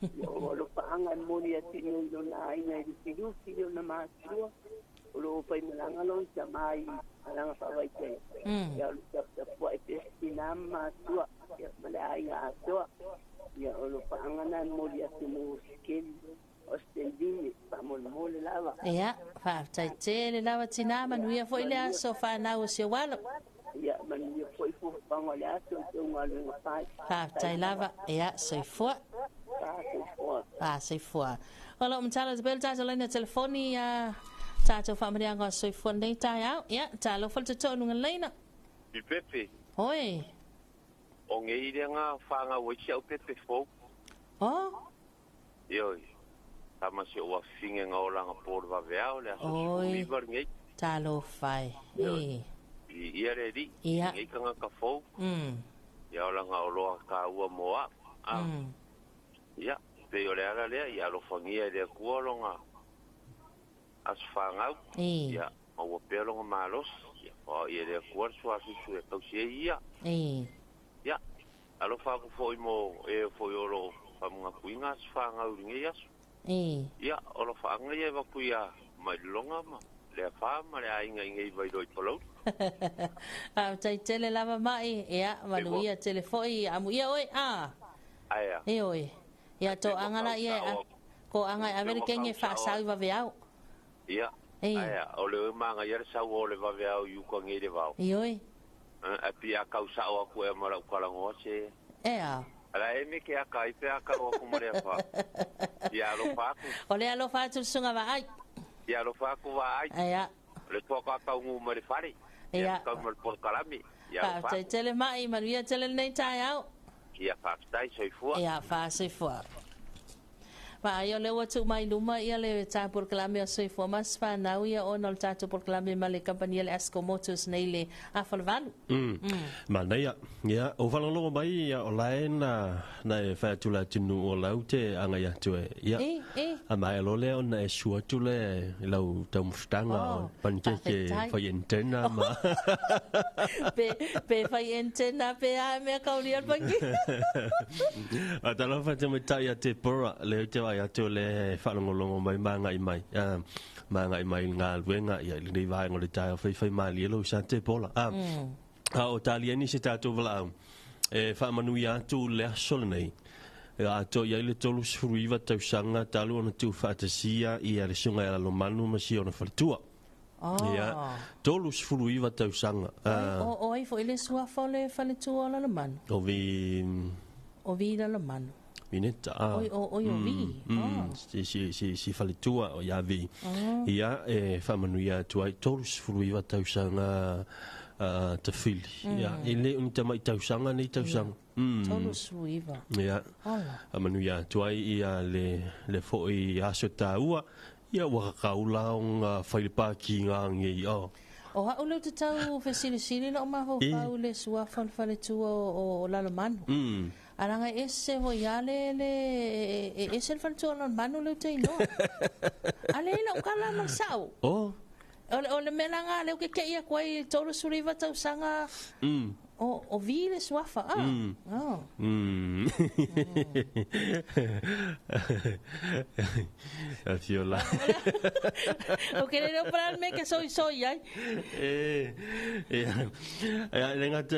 Speaker 14: Ia o alofaaga e momoli atu i nei lona aiga i Lufilufi, lona matua. O lo pai malanga lon sa mai alanga fa vai te. Ia o lo tapu ai pe tina ma tua. Ia ma le aiga atoa. Ia o lo paanga na moli atu mo skeli. O stendini pa mo lava.
Speaker 1: Ia, faafetai tele lava tina manuia foi le aso whanau o si o walo.
Speaker 14: Ia manuia foi fo panga le aso te unga lunga pai.
Speaker 1: Faafetai lava, ia, soifua.
Speaker 14: Soifua.
Speaker 1: Ah, soifua. O lo mtala te pele tātou laina telefoni ia tātou whaamarianga o soifua nei tai au. Ia, tā fale te tōnu ngā leina.
Speaker 4: I pepe.
Speaker 1: Oi.
Speaker 4: O ngei rea ngā whanga o isi au pepe fō.
Speaker 1: Oh.
Speaker 4: Ioi. Tama se o whinge ngā oranga pōru wawe le aso
Speaker 1: Oi.
Speaker 4: iwa ngei.
Speaker 1: Tālo whai. E.
Speaker 4: I ia re ri.
Speaker 1: Ia.
Speaker 4: Ngei kanga ka fō. Ia oranga o loa ka ua moa. Ia. Pe o le ara lea, ia alofangia i le kua longa aso whangau.
Speaker 1: E.
Speaker 4: Ia. Maua pea longa malos. Ia. O ia le kua sua susu e kausi e ia.
Speaker 1: E.
Speaker 4: Ia. Alofa aku foi mo e foi olo whamunga kuinga aso whangau ringe aso.
Speaker 1: E.
Speaker 4: Ia, olo whaanga ia waku ia mai longa ma lea wha ma lea inga inga i vai roi palau.
Speaker 1: Ah, tai tele lava mai. Ia, manuia tele foi. Amu ia oi, ah.
Speaker 4: Aia.
Speaker 1: E oi. Ia tō angala ia, ko anga avere kenge whaasau wawe au.
Speaker 4: Ia.
Speaker 1: E.
Speaker 4: Aia, o le manga ia le sau o le wawe au yuka ngei le wau.
Speaker 1: I oi.
Speaker 4: A pia kau sao aku e mara ukalangoa se.
Speaker 1: E au.
Speaker 4: Ala e me ke aka i pe aka o aku marea wha. Ia alofa aku.
Speaker 1: O le alofa atu sunga wa ai.
Speaker 4: Ia alofa aku wa ai.
Speaker 1: Ia.
Speaker 4: Le toa ka kaungu mare whare.
Speaker 1: Ia.
Speaker 4: Kau mare porkalami. Ia alofa
Speaker 1: Tai
Speaker 4: aku.
Speaker 1: tele mai, manuia tele nei tai au.
Speaker 4: Ia whaakitai soifua.
Speaker 1: Ia wha soifua. Ma ai o le ua tu mai luma ia le tā porkalami o soifua mas whanau ia o no le tātou porkalami ma le kampania le Asco Motors nei le awhalavalu.
Speaker 2: Ma nei ia, o whalolongo mai ia o lae na e whaatula tunu o lau te anga ia tue. Ia.
Speaker 1: E.
Speaker 2: A mai alo lea ona e sua tu le lau taumustanga o pankeke whai antena ma.
Speaker 1: Pe whai antena pe a mea kauri al pangi.
Speaker 2: A talofa te matai a te pora le te vai atu le whalongolongo mai maanga i mai. Maanga i mai ngā luenga ia i le vaenga o le tae o whai maali elo sa te pola. A o taliani se tātou walaau. E whaamanui atu le aso lenei. A to ia i le 39 tausanga talu ona tū whaatasia i a le sunga e lalomanu ma si ona whaletua. Ia, 39 tausanga.
Speaker 1: O ai fo i le suafa o le whaletua o lalomanu?
Speaker 2: O vi...
Speaker 1: O vi lalomanu.
Speaker 2: Vineta.
Speaker 1: Oi o vi.
Speaker 2: Si whaletua o ia vi. Ia e whaamanuia atu ai 39 tausanga te whili. Ia, e le uni tamai tausanga nei tausanga.
Speaker 1: 39.
Speaker 2: Ia. Amanuia atu ai ia le foi aso tāua. Ia wakakaula o ngā whailepā ki ngā ngei o.
Speaker 1: O hau leo te tau whesilisili na o maho whau le suafa o le whaletua o lalomanu. Aranga ese ho ia le ese le whaletua o lalomanu leo te inoa. Ale ina o kala mansau.
Speaker 2: O.
Speaker 1: O le melanga leo ke kei a koe 39 tausanga o vi le suafa.
Speaker 2: A fiola.
Speaker 1: O que le para me que soy ai.
Speaker 2: Ia le ngata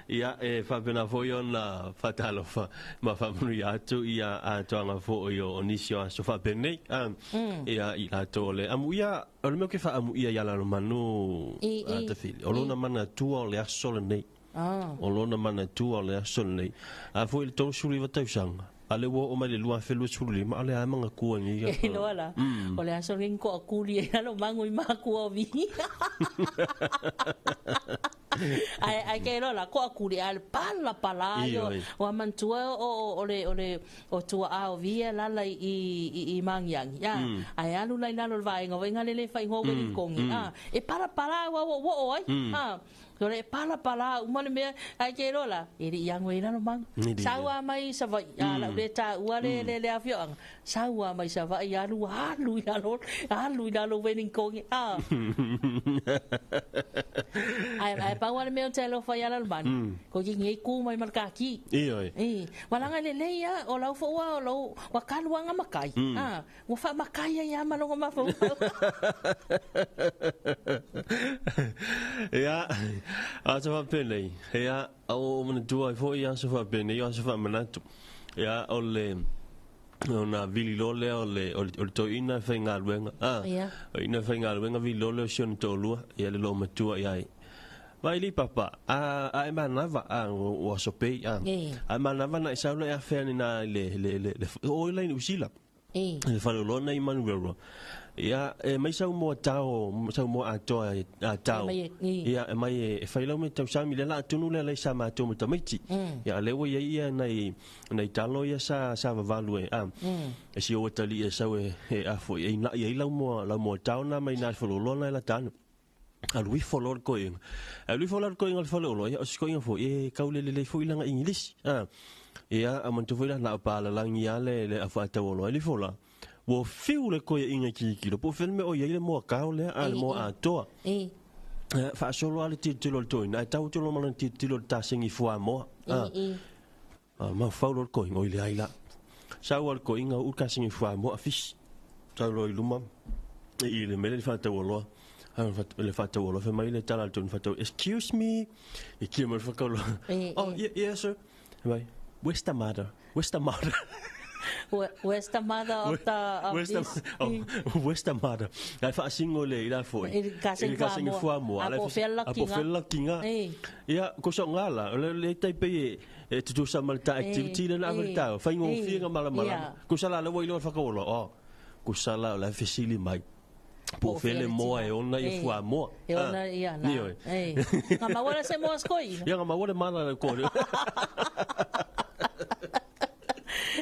Speaker 2: ia e whapena foi ona whatalofa ma whamunu atu ia a toanga foi o nisi o aso whapenei ia i lato le amu ia o le mea ke wha amu ia ia lalo manu a te whili o lona mana tua o le aso le nei o lona mana tua o le aso le nei a foi le 39 tausanga a le ua o mai le 2025 a le a manga kua ngi
Speaker 1: e loa la o le aso ngi ko akuli e alo mangu i makua o vi ai ke lola ko akuli al pala pala yo o amantua o le o tua a o via lala i mangiangi ya ai alu lai lalo vai ngo inga le fai ngo we kongi a e pala pala wa wo ai ha le pala pala uma le mea ai ke lola e ri yango ila no mang saua mai sa vai a la le ta ua le le afio saua mai sa vai alu alu ila lo we kongi a ai Ae pau lava le mea ou te alofa ai Lalomanu, ko ki ngei ku mai ma le kaki.
Speaker 2: Ioe.
Speaker 1: I, malaga lelei a, o lau foi ua o lou, ua kaluaga makai, a, ua faamakai ai lava ma lona mafaufau.
Speaker 2: Ia, aso faapenei, ia, o manatua ai foi aso faapenei, o aso faamanatu. Ia, o le, ona vili loa lea o le, o le, o le toeaina e faigaluega. A,
Speaker 1: Ia.
Speaker 2: toeaina e faigaluega vili loa lea o si ona toalua, ia le loomatua i ai. Vai li papa, a, a e manava, a, ua aso pei, a.
Speaker 1: Ia.
Speaker 2: A e manava na e sau le afea ni na le, le, le, le, o ila i Niu Sila.
Speaker 1: E.
Speaker 2: Le faleoloa nei i Manurewa. Ia, e mai sau moa tao, sau moa atoa e, a tao.
Speaker 1: E mai e, i.
Speaker 2: Ia, e mai e, e fai lau me tausami le la atonu le lai sa mātou ma tamaiti. Ia, le ua iai ia nei, nei talo ia sa, sa vavalu e, a. E si oa tali e sau e, e afo i, e ina'i ai lau moa, lau moa tao na mai nā le faleoloa na e la tano. Alu ifo loa le koiga. Alu ifo la le koiga o le faleoloa, ia o si koiga foi, e kaulele lelei foi lana Igilisi. A, ia, a manatua foi la, na o palalangi lava le, le au faatauoloa. Alu ifo la, ua fiu le koiaina i tilotilo, po o fea le mea o i ai le moa kao lea, a le moa atoa. Ia, faasolo lava le tilotilo a le toeaina, ae tau atu loa ma lana tilotilo i le tasegi fuamoa. A, a mafaufau loa le koiga, oi leai la. Sau lava le koiga, uu le tasegi fuamoa, fisi. Sau loa i luma, i le mea lea i le faatauoloa. Le faatauoloa, fai mai le tala a le toeaina faatau, excuse me, i kia mai le whakaroa. Oh, yeah, yes, sir. Mai, where's the mother? Where's the mother?
Speaker 1: Where's the mother of the of
Speaker 2: where's the,
Speaker 1: this?
Speaker 2: oh, where's the mother? Ai whaasingo le i la foi.
Speaker 1: I le kaseng
Speaker 2: I le kaseng
Speaker 1: fuamoa.
Speaker 2: fuamoa.
Speaker 1: A po fea
Speaker 2: A po
Speaker 1: lakinga.
Speaker 2: fea lakinga.
Speaker 1: Eh.
Speaker 2: Ia, ko so ngala, le le tai pe e e tutusa ma le ta activity le na le tau. Whaingo fia nga mala mala.
Speaker 1: Ia.
Speaker 2: Ko sala le wai lo whakaolo. Oh, ko sala la fesili mai. Po
Speaker 1: Po fea
Speaker 2: fele
Speaker 1: le
Speaker 2: moa
Speaker 1: tina.
Speaker 2: e ona i
Speaker 1: Eh.
Speaker 2: fuamoa.
Speaker 1: E ona ia na.
Speaker 2: Ioe.
Speaker 1: Eh. Nga mawala se moa skoi.
Speaker 2: Ia nga maua le mala le kore.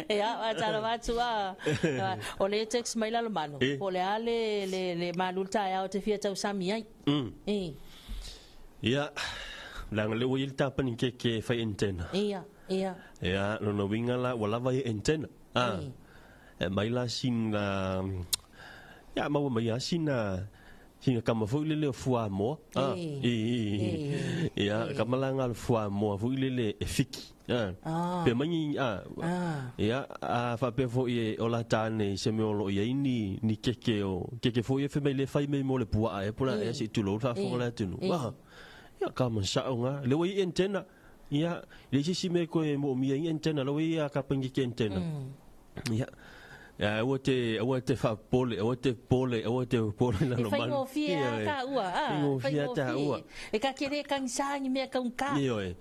Speaker 1: Ia, a tala watu a. O le text mai lalo manu.
Speaker 2: Eh.
Speaker 1: Po le a le le le malulta ia o te fia tau sami ai. Eh.
Speaker 2: Ia, langa le ua i le tapani ke ke whai antena.
Speaker 1: Ia, ia.
Speaker 2: Ia, lona winga la, ua lava i antena. Ah. E mai la sina, ia, maua mai a sina, sina kama foi lele o fuamoa. Ah,
Speaker 1: Eh.
Speaker 2: i, i, i. Ia, kama la ngā le fuamoa foi lele e fiki. Ah.
Speaker 1: Ah.
Speaker 2: Pe mangi, ah.
Speaker 1: Ah.
Speaker 2: Ia, a whapea foi e o la tāne i se mea o lo ia i ni, ni keke o, keke foi e whemei le whai mei mo le pua e, pula e si tulo, wha whonga le atunu. Ah. Ia, ka masao ngā. Le wai i antena. Ia, le sisi me koe mo mia i antena, le wai ia ka pangi ke antena. Ia. Ia, aua te, aua te whapole, aua te pole, aua te pole
Speaker 1: E
Speaker 2: na lo
Speaker 1: whai
Speaker 2: manu.
Speaker 1: ngōwhia
Speaker 2: Ia, e.
Speaker 1: ka ua, ah,
Speaker 2: Whai ngōwhia
Speaker 1: whai
Speaker 2: tā ua.
Speaker 1: ngōwhia. E ka kere kangisangi mea kaunga.
Speaker 2: Ia, e.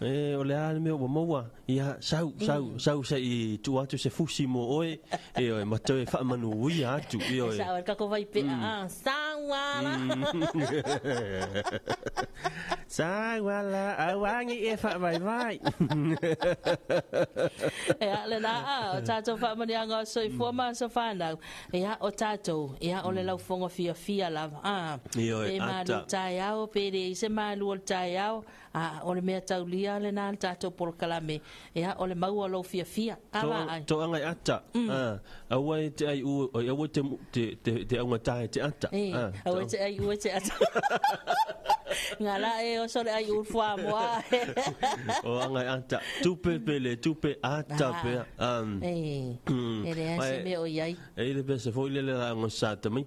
Speaker 2: E, o le a le mea ua maua. Ia, sau, sau, sau se i tu atu se fusi mo oe. E, oe, matau e whaamanu uia atu. Ia,
Speaker 1: E
Speaker 2: oe.
Speaker 1: sao, ka ko vai pe, ah, sauala.
Speaker 2: Sauala, auangi e whaamai vai.
Speaker 1: Ia, le la, ah, o tātou whaamanianga o soifua ma so whanau. Ia, o tātou, ia, o le laufonga fia fia lava. Ah,
Speaker 2: Ia, oe,
Speaker 1: pe malu
Speaker 2: ata.
Speaker 1: tai ao, pe re i se malu o le tai ao, ah, o le mea taulia le nā le tātou polokalame. Ia, o le maua lau fia fia. A va ai.
Speaker 2: To angai ata. Ah, aua e te ai u, aua te te te te aunga tae te ata.
Speaker 1: Eh,
Speaker 2: Ah,
Speaker 1: aua te ai ua te ata. Ngā la e o sole ai urfua moa.
Speaker 2: O angai ata. Tupe pele, tupe ata
Speaker 1: Ah.
Speaker 2: pea.
Speaker 1: Eh, e le
Speaker 2: Ai,
Speaker 1: ase mea o iai.
Speaker 2: E le pesa foi le la ngo sa te mai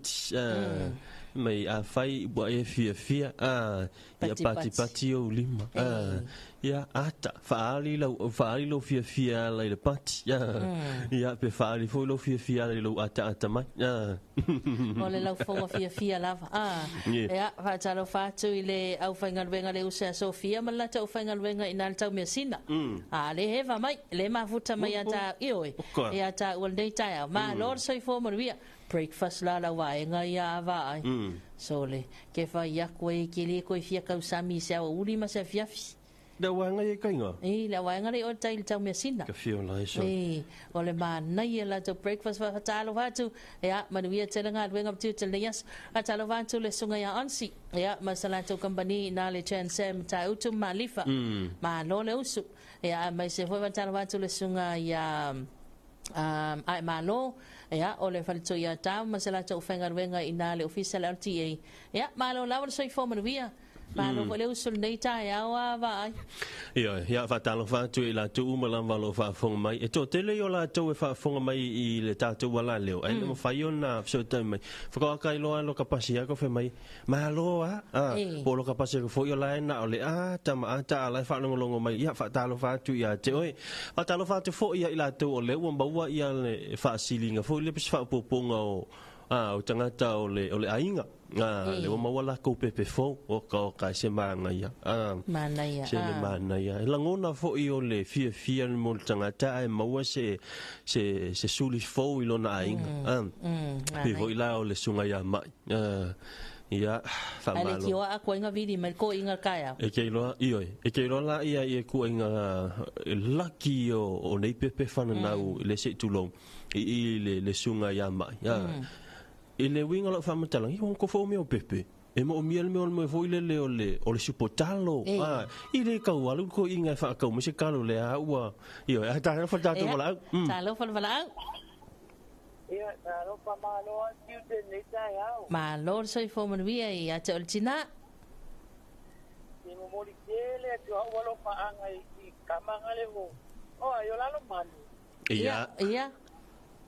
Speaker 2: mai a fai ua e fia fia a ia
Speaker 1: Pati
Speaker 2: pati
Speaker 1: pati.
Speaker 2: pati o lima a ia ata faali lau faali lau fia fia la i le pati ia ia pe faali foi lau fia fia la i lau ata ata mai a
Speaker 1: O le laufonga fia fia lava. Ah,
Speaker 2: Yeah.
Speaker 1: ia, whaatalo whātu i le au whaingaluenga le usea Sofia ma le tau whaingaluenga i nā le tau mea sina. Ah, le hewa mai, le mafuta mai a tā ioi.
Speaker 2: Oka.
Speaker 1: Ia tā ua nei tai au. Ma, lord soifua manuia. Breakfast la la waenga ia a vaai. So le, ke whai aku e ke le koe fia kausami se awa uri ma se fiafi.
Speaker 2: Le waenga i kainga
Speaker 1: I le waenga le o tai le tau mea sina.
Speaker 2: ka fio lai so
Speaker 1: E, o le mānai e latou breakfast wha whaatalo whātu. Ea, manuia tele ngā luenga mtiu te leias. Whaatalo whātu le sunga ia onsi. Ea, ma sa latou company nā le Chan Sam tā utu malifa. Ma lo le usu. Ea, mai se foi whaatalo whātu le sunga ia... ai malo ia o le faletoʻi ia tau ma se latou faigaluega i nā le ofisa le LTA ia malo lava le soifua manuia Malo foi le uso lenei taeao a Vaai.
Speaker 2: Ioe, ia faatalofa atu i latou uma lava o lo o faafofoga mai. E toatele o latou e faafofoga mai i le tatou alaleo, ae le mafai ona fesootai mai. Whakawaka i loa lo ka pasi ako whai mai, malo a, a, po lo ka pasi ako foi o la e na o le a, tama a ta ala e whaalongolongo mai, ia whaatalofa atu ia te oe. Whaatalofa atu foi ia i latou o le ua maua ia le whaasilinga foi le pisi whaopoponga o, a, o tangata o le, o le aiga. A, le ua maua lakou pepe fou, oka oka e se manaia. A,
Speaker 1: Manaia,
Speaker 2: se le manaia. E lagona foi o le fiafia le mo le tagata ae maua se, se, se suli fou i lona aiga. A, pei foi la o le susuga ia Ma'i. A, ia,
Speaker 1: Ai le
Speaker 2: faamalo.
Speaker 1: tioa a koinga vili mai ko inga kaea.
Speaker 2: E ke iloa, ioe, e ke iloa la ia i e kuaiga laki o, o nei pepe whananau mm. le se tulou i, i le, le susuga ia Ma'i. A, I le uiga o lau faamatalaga, ia ua kofa o mea o pepe. E moomia le mea o le moe foi lele o le, o le supotalo.
Speaker 1: E.
Speaker 2: A, i le kau alu ko inga e whaakau mai se kalo le a ua. Ioe, a talofa le tātou walaau. Mm.
Speaker 1: Talofa le walaau.
Speaker 15: Ia, talofa malo a tiu tenei taeao.
Speaker 1: Malo le soifua manuia ia te oe le tina.
Speaker 15: Te momoli tele atu au alofa-anga i i kamanga le o, o ai o lalo manu.
Speaker 2: Ia.
Speaker 1: Ia.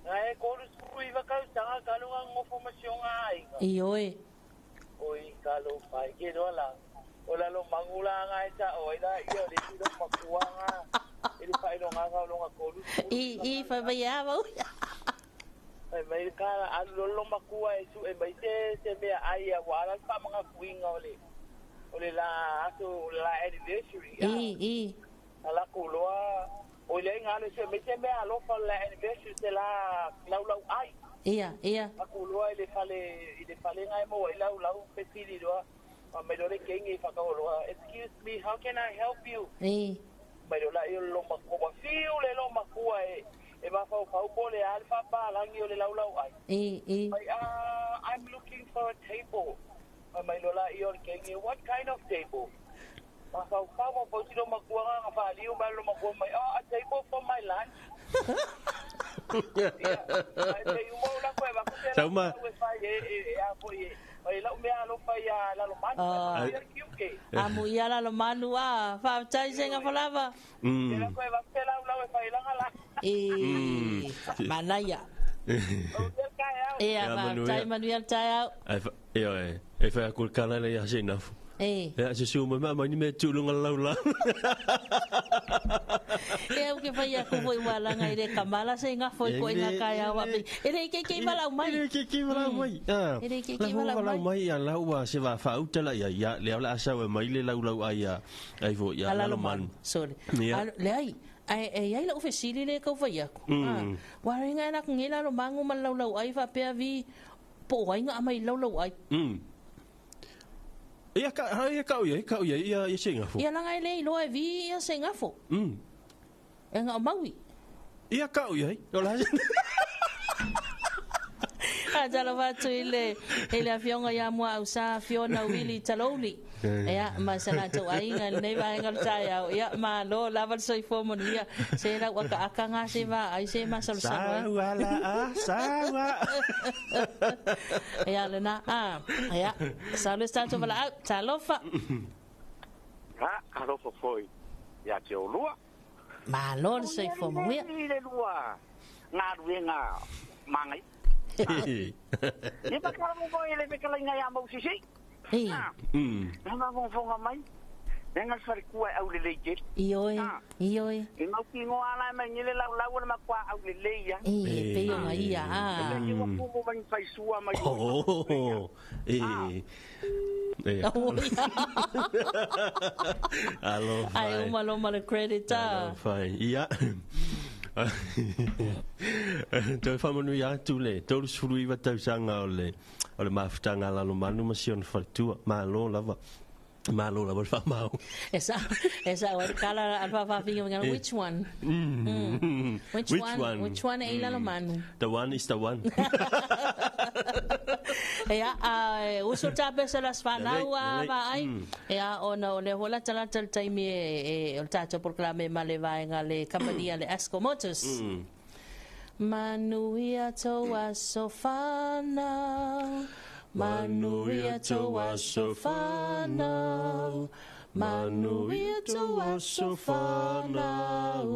Speaker 15: Nga e 39 kausaga kalo nga ngofo ma sionga aiga.
Speaker 1: Ioe.
Speaker 15: Oi kalo pai ke loa la. O lalo mangu la nga e ta oi la ia o le tilo makua nga. E le whailonga nga o longa kolu.
Speaker 1: I, i, whai mai a mau.
Speaker 15: Ai mai ka alu lolo makua e su e mai se se mea ai a wala pa mga kuinga o le o le la aso o le la anniversary.
Speaker 1: I, i.
Speaker 15: Ala ku loa o le ngalo se me se mea alofa le anniversary se la lau lau ai.
Speaker 1: Ia, ia.
Speaker 15: Aku loa i le fale i le fale ngai mo i lau lau fesili loa. Ma mai loa le kengi i whakaoloa. Excuse me, how can I help you?
Speaker 1: I.
Speaker 15: Mai loa la i o le makua. Ua fiu le lo makua e e mafaufau po le a le whapalangi o le lau lau ai.
Speaker 1: I, i.
Speaker 15: Mai, I'm looking for a table. Mai loa la i o le kengi, what kind of table? Mafaufau ma pausi lo makua nga nga whaaliu mai lo makua mai, oh, a table for my lunch. Ia, ai te uma o lako e waku te
Speaker 2: Sau ma-
Speaker 15: lau e whai e, e, e a foi e, mai lau mea alofa ia lalo manu,
Speaker 1: Ah.
Speaker 15: ia kiuke.
Speaker 1: Amu ia lalo manu a, whaatai senga whalava.
Speaker 15: Te lako e waku te lau lau e whai langa la.
Speaker 1: I, manaia. Ia,
Speaker 2: Ia,
Speaker 1: whaatai
Speaker 2: manuia.
Speaker 1: manuia le taeao.
Speaker 2: Ai fa- ioe, e whai aku le kala le ia se inafu.
Speaker 1: E.
Speaker 2: Ia, se su mai mai ni me tūlunga lau lau.
Speaker 1: E au ke whai aku foi walanga i le kamala se ngā foi ko inga kai au api. E le ke ke walau mai.
Speaker 2: E le ke ke walau mai. Ah.
Speaker 1: E le ke ke
Speaker 2: La
Speaker 1: walau
Speaker 2: walau
Speaker 1: mai.
Speaker 2: mai ia lau ua se va whauta la ia ia le au la asau e mai le lau lau ai ia ai fo ia
Speaker 1: Lalo
Speaker 2: lalo
Speaker 1: manu.
Speaker 2: manu.
Speaker 1: Sorry.
Speaker 2: Ia.
Speaker 1: Le ai, ai e ai lau fesili le kau whai aku. Wa ringa na ngi lalo mangu ma lau lau ai fa pea vi po ai ngā mai lau lau ai.
Speaker 2: Ia ka ia ka ia ka ia ia ia se ngafo.
Speaker 1: Ia langa i le iloa e vi ia se ngafo. E ngā maui.
Speaker 2: Ia ka ia. O la.
Speaker 1: A talo watu i le, i le afioga ia mua au sa Fiona Willy Talouli. Ia, ma sa latou aiga lenei vaega o le taeao. Ia, malo lava le soifua manuia. Se lau aka aka ngā se vā ai se masalosalo ai.
Speaker 2: Saua la a, saua.
Speaker 1: Ia, lena, a, ia, sa le tatou valaau, talofa.
Speaker 11: Ha, alofa foi. Ia te o lua.
Speaker 1: Malo le soifua manuia.
Speaker 11: I le lua. Ngā ruenga mangai. Ia pakara mo i le pekala inga ia mau sisi. Na mafongafonga mai. Le nga whare kua au le lei tele.
Speaker 1: Ioe, ioe.
Speaker 11: I mau ki ngoa ala mai ngile lau lau le makua au le lei ia.
Speaker 1: E, pe o ia, a.
Speaker 11: Le ki wa kumu mai whai sua mai.
Speaker 2: Oh, e. E. Alofa.
Speaker 1: Ai, uma loma le credit, a.
Speaker 2: Alofa. Ia. Toe whamanui atu le, 39 tausaga o le, o le mafutanga lalo manu ma si ona faletua. Malo lava. Malo lava le whamau.
Speaker 1: E sa, e sa, o kala alfa whawhinga ngana, which one? Which,
Speaker 2: Which
Speaker 1: one?
Speaker 2: one?
Speaker 1: Which one e lalo manu?
Speaker 2: The one is the one.
Speaker 1: Ia, a, uso tape se las whanau a
Speaker 2: Lelei,
Speaker 1: va ai. Ia, ona o le hola talata le taimi e, e, o le tātou polokalame ma le vaenga le company le Asco Motors. Manuia tō aso whanau. Manuia tō aso whanau.
Speaker 2: Manuia tou aso fanau.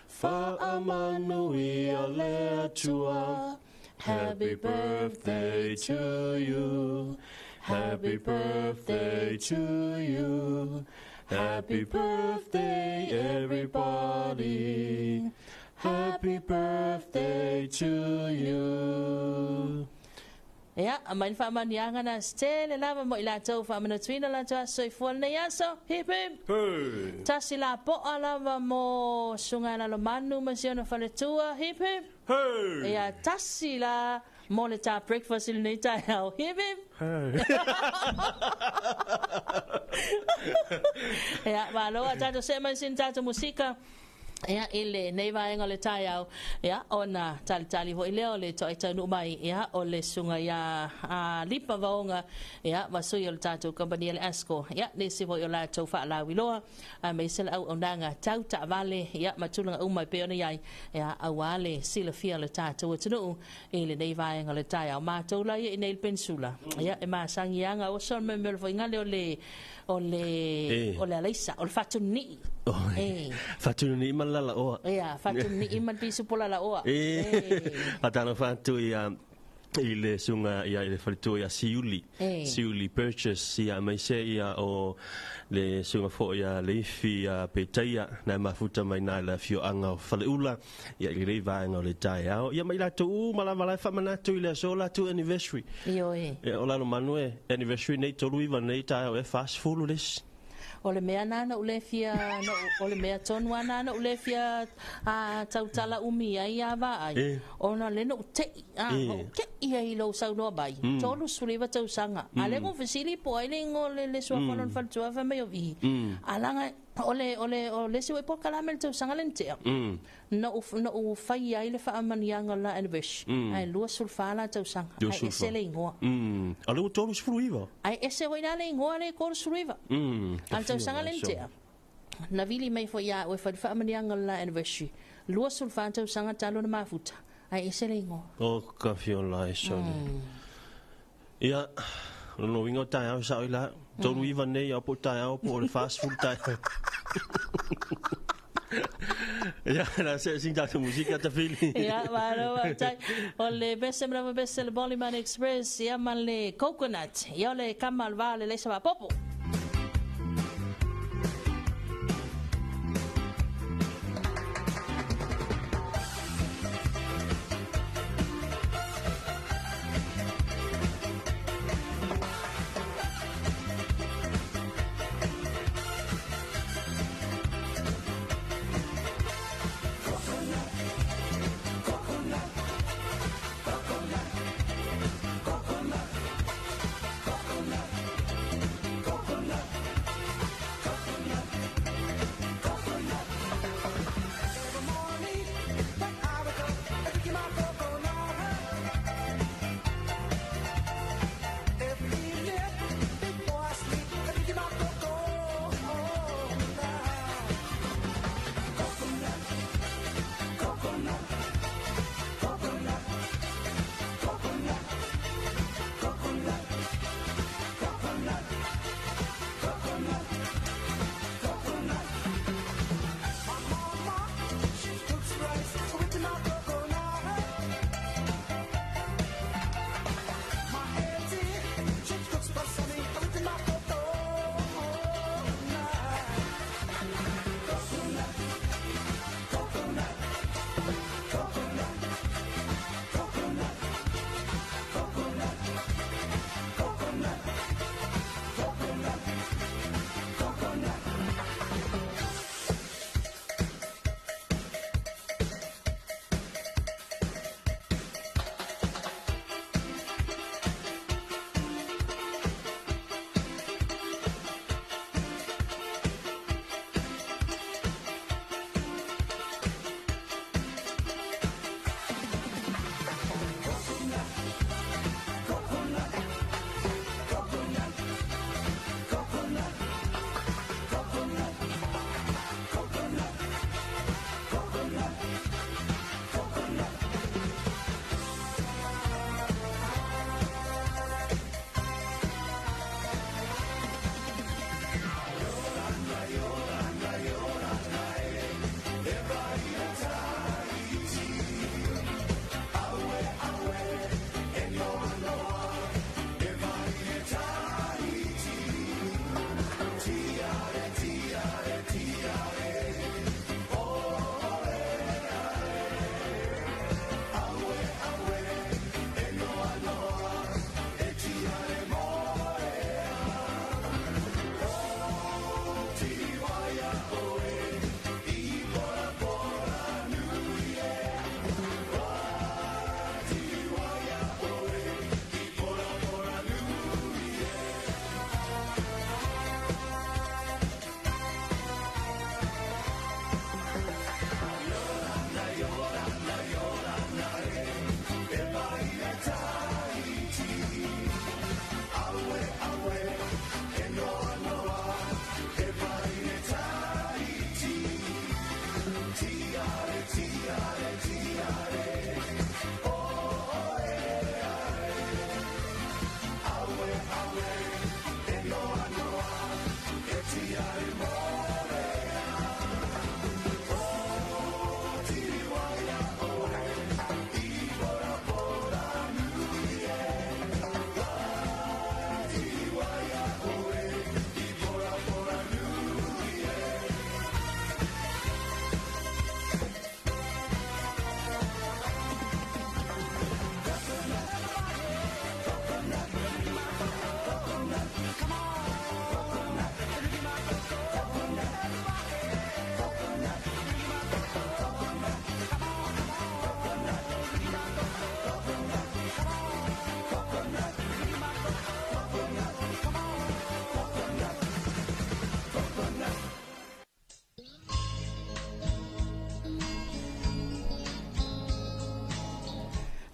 Speaker 2: Faamanuia le Atua. Happy birthday to you. Happy birthday to you. Happy birthday, everybody. Happy birthday to you.
Speaker 1: Ia, aumai le faamanuiaga na se tele lava mo i latou faamanatuina latou aso soifua lenei aso. Hip hip!
Speaker 2: Hey!
Speaker 1: Tasi lapoa lava mo Susuga ia Lalomanu ma si ona faletua. Hip hip!
Speaker 2: Hey!
Speaker 1: Ia, tasi la mo le ta breakfast i lenei taeao. Hip hip!
Speaker 2: Hey!
Speaker 1: Ia, malo a tatou see mai sina tatou musika. Ia, i lenei vaega o le taeao, ia, ona talitali foi lea o le toai taunuu mai, ia, o le susuga ia Lipa Vaoga, ia, ma sui o le tatou kamupani a le ASCO, ia, nisi foi o latou faalauiloa, aemaise le auaunaga tau taavale, ia, ma tulaga uma e pei ona i ai, ia, aua le silafia o le tatou atunuu i lenei vaega o le taeao. Matou la ia i nei i le Peninsula, ia, e masani lava ona oso le mea o le foigale o le O le, o le alaisa, o le fatununii. E.
Speaker 2: Fatununii ma le lalaoa.
Speaker 1: Ia, fatununii ma le pisupo lalaoa.
Speaker 2: E. Faatalofa atu ia i le susuga ia i le faletua ia Siuli, Siuli Purchase, ia aemaise ia o le susuga foi ia Leifi ia Petaia, na mafuta mai na i le afioaga o Faleula, ia i lenei vaega o le taeao. Ia ma i latou uma lava la e faamanatu i le aso o latou anniversary.
Speaker 1: Ioe.
Speaker 2: Ia, o Lalomanu e anniversary nei 39 nei taeao e 40 le isi.
Speaker 1: O le mea na na ou le fia, na ou, o le mea tonu lava na na ou le fia tautala umi ai ia Vaai,
Speaker 2: E.
Speaker 1: ona o lea na ou te'i, a,
Speaker 2: E.
Speaker 1: na ou te'i ai i lou saunoa mai, 39 tausaga. A lea na ou fesili po o ai le igoa o le, le suafa o lona faletua, fai mai o Vihi. A laga O le, o le, o le isi ua polokalame le tausaga lea na tea, na ou, na ou faia ai le faamanuiaga o le la anniversary, ae 24 la tausaga, ae ese le igoa.
Speaker 2: A o lea ua 39.
Speaker 1: Ae ese foi la le igoa lea e 39. A o le tausaga lea na tea, na vili mai foi ia au e fai le faamanuiaga o le la anniversary, 24 tausaga talu ona mafuta, ae ese le igoa.
Speaker 2: O ka fiola e sole. Ia, o lona uiga o taeao e sao ai la. 39 nei au po o taeao po o le 40 taeao. Ia, la se sing tatou musika tafili.
Speaker 1: Ia, malo faafetai. O le bese ma lava bese le Boliman Express, ia ma le Coconut. Ia o le kama o le va o le leisa faapopo.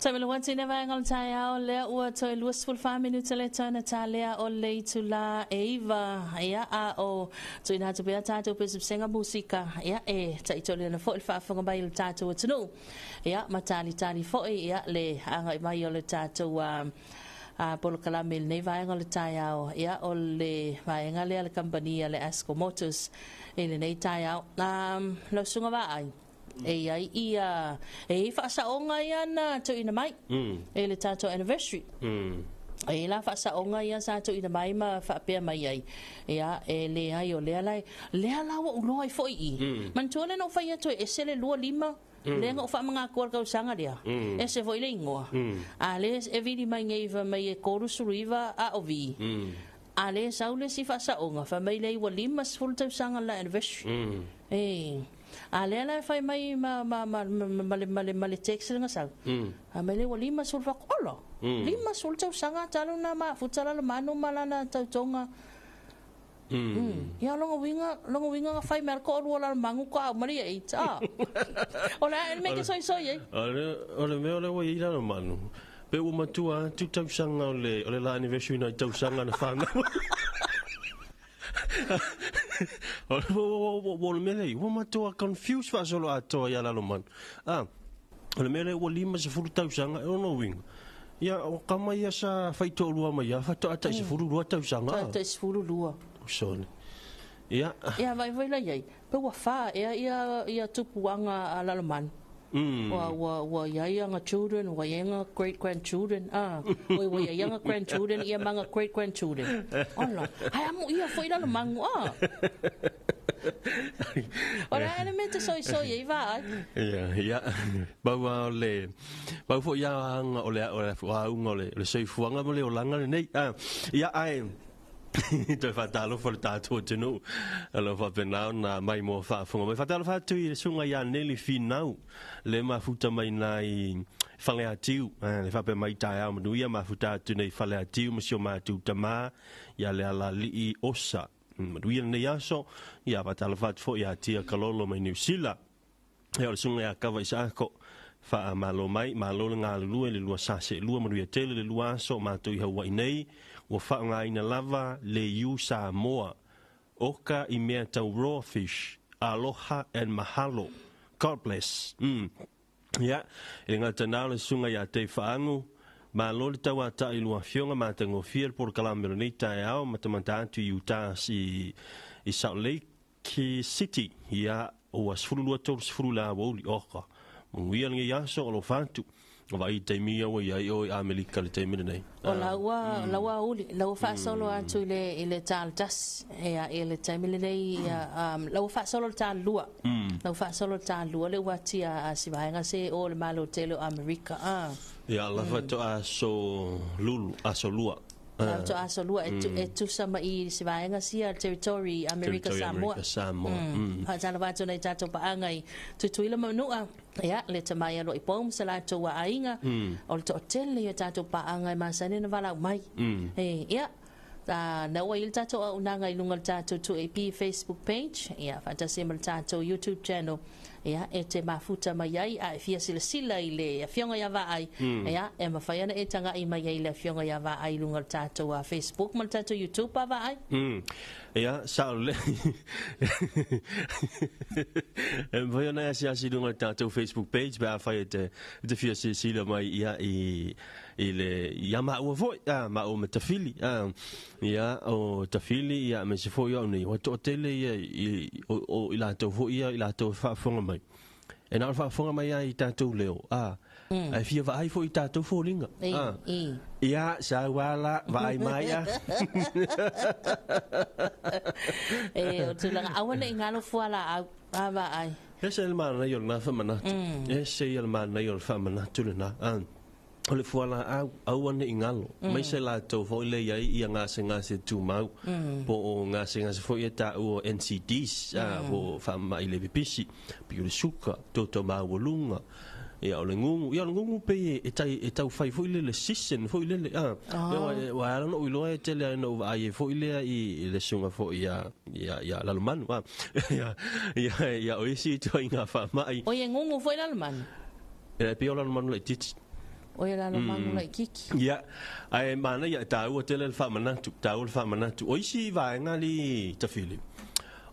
Speaker 1: Taimelo atu i vaega o le taeao lea ua toe 24 minuta le tauna talea o le itula e 9 ia a o tuuina atu pea tatou pesepesega musika ia e taitolena foi le faafofoga mai o le tatou atunuu ia ma talitali foi ia le agai mai o le tatou a polokalame i lenei vaega o le taeao ia o le vaega lea le kamupani a le Asco Motors i lenei taeao. Lau susuga Vaai, e i ai ia e i ai faasaoga ia na tuuina mai e le tatou anniversary. E i ai la faasaoga ia sa tuuina mai ma faapea mai ai, ia e leai o lea la lea la ua ou iloa ai foi i i. Manatua lea na ou fai atu e ese le 25 lea na ou faamagatoa le tausaga lea, ese foi le igoa. A lea e vili mai nei fai mai e 39 a o V. A lea e sau le isi faasaoga fai mai lea ua 50 tausaga le la anniversary. E A lea la e fai mai ma ma ma ma le ma le ma le text lea na sau. Fai mai lea ua 50 fai atu, ola! 50 tausaga talu na mafuta Lalomanu ma lana tautoga. Ia o lona uiga, lona uiga na fai mai lava le toalua o Lalomanu toa uma le ia age. A. O le a ea le mea e te soisoi ai?
Speaker 2: O le mea o lea ua i ai Lalomanu, pe ua matua atu tausaga o le o le la anniversary nai tausaga na fanau ai. O le mea lea, ua matua confuse faasoloatoa ia Lalomanu. A, o le mea lea ua 50 tausaga, e ona uiga, ia, o tama ia sa faitoalua mai ia, faatoa tai 12 tausaga.
Speaker 1: Faatoa tai 12.
Speaker 2: Sorry. Ia.
Speaker 1: Ia, vaai foi la i ai, pe ua fa ea ia, ia tupuaga a Lalomanu. Ua, ua, ua i ai ana children, ua i ai ana great grandchildren, a, oi, ua i ai ana grandchildren ia ma ana great grandchildren. Ola, ae amuia foi Lalomanu, a. O le a ea le mea e te soisoi ai, vaai.
Speaker 2: Ia, ia, pau lava o le, pau foi lava aga o le, o le auga o le soifuaga ma le olaga lenei. A, ia, ae, Toe faatalofa le tatou atunuu o lo o faapena ona mai moa faafofoga mai. Faatalofa atu i le susuga ia Neli Finau le mafuta mai i Faleatiu, le faapea mai taeao manuia mafuta atu nei Faleatiu ma si o matou tama ia Lealalii Osa. Manuia lenei aso, ia faatalofa atu foi ia Tia Kalolo mai Niu Sila. E o le susuga ia Kava Isaako, faamalo mai, malo le galulue le lua sa seelua manuia tele le lua aso o matou i Hawaii nei, ua faaaogaina lava le iu Samoa, oka i mea tau raw fish, aloha and mahalo. God bless. Mm. Ia, e le gata na o le susuga ia Dave Faangu, malo le tauatai i lua afioga matagofie le polokalame o lenei taeao, matamata atu i Utah i, i Salt Lake, City, ia, ua 12 30 le aoauli, oka, manuia lenei aso, alofa atu, vaai i taimi ia ua i ai oe i Amerika i le taimi lenei.
Speaker 1: O laua, laua aoauli, la ua faasolo atu i le, i le ta o le tasi, ia, i le taimi lenei, ia, la ua faasolo i le ta lua. La ua faasolo i le ta lua le ua atia a si vaega se o le Malo tele o Amerika, a.
Speaker 2: Ia, la faatoa aso lulu, aso lua.
Speaker 1: Faatoa aso lua e tusa ma i se vaega sia Territory Amerika Samoa.
Speaker 2: Territory Amerika Samoa.
Speaker 1: Faatalofa atu nei tatou paaga i Tutuila ma Manua, ia, le tama ia Lo'i Bohm sa latou aiga, o le toatele ia o tatou paaga e masani ona valaau mai. E, ia, na ua i le tatou auaunaga i luga o le tatou 2AP Facebook page, ia, faatasi ai ma le tatou YouTube channel. Ia, e te mafuta mai ai a e fia silasila i le Afioga ia Vaai, ia, e mafai ona e taga'i mai ai i le Afioga ia Vaai i luga o le tatou Facebook ma le tatou YouTube a Vaai.
Speaker 2: Ia, sao lelei. E mafai ona e asiasi i luga o le tatou Facebook page pe afai e te, e te fia silasila mai ia i, i le, ia maua foi, a, maua ma Tafili, a, ia, o Tafili, ia, aemaise foi o au nei, ua toatele ia i, o, o i latou foi ia, i latou e faafofoga mai. E na o le faafofoga mai lava i tatou leo, a, ae fia vaai foi i tatou foliga, a. Ia, sau lava la, vaai mai a.
Speaker 1: E, o tulaga, aua ne i galo fualaau, a vaai.
Speaker 2: Ese le manaia o lena faamanatu. Ese ia le manaia o le faamanatu lena, a. O le fualaau, aua ne i galo, aemaise latou foi lea e i ai ia gasegase tumau, po o gasegase foi ia taua o NCDs, po o faamamai le pipisi, pei o le suka, toto maualuga, ia o le gugu. Ia o le gugu pei e tai e tau fai foi lele season foi lele, a. Ua ala ona ou iloa e tele lava ina ou vaai ai foi lea i le susuga foi ia ia Lalomanu, a. Ia o isi ituaiga faamai.
Speaker 1: Oi e gugu foi Lalomanu?
Speaker 2: E pei o Lalomanu laitiiti.
Speaker 1: O ia lalomanu laitiiti.
Speaker 2: Ia, ae manaia e taua tele le faamanatu, taua le faamanatu. O isi vaega alii Tafili,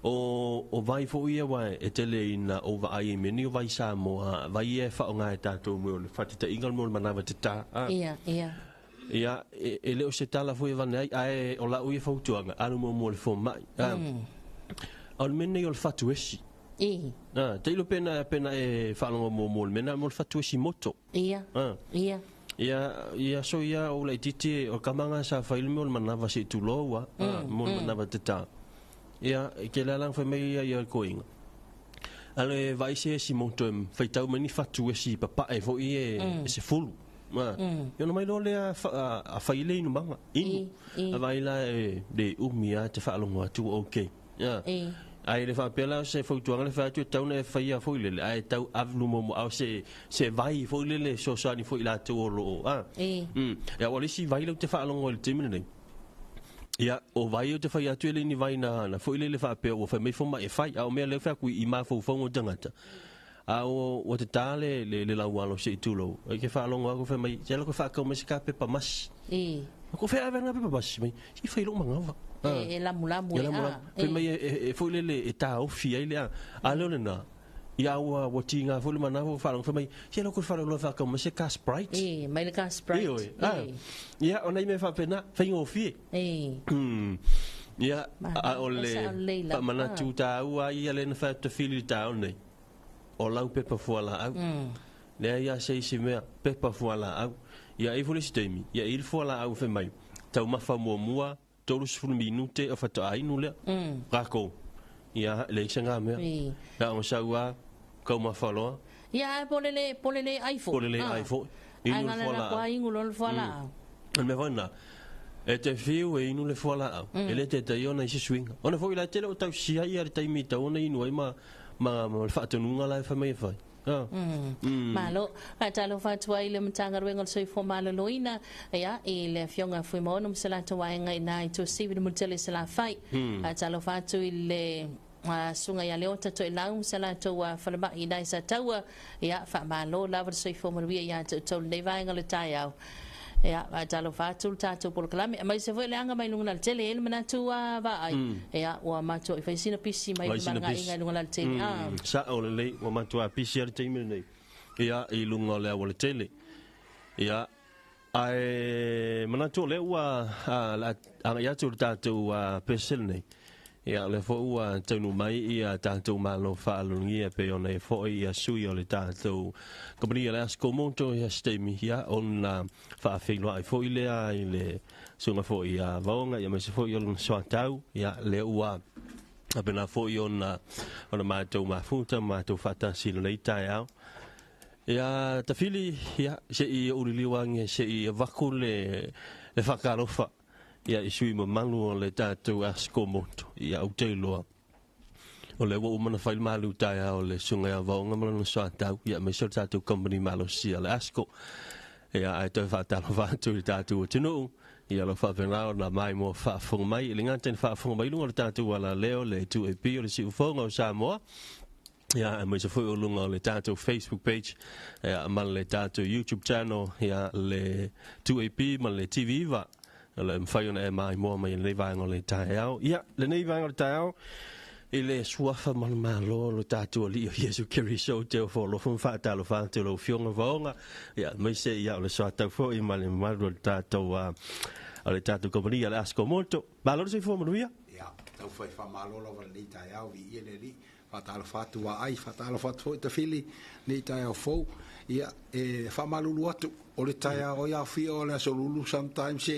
Speaker 2: o, o vai foi ia aua e tele ina ou vaai i mea nei o vai Samoa, vai ia e faaaoga e tatou mo le faataitaiga mo le manava tata.
Speaker 1: Ia, ia.
Speaker 2: Ia, e le o se tala foi e avane ai, ae o lau ia fautuaga, alu muamua i le fomai. A o le mea lenei o le fatuesi. Tailo pe na e faalogo muamua i le mea lena mo le fatuesi moto.
Speaker 1: Ia. Ia.
Speaker 2: Ia, i aso ia o laitiiti, o le kamaga sa fai le mea o le manava se i tulou a, mo le manava tata. Ia, i te lala fai mai ia ia le koiga. Ale vaai se esi moto e faitau mai ni fatu esi papae foi e 10. Ia ona mai loa lea a fai le inumaga, inu. A vaai la e le umi lava te faalogo atu ua okay. Ia. Ai le faapea la o se fautuaga le fai atu e tatau ona e faia foi lele, ae tau ave luma mo au se vai foi lele e fesoasoani foi i latou o lo o, a. Ia, ua le isi vai lea ou te faalogo ai i le taimi lenei. Ia, o vai ou te fai atu e le ni vai na foi lele faapea ua fai mai fomai e fai, a o mea lea ou fai atu i mafaufauga o tagata. A ua tatā le laualo se i tulou. Ai ke faalogo atu fai mai, se ala koe faatau mai se ka pepa masi. Ko whea ave ngā pepa masi mai, i whai lou mangawa.
Speaker 1: E lamulamu
Speaker 2: e a. Fai mai e foi lele e tāofi ai le a. A leo lena, ia ua tīngā foi le manawa ua faalogo fai mai, se ala koe faalogo faatau mai se ka Sprite.
Speaker 1: E, mai le ka Sprite.
Speaker 2: Ioe. Ia, o nai mea faapena, faigofie. Ia, a o le faamanatu tāua ia le na whai atu tawhili i tāo nei. O lau pepa fualaau. Leai a se isi mea, pepa fualaau. Ia e i foi le isi taimi, ia e i le fualaau fai mai, taumafa muamua, 30 minute o faatoa inu lea. Rākou. Ia, e leai se ngā mea. Ia ona sau a, taumafa loa.
Speaker 1: Ia, ae po le le, po le le ai foi.
Speaker 2: Po le le ai foi. Inu le fualaau.
Speaker 1: Ai inu loa le fualaau.
Speaker 2: O le mea foi lena, e te fiu e inu le fualaau, e le taitai ona i se suiga. Ona foi la e tele o tausia ia le taimi e tatau ona inu ai ma ma le faatonuga la e fai mai e fai.
Speaker 1: Malo. Faatalofa atu ai le Matagaluega o le Soifua Maloloina, ia, i le Afioga Fuimaono ma se latou vaega i ina i Tuasivi le Mulitele i Salafai. Faatalofa atu i le Susuga ia Leota Toelau ma se latou falemai i ina i Sataua. Ia, faamalo lava le soifua manuia ia te outou i lenei vaega o le taeao. Ia, faatalofa atu le tatou polokalame, aemaise foi le aga mai luga o le alatele, e i ai le manatu a Vaai, ia, ua matuai fai sina pisi mai le malagaaiga i luga o le alatele.
Speaker 2: Sao lelei, ua matua pisi lava le taimi lenei, ia, i luga o le aualatele. Ia, ae manatu o lea ua agai atu le tatou pese lenei. Ia, o lea foi ua taunuu mai ia tatou malo faaaloalogia e pei ona i ai foi ia sui o le tatou kamupani o le Asko Moto ia se taimi, ia, ona faafeiloai foi lea i le susuga foi ia Vaoga, ia aemaise foi o lona soatau, ia, lea ua faapena foi ona matou mafuta ma matou faatasi i lenei taeao. Ia, Tafili, ia, se i ou liliu ane se i avatu le faatalofa Ia, i sui mamalu o le tatou Asko Moto, ia, ou te iloa, o lea ua uma ona fai le malu taeao o le Susuga ia Vaoga ma lona soatau, ia, aemaise o le tatou company malosia o le Asko. Ia, ae toe faatalofa atu i le tatou atunuu, ia, o lo o faapena ona maimoa faafofoga mai, e le gata ina faafofoga mai i luga o le tatou alaleo, le 2AP o le Siufofoga o Samoa, ia, aemaise foi o luga o le tatou Facebook page, ia, ma le tatou YouTube channel, ia, le 2AP ma le TV9, o le mafai ona e maimoa mai i lenei vaega o le taeao. Ia, lenei vaega o le taeao, i le suafa ma le Malo o lo tatou Alii o Iesu Keriso, ou te ofo alofa ma faatalofa atu i lau Afioga Vaoga, ia, aemaise ia o le soatau foi ma le mamalu o le tatou, o le tatou kamupani a le Asko Moto. Malo le soifua manuia.
Speaker 16: Ia, tau fai faamalo lava lenei taeao, viia le Alii. Faatalofa atu Vaai, faatalofa atu foi Tafili, nei taeao fou. Ia, e faamalulu atu, o le taeao ai aofia o le aso lulu, sometimes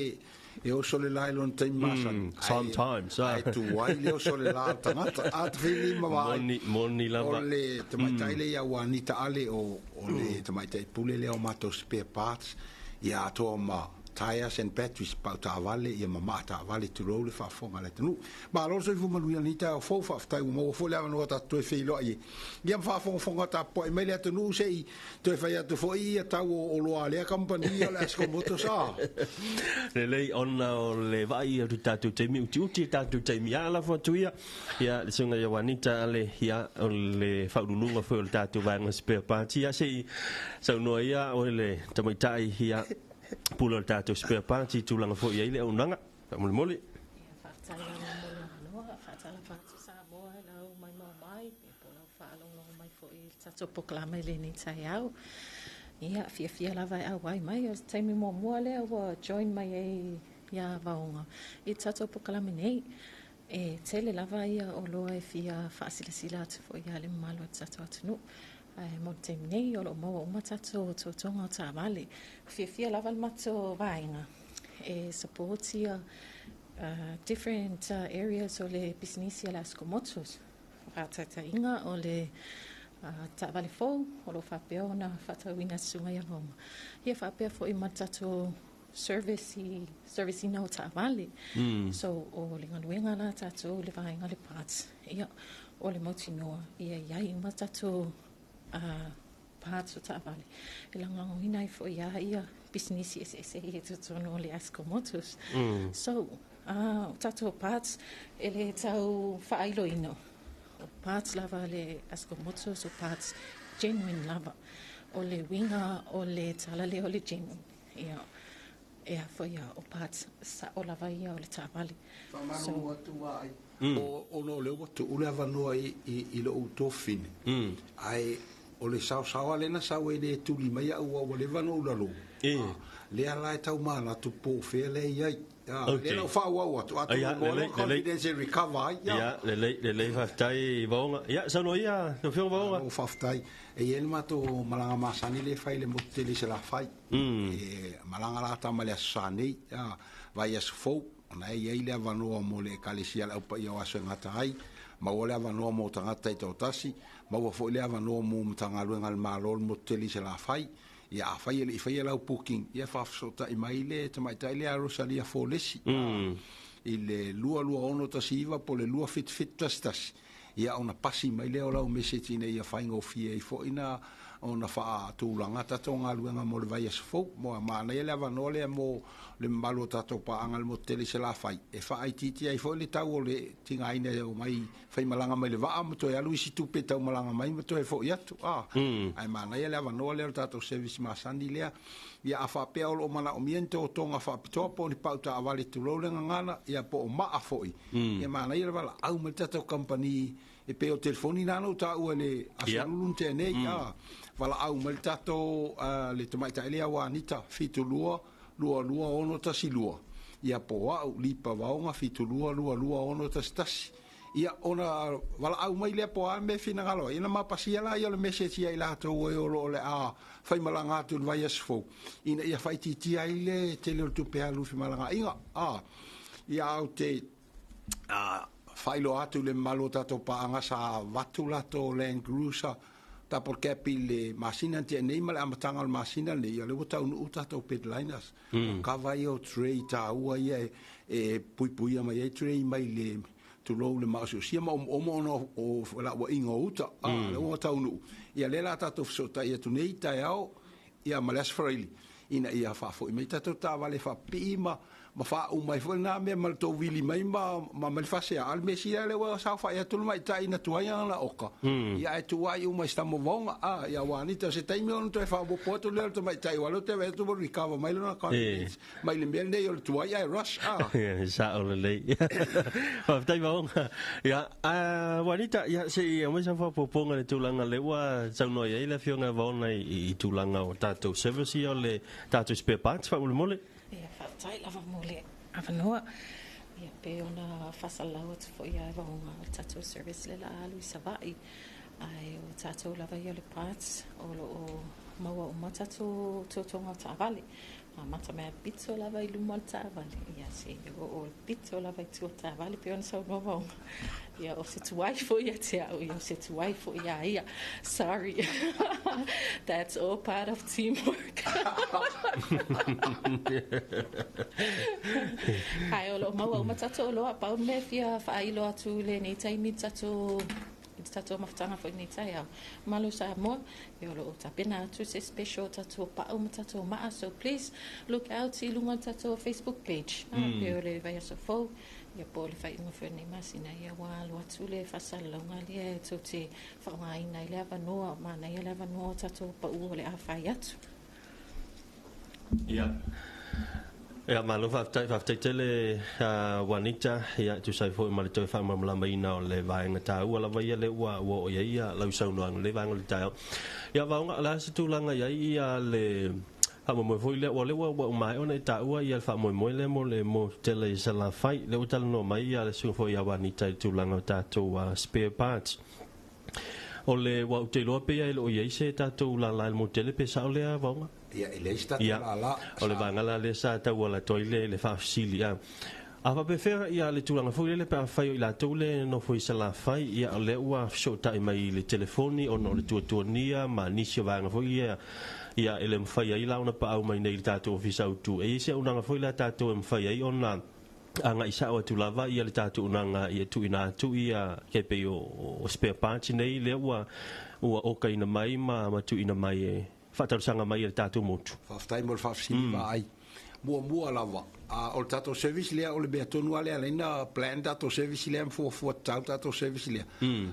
Speaker 16: e oso le la i lona taimi masani.
Speaker 2: Sometimes,
Speaker 16: ah. Ae tuai le oso le la o le tagata. A Tafili ma Vaai,
Speaker 2: Moni, moni lava.
Speaker 16: o le tamaitai lea ia ua Anita Ale, o le tamaitai pule lea o matou spare parts, ia atoa ma Tyres and batteries, pau taavale ia ma maa taavale, tulou le faafofoga a le atunuu. Malo le soifua manuia i lenei taeao fou, faafetai ua maua foi le avanoa tatou toe feiloai ai ia ma faafogafoga tapuai mai le atunuu se i toe fai atu foi ia tau o oloa a lea kamupani o le Asco Motors a.
Speaker 2: Lelei ona o le vaai atu i tatou taimi, utiuti le tatou taimi, a lafo atu ia ia le susuga ia Juanita Ale, ia o le faauluuluga foi o le tatou vaega spare parts, ia se i saunoa ia oe le tamaitai ia pule o le tatou spare parts i tulaga foi i ai le auaunaga. Faamolemole.
Speaker 1: Ia, faafetai lava mo le avanoa. Faatalofa atu Samoa i lau maimoa mai, ia po o lau faalogologo mai foi i le tatou polokalame i lenei taeao. Ia, fiafia lava e auai mai, o le taimi muamua lea ua join mai ai ia Vaoga i le tatou polokalame nei. E tele lava ia oloa e fia faasilasila atu foi ia le mamalu o le tatou atunuu. Ae mo le taimi nei, o lo o maua uma tatou totoga o taavale. Fiafia lava le matou vaega e support ia different areas o le pisinisi a le Asco Motors. Faataitaiga o le taavale fou o lo o faapea ona faatauina e Susuga ia Vaoga. Ia faapea foi ma le tatou service i service ina o taavale. So o le galuega la a tatou le vaega le parts, ia o le mautinoa ia i ai uma tatou parts o taavale e lagolagoina ai foi lava ia pisinisi eseese ia i totonu o le Asco Motors. So o tatou parts e le tau faailoina, o parts lava a le Asco Motors o parts genuine lava. O le uiga o le tala lea o le genuine, Ia, e a foi ia, o parts sao lava ia o le taavale.
Speaker 16: Faamalulu atu ai, ona o lea ua tuu le avanoa i lou tofine, ae o le saosaoa lea na sau e le tuli mai au aua ua leva ona ou lalo, lea la e tau manatu po o fea lea e i ai. Lea la ua faaauau atu, atonu e maua lou confidence e recover ai.
Speaker 2: Ia, lelei, lelei, faafetai Vaoga. Ia, saunoa ia lau Afioga Vaoga.
Speaker 16: Malo faafetai. E i ai le matou malaga masani lea e fai i le motu tele i Salafai. E malaga la tama i le Aso Sa nei, vaiaso fou, ona e i ai le avanoa mo le Ekalesia a le Au Paia o Aso e Gata ai, maua le avanoa mo tagata taitoatasi, maua foi le avanoa mo Matagaluega a le Malo i le motu tele i Salafai. Ia, afai e le i faia lau booking, ia faafesootai mai le tamaitai lea a Rosalia Folesi, i le 22619 po o le 27711, ia ona pasi mai lea o lau message ina ia faigofie ai foi na ona faatulaga tatou galuega mo le vaiaso fou. Mo manaia le avanoa lea mo le mamalu o tatou paaga i le motu tele i Salafai, e faaitiitia ai foi le tau o le tigaina e omai faimalaga mai le vaa ma toe alu isi tupe tau malaga mai ma toe foi atu. Ae manaia le avanoa lea o le tatou service masani lea. Ia a faapea o lo o manaomia ni totoga faapitoa po o ni pau taavale tulou le gagana, ia po o maa foi, ia manaia le valaau mai le tatou kamupani e pei o le telefoni lena na ou taua i le Aso Lulu na tea nei, valaau mai le tatou le tamaitai lea o Anita 72 22 612, ia po o au Lipa Vaoga 72 22 611. Ia, ona valaau mai lea po o a mea e finagalo ai, ona ma pasia laia o le message ia i latou e o lo o le a faimalaga atu i le vaiaso fou, ina ia faaitiitia ai le tele o le tupe alu i femalagaaiga. A, ia ou te faailoa atu i le mamalu o tatou paaga sa avatu latou Land Cruiser double cab i le masina na tea nei ma le amataga o le masina lenei, ia o lea ua taunuu tatou bedliners. O kava ia o tray taua ia e puipuia mai ai tray mai le tulou le maosiosia ma omoomo ona o felauaiga o uta, a lea ua taunuu, ia lea la tatou fesootai atu nei taeao ia ma le Aso Faraile ina ia faafoi mai tatou taavale e faapipii ma ma faauma ai foi lena mea ma le tou vili mai ma ma ma le faasea. A o le mea sili lava lea ua saofai atu le matai na tuai ana oka, ia ae tuuai uma i se tama vaoga, a ia aua Anita o se taimi ona toe faaopoopo atu lea o le tamaitai aua o lea ou te vaai atu ua recover mai lona confidence mai le mea lenei o le tuai ae rush, a.
Speaker 2: E sao lelei. Faafetai Vaoga. Ia, a Juanita, ia se i aumai sau faaopoopoga i le tulaga lea ua saunoa i ai le Afioga ia Vaoga i tulaga o tatou service ia o le tatou spare parts faamolemole.
Speaker 1: Ia, faafetai lava mo le avanoa. Ia, pei ona faasalalau atu foi ia e Vaoga o le tatou service lea o le a alu i Savaii. Ae o tatou lava ia o le parts o lo o maua uma tatou totoga o taavale.
Speaker 17: Amata mai pito lava i luma o le taavale, ia seia oo i le pito lava i tua o le taavale, pei ona saunoa Vaoga. Ia, o se tuai foi ia te au, ia o se tuai foi iā ia. Sorry. That's all part of teamwork. Ae o lo o maua uma tatou oloa, pau le mea e fia faailo atu i lenei taimi i le tatou i le tatou mafutaga foi i lenei taeao. Malu Samoa, ia o lo o tapena atu se special o tatou pa'u ma tatou ma'a, so please look out i luga o le tatou Facebook page. Pei o le vaiaso fou, ia po o le faaiuga foi o lenei masina, ia ua alu atu le faasalalauga lea e tou te faaaogaina ai le avanoa, manaia le avanoa o tatou pa'u o le a fai atu.
Speaker 2: Ia. Ia, malo faafetai, faafetai tele Juanita, ia, e tusa ai foi ma le toe faamalamalamaina o le vaega taua lava ia lea ua oo i ai ia lau saunoaga i lenei vaega o le taeao. Ia, Vaoga, o le a se tulaga i ai ia le faamoemoe foi lea, aua o lea ua uma ea ona e taua ia le faamoemoe lea mo le motu tele i Salafai, lea ua talanoa mai ia le susuga foi ia Juanita i le tulaga o tatou spare parts. O le, ua ou te iloa pei e le o i ai se tatou lala i le motu tele, pe sao lea Vaoga?
Speaker 16: Ia, e leai se tatou lala.
Speaker 2: O le vaega la lea sa tauala atu ai le faafesili. A faapefea ia le tulaga foi lele pe afai o i latou lea e nofo i Salafai, ia o lea ua fesootai mai i le telefoni ona o le tuatuania ma nisi o vaega foi ia, ia e le mafai ai la ona paau mai nei i le tatou ofisa autu. E i ai se auaunaga foi lea a tatou e mafai ai ona agai sao atu lava ia le tatou auaunaga ia tuuina atu ia e pei o spare parts nei lea ua okaina mai ma tuuina mai e faatalosaga mai e le tatou motu.
Speaker 16: Faafetai mo le faafesili vaai. Muamua lava, o le tatou service lea, o le mea tonu lava lea e ala ai ona plan tatou service lea ma fuafua tatau tatou service lea.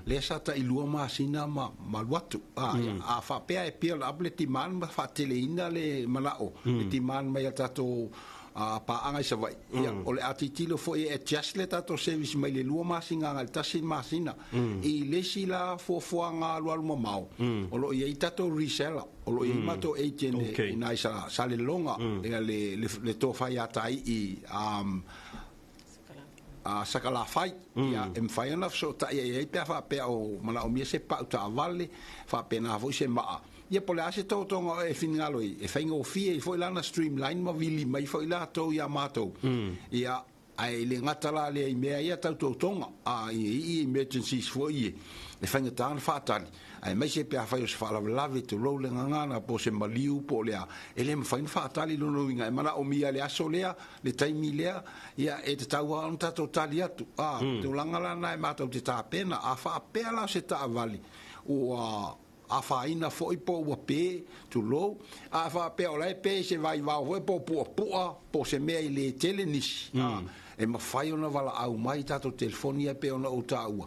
Speaker 16: Lea sa tailua masina ma alu atu. A faapea e build up le demand ma faateleina le manao, le demand mai a tatou paaga i Savaii, ia, o le a tilotilo foi e adjust le tatou service mai le 2 masina agai i le 1 masina. I le isi la fuafuaga alualu mamao, o lo o i ai tatou reseller, o lo o i ai matou agent i ina i Salelologa, ia le tofa ia Taii Sakalafai, ia, e mafai ona fesootai i ai pe a faapea o manaomia se pau taavale, faapena foi se maa. Ia po o le a se totoga e finagalo ai, e faigofie ai foi la ona streamline ma vili mai foi latou ia matou. Ia, ae le gata la lea i mea ia tau totoga, a i emergencies foi ia, e faigata ona faatali, aemaise pe afai o se faalavelave, tulou le gagana, po o se maliu po o le a, e le mafai ona faatali lona uiga, e manaomia le aso lea, le taimi lea, ia e tatau lava ona tatou tali atu. A, tulaga la na e matou te tapena, a faapea la o se taavale ua afaina foi po ua pe, tulou, a faapea o la e pe i se vaivao foi po o puapua, po o se mea i le tele nisi, a, e mafai ona valaau mai i tatou telefoni ia e pei ona ou taua,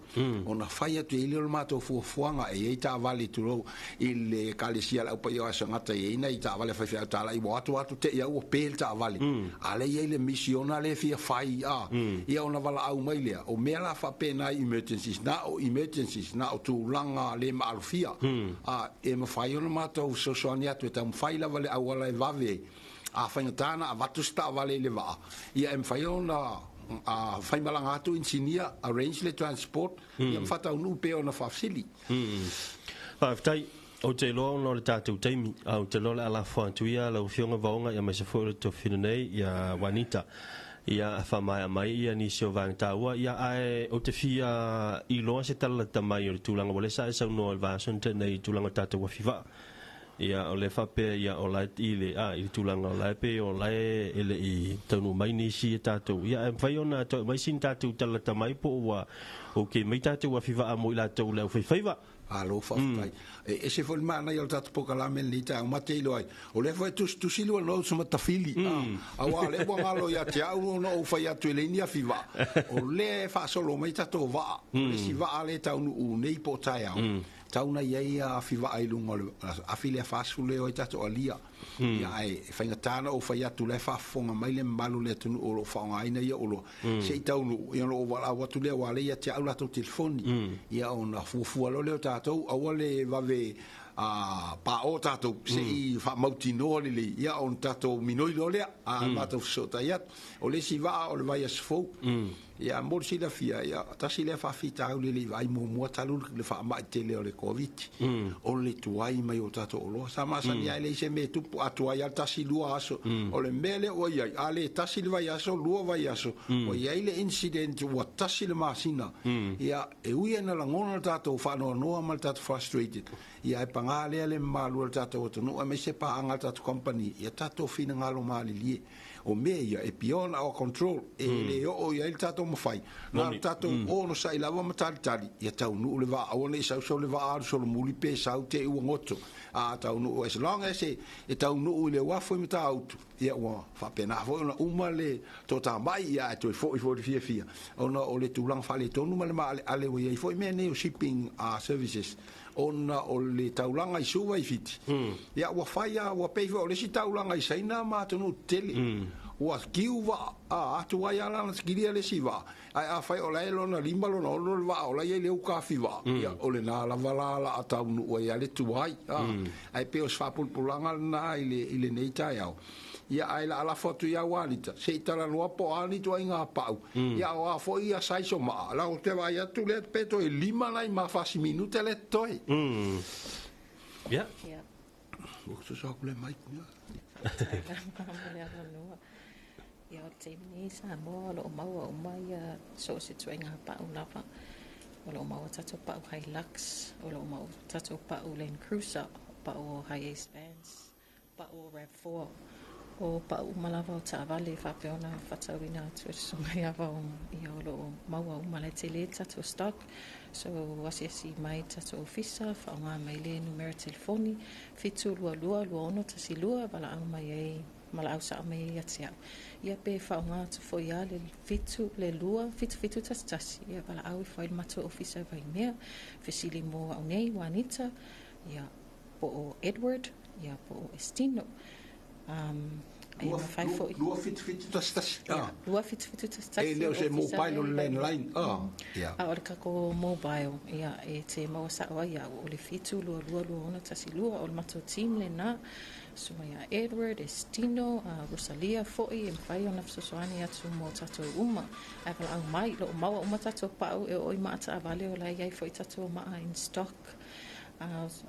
Speaker 16: ona fai atu i ai lea o le matou fuafuaga, e i ai taavale, tulou, i le Ekalesia a le Au Paia o Aso Gata, e i ai nai taavale a faifeau talai, ua o atu atu te i lava ua pe le taavale, a lea e i ai le misiona lea e fia fai, a, ia ona valaau mai lea. O mea la faapena i emergencies, na o emergencies, na o tulaga le maalofia, a, e mafai ona matou fesoasoani atu e taumafai lava le auala e vave ai. A faigata ona avatu se taavale i le vaa, ia e mafai ona faimalaga atu inisinia, arrange le transport, ia ma faataunuu pea ona faafesili.
Speaker 2: Faafetai. Ou te iloa ona o le tatou taimi, a ou te iloa o le a lafo atu ia lau Afioga Vaoga aemaise foi o le tofina nei ia Juanita ia faamaea mai ia nisi o vaega taua, ia ae ou te fia iloa se tala lata mai o le tulaga ua lea sa e saunoa i le vaiaso na tea nei i le tulaga o tatou afi vaa. Ia o lea faapea ia o la e i le a i le tulaga o la e pei o la e e le i taunuu mai nisi e tatou ia ae mafai ona toe aumai sina tatou tala lata mai po ua okay mai tatou afi vaa mo i latou le aufaifaiva.
Speaker 16: Malo faafetai. E ese foi le manaia o le tatou polokalame i lenei taeao, ma te iloa ai, o lea foi e tusitusi lua notes ma tafili, aua o lea ua galo ia te au ona ou fai atu e leai ni afi vaa, o lea e faasolo mai tatou vaa, o le isi vaa lea e taunuu nei po o taeao, Tau na i ai afi vaa i luga o le afi lea 40 lea e o ai tatou alia. Ia ae e faigata ona ou fai atu la e faafofoga mai le mamalu o le atunuu o lo o faaaogaina ia oloa se i taunuu ia ona ou valaau atu lea aua o lea ia te au latou telefoni. Ia ona fuafua loa lea o tatou aua le vave Paʻo tatou seʻi faamautinoa lelei ia ona tatou minoi loa lea a matou fesootai atu. O le isi vaa o le vaiaso fou. Ia mo le silafia ia tasi lea faafitauli e le i vaai muamua talu le faamaʻi tele o le Koviti o le tuai mai o tatou oloa. Sa masani lava e leai se mea e tupu, a tuai lava le tasi lua aso. O le mea lea ua i ai, a le tasi le vaiaso, lua vaiaso, ua i ai le incident ua tasi le masina. Ia e ui ina lagona le tatou faanoanoa ma le tatou frustrated, ia ae paga lea le mamalu o le tatou atunuu aemaise paaga a le tatou kamupani, ia tatou finagalo malilie. O mea ia e beyond our control, e le oo i ai le tatou mafai. Na o le tatou onosai lava ma talitali, ia taunuu le vaa, aua ne i sau le vaa alu solomuli pe sau te i ua goto. A taunuu, as long as e taunuu i le uafu i Matautu, ia ua faapena foi ona uma le toatamai, ia ae toe foi foi le fiafia. Ona o le tulaga faaletonu ma le maaleale ua i ai foi mea nei o shipping services, ona o le taulaga i Suva i Fiti. Ia ua fai lava, ua pei foi o le isi taulaga i Saina ma atunuu tetele. Ua kiu vaa, a atu ai lava la na kilia le isi vaa, ae afai o la e lona 5 lona 6 le vaa o la e i ai le ukafi vaa, ia o lena lava la la a taunuu ai lava le tuai. Ae pei o se faapulapulaga lena i lenei taeao. Ia ae la lafo atu ia Walita, se i talanoa po o a ni ituaiga pau, ia o a foi ia size o maa, la ou te vaai atu lea pe toe 5 nai ma fasi minute le totoe.
Speaker 2: Ia.
Speaker 17: Ia.
Speaker 16: Ua soso aku le mic, ia.
Speaker 17: Faafetai lava mo le avanoa. Ia o le taimi nei i Samoa o loo maua uma ia so o se ituaiga pau lava. O loo maua tatou pau Hilux, o loo maua tatou pau Land Cruiser, pau o Hiace Vans, pau o RAV4, o pau uma lava o taavale faapea ona faatauina atu e le susuga ia Vaoga. Ia o loo maua uma la e tele le tatou stock. So asiasi mai tatou ofisa, faaaoga mai le numera telefoni 722 2612, valaau mai ai ma laau sao mai ai ia te au. Ia pe faaaoga atu foi lava le 7 le 2 77 11, ia valaau ifo ai le matou ofisa i Vaimea, fesili mo au nei Juanita, ia po o Edward, ia po o Estino. E mafai foi.
Speaker 16: 2 77 11.
Speaker 17: Ia, 2 77 11.
Speaker 16: E le o se mobile o le landline. Ia.
Speaker 17: A o le tatou mobile, ia, e te maua sao ai au, o le 7 2 2 2 6 1 2, o le matou team lena. Susuga ia Edward, Estino, Rosalia foi, e mafai ona fesoasoani atu mo tatou uma. Ae valaau mai, loo maua uma tatou pau e oo i maa taavale o la e i ai foi tatou maa in stock.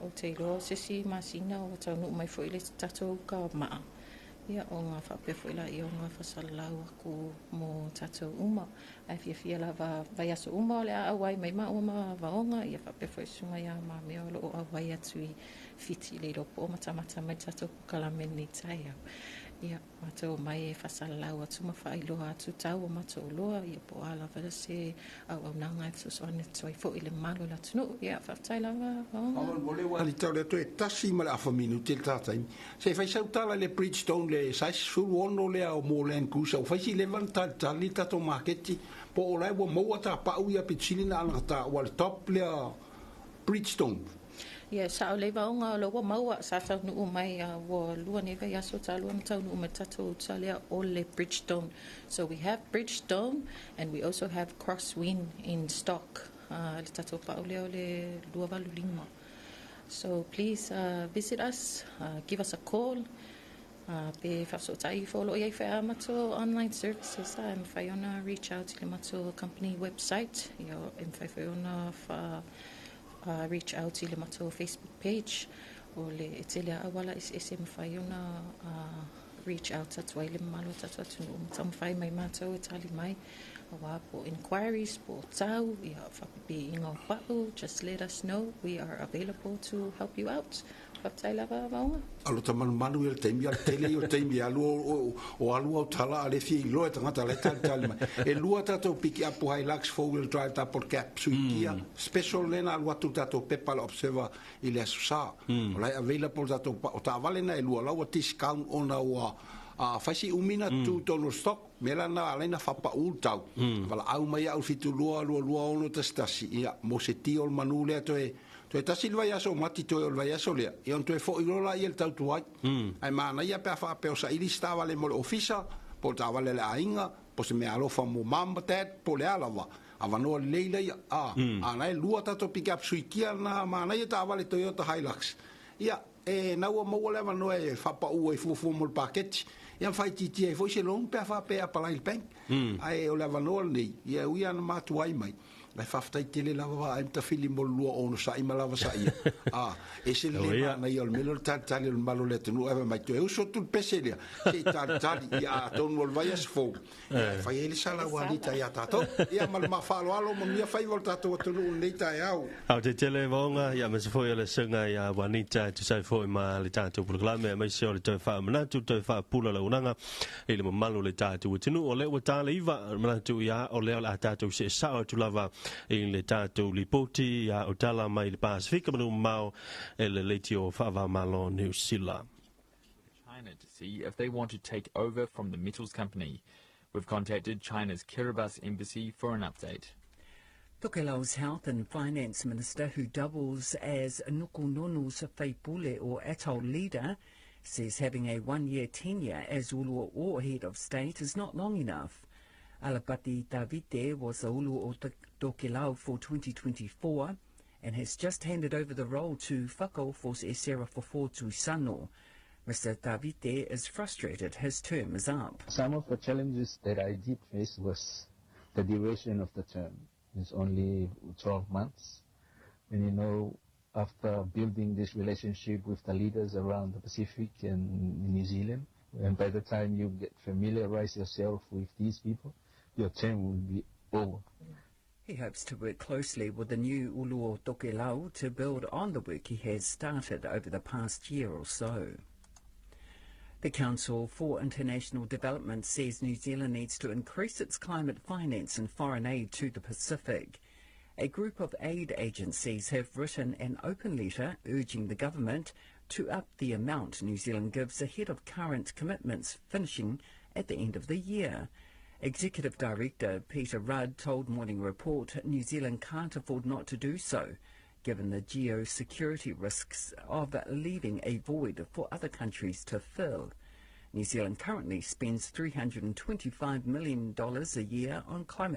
Speaker 17: Ou te iloa o se isi masina ua taunuu mai foi le tatou uka maa. Ia ona faapea foi laia o nga faasalalau atu mo tatou uma. Ae fiafia lava vaiaso uma o le a auai mai maua ma Vaoga, ia faapea foi susuga ia Mamea o loo auai atu i Fiti le iloa po o matamata mai le tatou polokalame lenei taeao. Ia matou omai e faasalalau atu ma faailoa atu tau o matou oloa, ia po o a lava se auaunaga e fesoasoani atu ai foi i le mamalu o le atunuu. Ia faafetai lava Vaoga.
Speaker 16: Faamolemole ua tau le atu e 1.5 minute le ta taimi. Se i fai sau tala i le Bridgestone le size 16 lea o mo Land Cruiser ua fai si leva ona talitali le tatou maketi po o la e ua maua ta pau ia pito sili ona anagata ua le top lea Bridgestone.
Speaker 17: Ia, sao lelei Vaoga o la ua maua sa taunuu mai ua lua nei vaiaso talu ona taunuu mai le tatou uta lea o le Bridgestone. So we have Bridgestone and we also have Crosswind in stock. Le tatou pau lea o le 285. So please visit us, give us a call. Pe faafesootai ifo o loo i ai foi a matou online services e mafai ona reach out i le matou company website, ia e mafai foi ona fa reach out i le matou Facebook page. O le e tele a auala eseese e mafai ona reach out atu ai le mamalu o tatou atunuu ma taumafai mai matou e tali mai auā po o inquiries po o tau, ia faapipiiga o pau, just let us know, we are available to help you out. Faafetai lava Vaoga.
Speaker 16: Alo ta malumalu ia le taimi, a o le tele ia o taimi e alu o alu au tala a le fia iloa e tagata la e talitali mai. E lua tatou pikiapu Hilux four wheel drive double cab sui kia special lea na alu atu le tatou pepa le Observer i le Aso Sa. O la e available tatou o taavale na e lua la ua discount ona ua fai si umi na tu tonu o le stock. Mea la na ala ai na faapau le tau. Valaau mai au i le 72 22 6 11 ia mo se ti o le manu lea toe Toe tasi le vaiaso o mati toe o le vaiaso lea, ia ona toe foi loa laia i le tau tuai. Ae manaia pe a faapea o saili se taavale mo le ofisa, po o le taavale a le aiga, po o se meaalofa mo mum ma dad, po o le a lava. Avanoa lelei laia, a, a na e lua tatou pick-up sui kia na manaia taavale Toyota Hilux. Ia, e na ua maua le avanoa e faapauu ai fuafua mo le paketi. Ia ma faaitiitia ai foi se loan pe a faapea e apalai i le bank. Ae o le avanoa lenei, ia e ui lava ina matuai mai, ae faafetai tele lava Vaai ma Tafili mo le lua onosai ma lavasaia. A, ese le le manaia o le mea lea o le talitali o le mamalu o le atunuu ae fai mai, toe uso atu le pese lea, se i talitali, ia atonu o le vaiaso fou, ia e fai ai le sala ua alita ia tatou. Ia ma le ma faaaloalo, manuia faiva o le tatou atunuu i lenei taeao.
Speaker 2: Ao te tele vaoga, ia aemaise foi o le susuga ia Juanita e tusa ai foi ma le tatou polokalame, aemaise o le toe faamanatu, toe faapula launaga i le mamalu o le tatou atunuu. O lea ua ta le 9, manatu ia o lea o le a tatou see sao atu lava i le tatou lipoti ia o tala mai le Pasifika manu mamao e le leitio faava-o-Malo Niu Sila.
Speaker 18: China to see if they want to take over from the metals company. We've contacted China's Kiribati embassy for an update.
Speaker 19: Tokelau's Health and Finance Minister, who doubles as Nukunonu's Faipule or atoll leader, says having a one-year tenure as Ulu or head of state is not long enough. Alapati Tavite was the Ulu o Tokelau for 2024 and has just handed over the role to Fakaofo's Esera Fofo Tuisano. Mr. Tavite is frustrated his term is up.
Speaker 20: Some of the challenges that I did face was the duration of the term. It's only 12 months. And you know, after building this relationship with the leaders around the Pacific and New Zealand, and by the time you get familiarize yourself with these people, your term will be over.
Speaker 19: He hopes to work closely with the new Uluo Tokelau to build on the work he has started over the past year or so. The Council for International Development says New Zealand needs to increase its climate finance and foreign aid to the Pacific. A group of aid agencies have written an open letter urging the government to up the amount New Zealand gives ahead of current commitments finishing at the end of the year. Executive Director Peter Rudd told Morning Report New Zealand can't afford not to do so, given the geosecurity risks of leaving a void for other countries to fill. New Zealand currently spends $325 million a year on climate